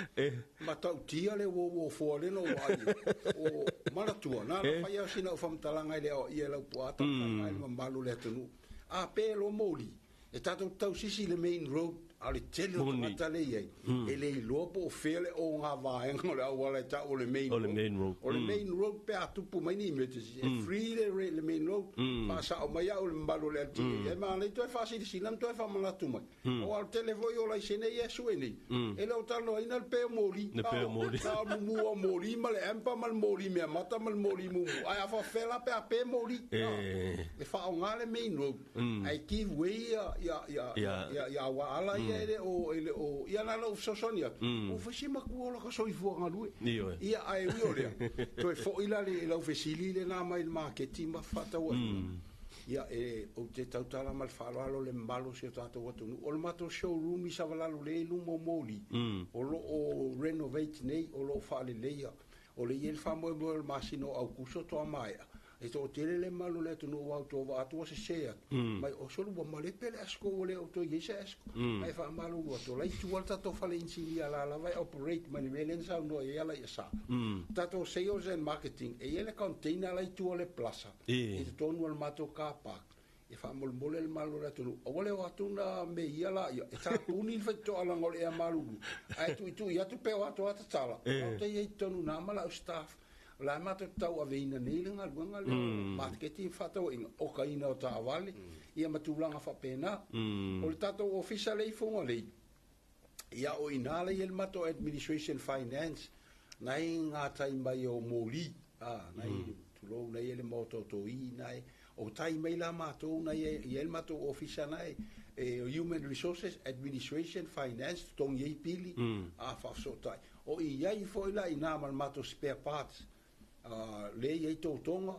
matautia le uo uo foa lea na ou vaai ai. O, manatua, na ona fai lava o sina au faamatalaga e le aoaia e Laupua Tafaga i le mamalu o le atunuu. A pe loa moli, E tatou te tausisi i le main road, a o le tele o tagata lea e i ai, e le iloa po o fea le ogavaega o le auala e tau o le main road. O le main road pe a tupu mai ni emergency, e free le main road, faasao mai au e le mamalu o le LTA. E manaia toe faasilasila ma toe faamanatu mai. Aua o le tele foi o laisene ia e sue nei, e le o talanoaina le pe o moli, na o le mumu o moli ma le amber ma le moli meamata ma le moli mumu, ae a faapefea la pe a pe moli? E faaaoga le main road. Ae give way ia ia ia ia ia aua ala ia e le o e le o ia na ona ou fesoasoani atu ua fai si matua o laka soifua galue. Ia ae ui o lea toe foi la le lau fesili lena mai le maketi ma fefaatauaiga. Ia e ou te tautala ma le faaaloalo le mamalu o si o tatou atunuu. O le matou showroom i Savalalo lea i luma o moli o lo o renovate nei o lo o faaleleia. O lea e i ai le faamoemoe o le masina o Aukuso toa maea E toatele le mamalu o le atunuu ua autova atu ua sese atu mai o solo ua malepe le asko ua le o toe i ai se asko. Ae faamalulu atu o la e i tua le tatou fale inisinia la lava e operate mai le mea lea na saunoa i ai Alaiasa. O tatou sales and marketing e i ai le container la e i tua o le plaza i totonu o le matou car park e faamolemole le mamalu o le atunuu aua le o atu na me ia laia e tapuni le faitotoalaga o le ea malulu ae tuitui atu pe o atu a tatala o te i ai i totonu na ma lau staff. O le a matou te tauaveina nei le galuega lea o maketi ma fefaatauaiga, okaina o taavale, ia ma tulaga faapena. O le tatou ofisa lea i Fugalei, ia o i ina la i ai le matou administration finance, na e gatai mai o moli, na e, tulou, na e i ai le maota o toi, na e, o tai mai la matou, na e i ai le matou ofisa na e, e human resources, administration, finance, totogi ai pili, a faafesootai. O i ai foi la inā ma le matou spare parts, lea e i ai totoga,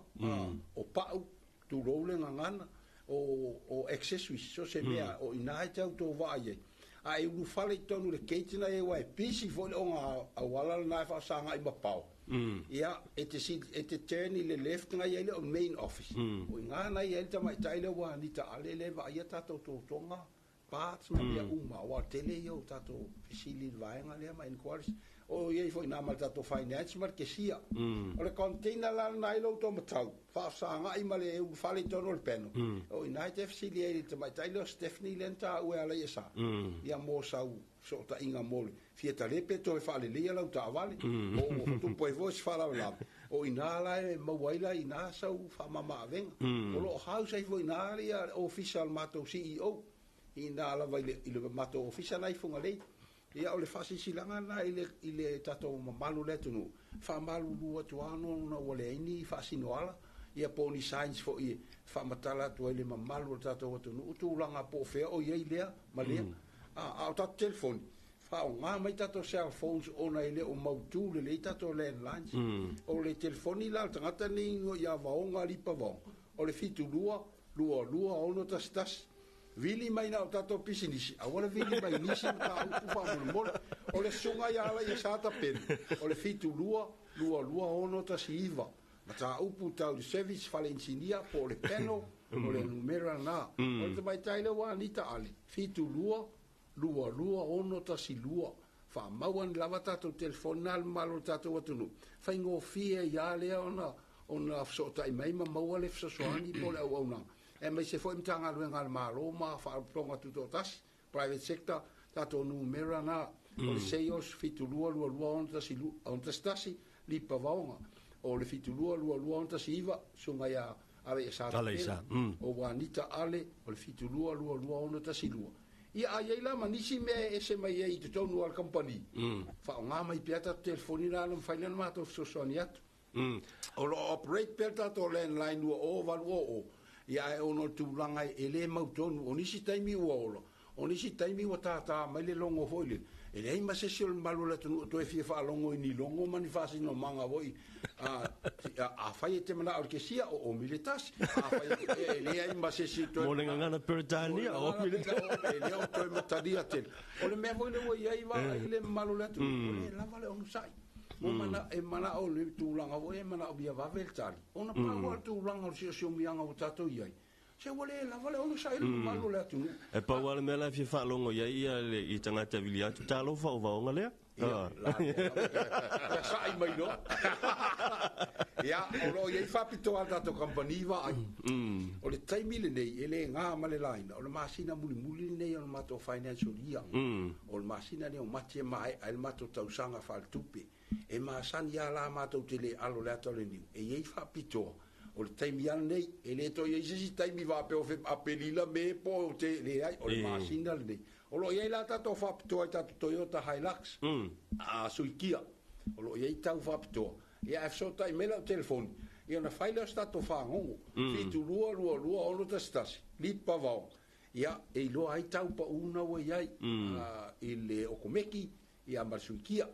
o pau, tulou le gagana, o accessories, so se mea, o inā e te au tō vaai ai. A e ulufale i totonu i le gate na i ai aua e busy foi le oga auala lena e faafesagai ma pao, ia, e te e te turn i le left na i ai le main office. O inā na i ai le tamaitai lea ua Anita Ale lea e vaaia tatou totoga, parts ma mea uma, aua o le tele ia o tatou fesili i le vaega lea ma enquiries. O i ai foi i ina ma le tatou finance ma le kesia. O le container la lena ai lo outou matau, faafesagai ma le ulufale i totonu o le panel, o i ina e te fesili ai i le tamaitai lea o Stephanie lea na taua e Alaiasa, ia mo sau fesootaiga mo le fia tale pe toe faaleleia lau taavale, po ua tupu ai foi se faalavelave, o i ina la e maua ai la i ina sau faamama-avega. O lo o house ai foi i ina le ofisa o le matou CEO, i ina lava i le matou ofisa la i Fugalei. Ia, o le faasilasilaga lena i le, i le tatou mamalu o le atunuu, faamalulu atu lava ona ua leai ni faasinoala, ia po o ni signs foi e faamatala atu ai i le mamalu o le tatou atunuu tulaga po o fea o i ai lea ma lea. A o tatou telefoni, faaaoga mai tatou cell phones ona e le o mautu lelei tatou landlines. O le telefoni la a le tagata lenei ia Vaoga Lipa Vaoga, o le 72 22 6 1. Vili mai na o tatou pisinisi, aua le vili mai nisi mataupu faamolemole. O le susuga ia Alaiasa Tapena, o le 72 22 6 1 9. Mataupu tau le service fale inisinia po o le panel, o le numera lena. O le tamaitai lea ua Anita Ale, 72 22 6 1 2. Faamau ane lava tatou telefoni na le mamalu o le tatou atunuu, faigofie ai lava lea ona fesootai mai ma maua le fesoasoani po o le auaunaga, aemaise foi Matagaluega a le Malo ma Faalapotopotoga Tutoatasi, private sector, tatou numera na, o le sales 72 22 6 11, Lipa Vaoga, o le 72 22 6 1 9, Susuga ia Alaiasa Tapena, o Wanita Ale, o le 72 22 6 1 2. Ia, a i ai la ma nisi mea e ese mai ai i totonu o le kamupani, faaaoga mai pea tatou telefoni la ona mafai lea ona matou fesoasoani atu. O lo o operate pea le tatou landline 20 8 00, ia ae ona o le tulaga e le mautonu, o nisi taimi ua ola, O nisi taimi ua tātā mai le logo foi lele, e leai ma se isi o le mamalu o le atunuu e toe fia faalogo i ni logo ma ni faasinomaga foi. Afai e te manao i le kesia, o omi le tasi. Afai e leai ma se isi toe Mo le gagana Peretania, o omi le tasi. E le o toe matalia tele. O le mea foi lea ua i ai vaai le mamalu o le atunuu, ua le lava le onosai. Ua mana, e manao le tulaga foi e manaomia vave le tali, ona pau lava le tulaga o le siosiomiaga ua tatou i ai, Se ua le lava le onosai i le mamalu o le atunuu. E pau lava le mea la e fia faalogo i ai ia le i tagata e vili atu, talofa o vaoga lea. Ia, la, ia sa'i mai loa. Ia, o lo o i ai faapitoa a le tatou kamupani vaai. O le taimi lenei, e le na ma le laina, o le masina mulimuli lenei o le matou financial year. O le masina lenei o Mati e maea ai le matou tausaga faaletupe. E masani lava la matou te le alo i le ata o le niu, e i ai faapitoa. O le taimi lava lenei, e le toe i ai se isi taimi faapea o Aperila, Me po o te, leai, o le masina lenei. O lo o i ai la tatou faapitoa i tatou Toyota Hilux, a Suikia, o lo o i ai tau faapitoa. Ia ae fesootai mai lau telefoni, ia ona fai lea o se tatou fagogo, 72 22 6 11, Lipa Vaoga. Ia, e iloa ai tau pau na ua i ai i le okomeki, ia ma le Suikia.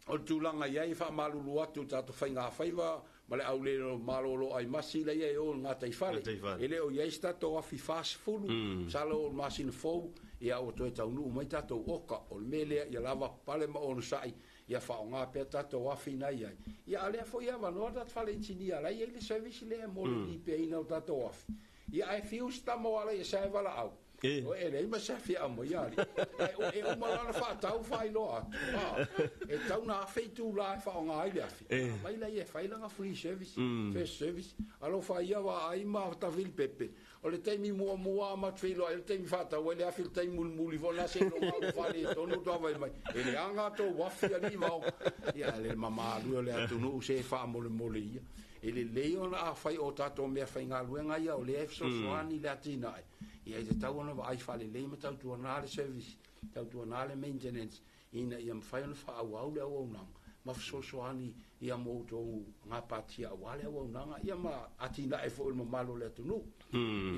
O le tulaga i ai e faamalulu atu i tatou faigafaiva ma le aulelo malolo ai masi la ia e o i le gataifale. E le o i ai se tatou afi 40, masalo o le masina fou ia ua toe taunuu mai tatou oka. O le mea lea ia lava pale ma onosai ia faaaoga pea tatou afi na i ai. Ia a o lea foi e avanoa le tatou fale inisinia la e i ai le service lea mo le lipeaina o tatou afi. Ia ae fiu si tama o ala ia sa e valaau. O e leai ma se afi e aumai alii. Ae e uma loa ona faatau faailoa atu. A, e tau na afe itula e faaaoga ai le afi. Aumai laia e fai lana free service, first service. Alofa ia vaai ma tafili pepe. O le taimi muamua a matou feiloai o le taimi faatau ai le afi, o le taimi mulimuli foi lena seiloga ua faaletonu tou vaai mai. E leaga tou afi alii vaoga. Ia le mamalu e o le atunuu se faamolemole ia. E lelei ona afai o tatou meafaigaluega ia o lea e fesoasoani i le atinae, ia e tatau ona vaai faalelei ma tautuana le service, tautuana le maintenance ina ia mafai ona faaauau le auaunaga ma fesoasoani ia mo outou gapatia aua le auaunaga ia ma atinae foi o le mamalu o le atunuu.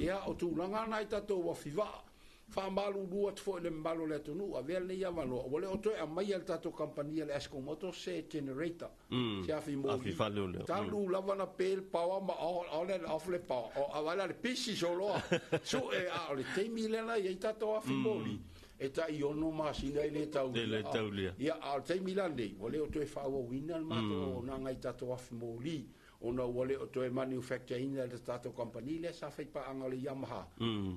Ia, o tulaga na i tatou afi vaa. Faamalulu atu foi i le mamalu o le atunuu, avea lenei avanoa, ua le o toe aumaia e le tatou kamupani a le Asco Motors se generator, se afi moli. Talu lava na pe le power ma on and off le power, o a la le pisi soloa, sue, a o le taimi lea na i ai tatou afi moli, e tai 6 masina e le taulia. Ia, a o le taimi la lenei, ua le o toe faaauauina le matou auaunaga i tatou afi moli, ona ua le o toe manufacture ina e le tatou kamupani lea sa faipaaga o le Yamaha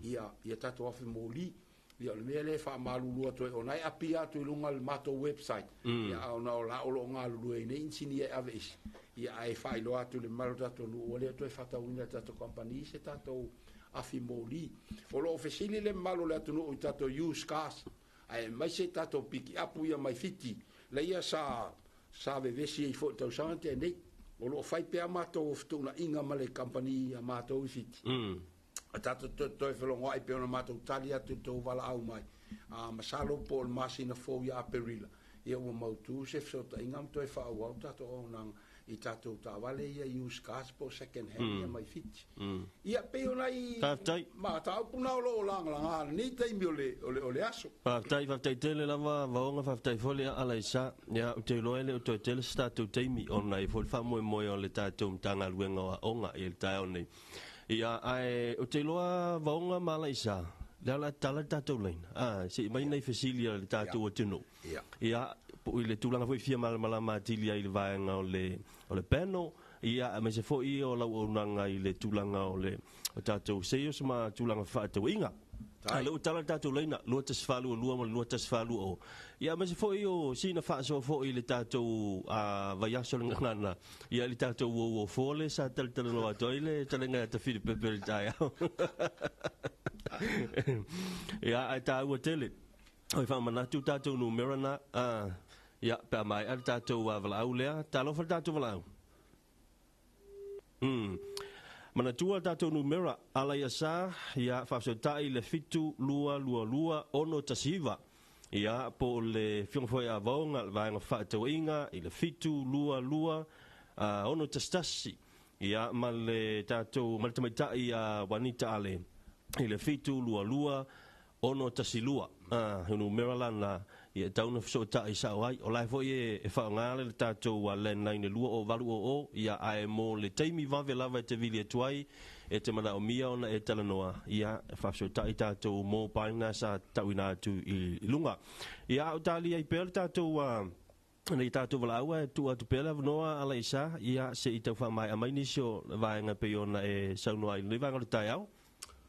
ia ia tatou afi moli. Ia o le mea lea e faamalulu atu ai ona e apia atu i luga o le matou website, ia a ona o la o lo o galulue ai nei inisinia e aveese, ia ae faailoa atu i le mamalu o le tatou nuu ua le o toe faatauina e le tatou kamupani se tatou afi moli. O lo o fesili le mamalu o le atunuu i tatou used cars, aemaise tatou pikiapu ia mai Fiti, laia sa Sa vevesi ai foi i le tausaga na tea nei. O lo o fai pea matou fetuunaiga ma le kamupani a matou i Fiti. A tatou toe felogoai pei ona matou tali atu i le tou valaau mai, a masalo po o le masina fou ia Aperila, ia ua mautu se fesootaiga ma toe faaauau le tatou auaunaga i tatou taavale ia used cars po o second hand ia mai Fiti. Ia, pei o nai Faafetai. mataupu na o lo o lagalaga i lenei taimi o le, o le, o le aso. Faafetai, faafetai tele lava Vaoga, faafetai foi le Alaisa. Ia, ou te iloa e le o toe tele se tatou taimi ona e i ai foi le faamoemoe o le tatou Matagaluega o Aoga i le taeao nei. Ia, ae ou te iloa Vaoga ma Alaisa, lea o le a tatala le tatou laina, a, se i aumai nai fesili a le tatou atunuu. Ia, i le tulaga foi e fia malamalama atili ai i le vaega o le, o le panel, ia, aemaise foi o lau auaunaga i le tulaga o le o tatou sales ma tulaga fefaatauaiga. A o lea ua tala le tatou laina, 2122 ma le 2120. Ia, aemaise foi o sina faasoa foi i le tatou vaiaso o le gagana, ia, i le tatou uouo fo lea sa talatalanoa atu ai le talaga ia Tafili Pepe i le taeao. Ia, ae taua tele. Oi faamanatu tatou numera na, ia, pe a maea le tatou valaau lea. Talofa le tatou valaau. Manatua le tatou numera, ala ia sa, ia, faafesootai le 7222 619. Ia, po o le Afioga foi ia Vaoga, le Vaega Fefaatauaiga i le 722 611. Ia, ma le tatou, ma le tamaitai ia Juanita Ale. i le 722 612. He numera lana ia e tau ona fesootai sao ai. O la e foi e faaaoga le tatou landline e 2080, ia ae mo le taimi vave lava e te vili atu ai e te manaomia ona e talanoa, ia e faafesootai tatou mobile na sa tauina atu i luga. Ia a o talia ai pea le tatou nei tatou valaau e tuu atu pea le avanoa Alaisa, ia se i tau faamaea mai nisi o vaega pei ona e saunoa ai i lenei vaega o le taeao.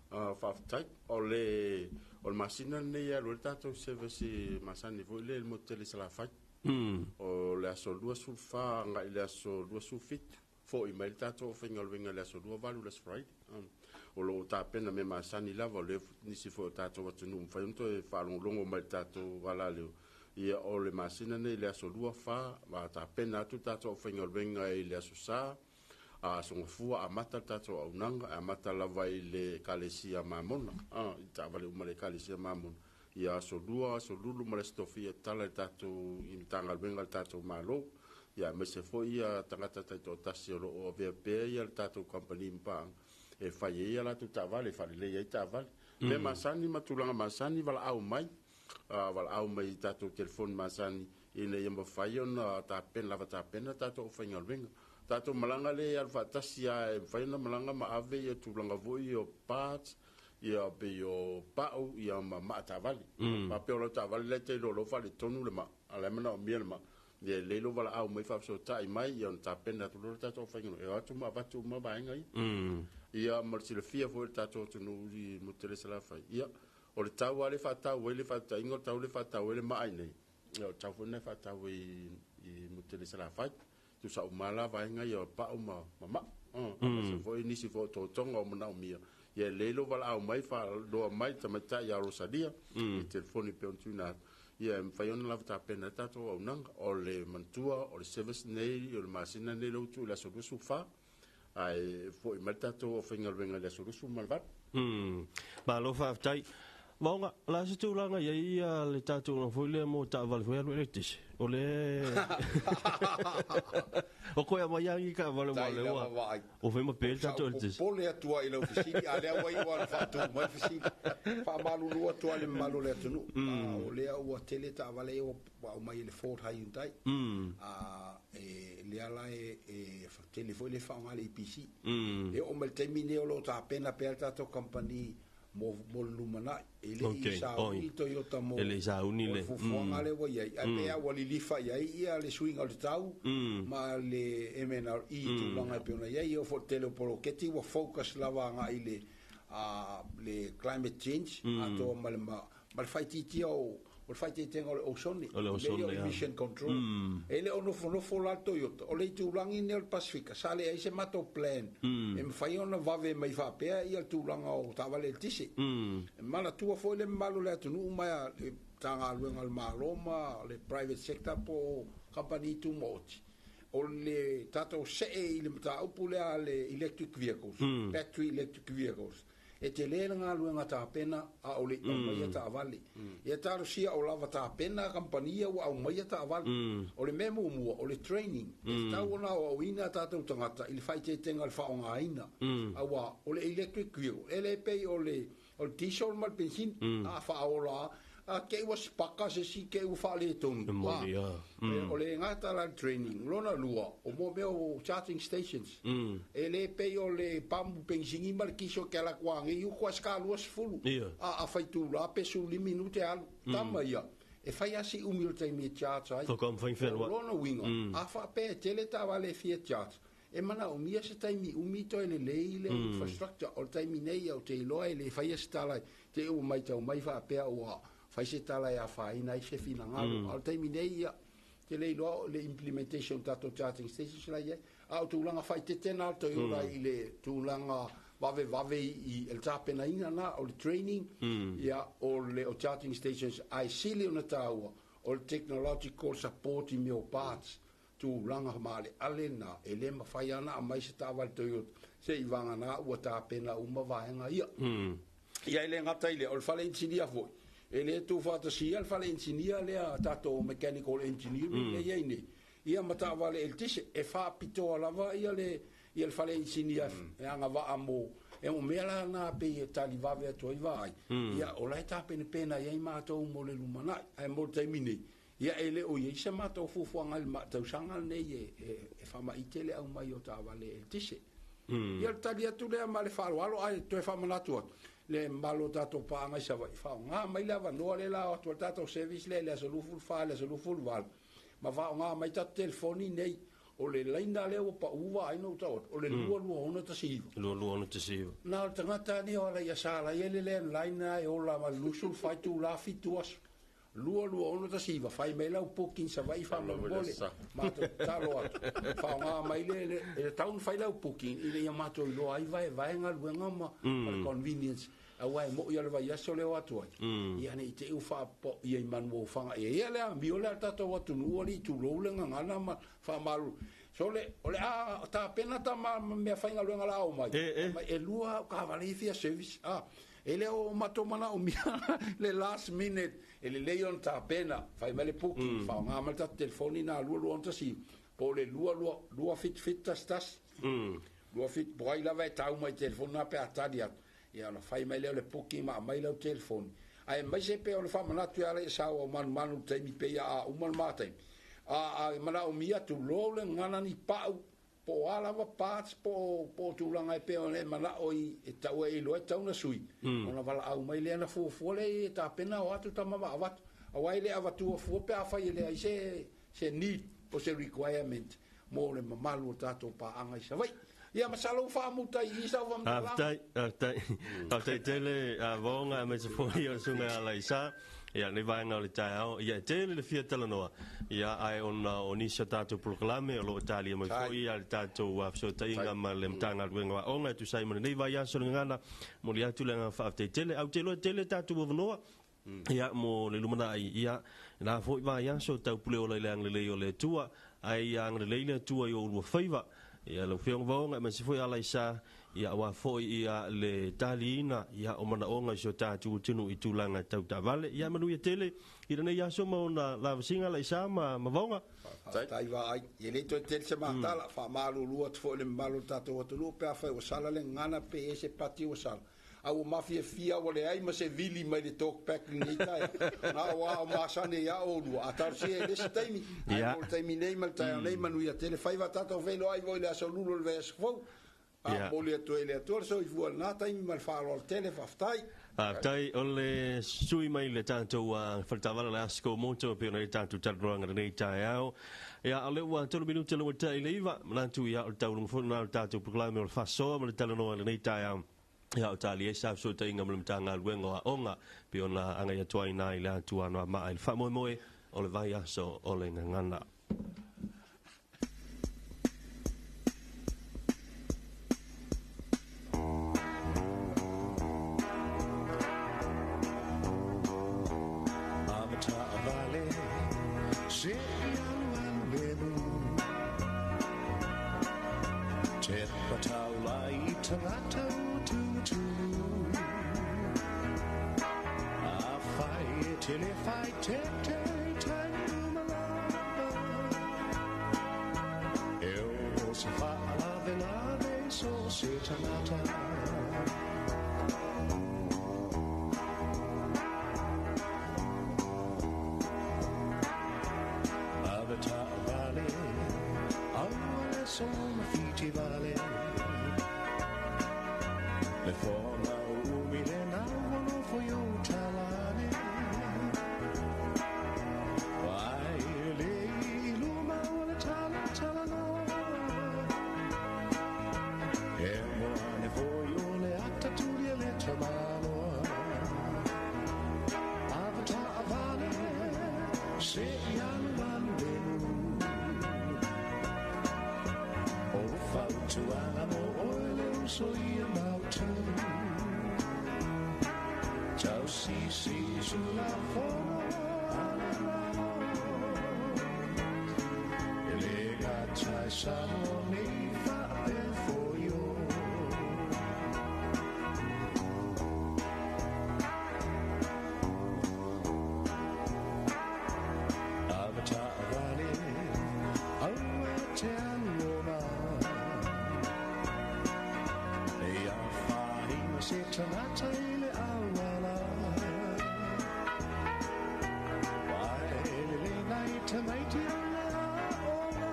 Faafetai. O le o le masina lenei e alu ai le tatou service masani foi lea i le motu tele i Salafai. O le aso 24 agai i le aso 27, foi mai le tatou aufaigaluega i le aso 28 le aso Friday. O lo o tapena mea masani lava, o lea nisi foi o tatou atunuu mafai ona toe faalogologo mai i le tatou alaleo. Ia o le masina nei i le aso 24, ma tapena atu le tatou aufaigaluega i le aso Sa, a aso Gafua amata le tatou auaunaga, e amata lava i le Ekalesia Mamona, i taavale uma a le Ekalesia Mamona. Ia aso Lua, aso Lulu ma le aso Tofia e tatala i le tatou i Matagaluega a le tatou Malo. Ia aemaise foi ia tagata taitoatasi o lo o avea pea ia le tatou kamupani ma paaga e fai ai a latou taavale, e faalelei ai taavale. Mea masani ma tulaga masani, valaau mai, valaau mai i tatou telefoni masani ina ia mafai ona tapena, lava tapena tatou aufaigaluega. Tatou malaga lea e alu faatasi lava, e mafai ona malaga ma ave ia tulaga foi ia o parts, ia pei o pau, ia ma maa taavale. Faapea o lau taavale la e te iloa o la ua faaletonu le maa, a o la e manaomia le maa. Ia e lelei lou valaau mai faafesootai mai, ia ona tapena atu loa le tatou aufaigaluega, e o atu ma avatu uma vaega ia. Ia ma le silafia foi e le tatou atunuu i Motu Tele i Salafai, ia o le tau lava lea e faatau ai le faataitaiga, o le tau lea e faatau ai le maa i inei, ia o le tau foi lena e faatau ai i Motu Tele i Salafai. Tusa uma la vaega ia o pau ma maa. Aemaise foi nisi foi o totoga o manaomia. Ia e lelei lou valaau mai, faaloa mai le tamaitai ia Rosalia i telefoni pei ona tuuina atu. Ia e mafai ona lava tapena ai le tatou auaunaga. O le manatua o le service nei, o le masina nei lea ua tuu i le aso 24, ae foi mai le tatou aufaigaluega i le aso 28. Malo faafetai. Vaoga, o le a se tulaga i ai le tatou tulaga foi lea mo taavale foi alu eletise? O le O koe aumai lava ni taavale aua o lea ua ua fai ma pe le tatou eletise. Sa ou popole atu ai i lau fesili, a o lea ua iu lava ina faatu mai le fesili. Faamalulu atu lava i le mamalu o le atunuu, o lea ua tele taavale ia ua aumai e le Ford Hyundai. E lea la e tele foi le faaaoga le EPC. E oo mai i le taimi lenei o lo o tapena pea le tatou kamupani mo le lumanai. E le i sauni le Toyota mo le fuafuaga lea ua i ai, ae pei lava ua lilifa i ai le suiga o le tau ma le MNRE i tulaga e pei ona i ai. E oo foi i le tele o poloketi ua focus lava agai i le climate change atoa ma le faaitiitia o le faaeteetega o le osone, o le mea ia o emission control. E le o nofonofo la le Toyota, o le itulagi lenei o le Pasefika, sa leai se matou plan e mafai ona vave mai faapea le tulaga o taavale eletise. E manatua foi le mamalu o le atunuu ma le Matagaluega a le Malo ma le private sector po o kamupani tumaoti, o le tatou see i le mataupu lea a le electric vehicles, battery electric vehicles, E tele le galuega tapena a o le i aumaia taavale. Ia talosia o lava tapena kamupani ia ua aumaia taavale. O le mea muamua, o le training. E tatau ona aoaoina a tatou tagata i le faaeteetega o le faaaogaina. Aua o le electric vehicle, e le pei o le diesel ma le penisini. A faaola lava, te i ua sipaka se isi, te i ua faaletonu. E moni a. O le gata la le training. Lona lua, o mo mea o charging stations. E le pei o le pamu penisini ma le kiso e ke ala atu anei i uka ae seka 20 a fai itula pe 15 minute alu. Tama ia, e fai lava si umi o le taimi e charge ai. Faatoa mafai ona O lona uiga, a faapea e tele taavale e fia charge, e manaomia se taimi umi toe lelei le infrastructure. O le taimi nei, ou te iloa e le faia se tala te i ua matau mai faapea ua fai se tala e afaina ai se finagalo. A o le taimi nei, ia, te le iloa le implementation o tatou charging stations la i ai. A o tulaga faaeteete na a le Toyota i le tulaga vavevave i le tapenaina na o le training, ia, o le o charging stations, ae sili ona taua o le technological support i mea o parts, tulaga maaleale na e le mafai lava ona aumai se taavale Toyota se i vagana ua tapena uma vaega ia. Ia e le gata i lea, o le fale inisinia foi, e le tuufaatasia le fale inisinia lea tatou mechanical engineering lea e i ai nei, ia ma taavale eletise, e faapitoa lava ia le fale inisinia e agavaa mo E o mea la na pe e tali vave atu ai vaai. Ia, o la e tapenapena i ai matou mo le lumanai. Ae mo le taimi nei, ia e le o i ai se matou fuafuaga i le tausaga lenei e faamaite le aumai o taavale eletise. Ia o le tali atu lea ma le faaaloalo ae toe faamanatu atu le mamalu o tatou paaga i Savaii, faaaoga mai le avanoa lea la o atu ai le tatou service lea i le aso 24 i le aso 28 ma faaaoga mai tatou telefoni nei. O le laina lea ua pau vaai na ou tau atu, o le 22619. 22619. Na o le tagata lava ia o Alaiasa la e i ai le landline lena e ola ma le 24 itula 7 aso. 22619 fai mai lau booking Savaii faamolemole. Matou tatalo atu, faaaoga mai le, e tatau ona fai lau booking ina ia matou iloa ai vaevae galuega ma le convenience. Aua e moi lava le vaiaso lea o atu ai, ia ne i te i ua faapaia i manuaofaga i ai. Ia le amio lea a le tatou atunuu alii tulou le gagana ma faamalulu. So le, o le a tapena tama ma meafaigaluega la omai, mai e lua au taavale ia e fia service. A, e le o matou manaomia le last minute, e lelei ona tapena, fai mai le booking, faaaoga mai le tatou telefoni lena 2261 po o le 22 277 11. 27 po o ai lava e tau mai i telefoni lena pe a tali atu. Ia ona fai mai lea o le booking ma aumai lau telefoni. Aemaise pei o le faamanatu ia Alaiasa ua manumanu i le taimi pei a uma le ma taimi. A manaomia tulou le gagana ni pau po o a lava parts po o tulaga e pei ona e manao i e tau ai iloa e tatau ona sui. Ona valaau mai lea na fuafua lea e tapena o atu tama ma avatu. Aua e le avatua fua pe afai e leai se need po se requirement mo le mamalu o tatou paaga i Savaii. Ia masalo ua faamuta i i sau faamatalaga. Faafetai, faafetai. Faafetai tele a Vaoga aemaise foi o le susuga ia Alaisa. Ia, lenei vaega o le taeao, ia e tele le fia talanoa, ia ae ona o nisi o tatou polokalame o lo o talia mai foi ia le tatou fesootaiga ma le Matagaluega o Aoga e tusa ai ma lenei vaiaso le gagana, momoli atu le agaga faafetai tele. Ae ou te iloa e tele tatou avanoa, ia mo le lumanai, ia na foi vaiaso taupule ola i le agalelei o le Atua, ae ia agalelei le Atua i o ulua faiva. Ia lau Afioga Vaoga aemaise foi Alaisa, ia aua foi ia le taliina ia o manaoga i si o tatou atunuu i tulaga tau taavale. Ia manuia tele i lenei aso ma ona lavasiga Alaisa ma Vaoga. Faafetai vaai. E le toe tele se matala, faamalulu atu foi i le mamalu o le tatou atunuu pe afai ua sala le gagana pe i ai se pati ua sala. A ua mafiafia ua leai ma se vili mai le talkback i lenei taeao. Na o a o masani ai a oulua, a talosia i le isi taimi. Ae mo le taimi nei ma le taeao nei, manuia tele. Faiva tatou feiloai foi i le aso Lulu o le vaiaso fou. A momoli atu ai e le Atua le soifua i lena taimi ma le faaaloalo tele. Faafetai. Faafetai o le sui mai le tatou faletaavale o le Asko Moto e pei ona i ai le tatou talanoaga i lenei taeao. Ia, o lea ua 3 minute le ua tea i le 9, manatu ia o le tauluga foi lena o le tatou polokalame o le faasoa ma le talanoa i lenei taeao. Ia o tali ai sa fesootaiga ma le Matagaluega o Aoga pei ona agai atu ai i le atu Anoamaa i le faamoemoe o le vaiaso o le gagana. tagata i le auala. Vai le nai tamaiti o le aoga.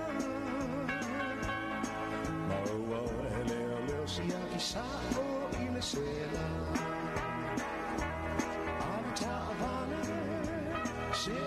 Maua e leo leo siaki sa'o i le sela. Ana taavale se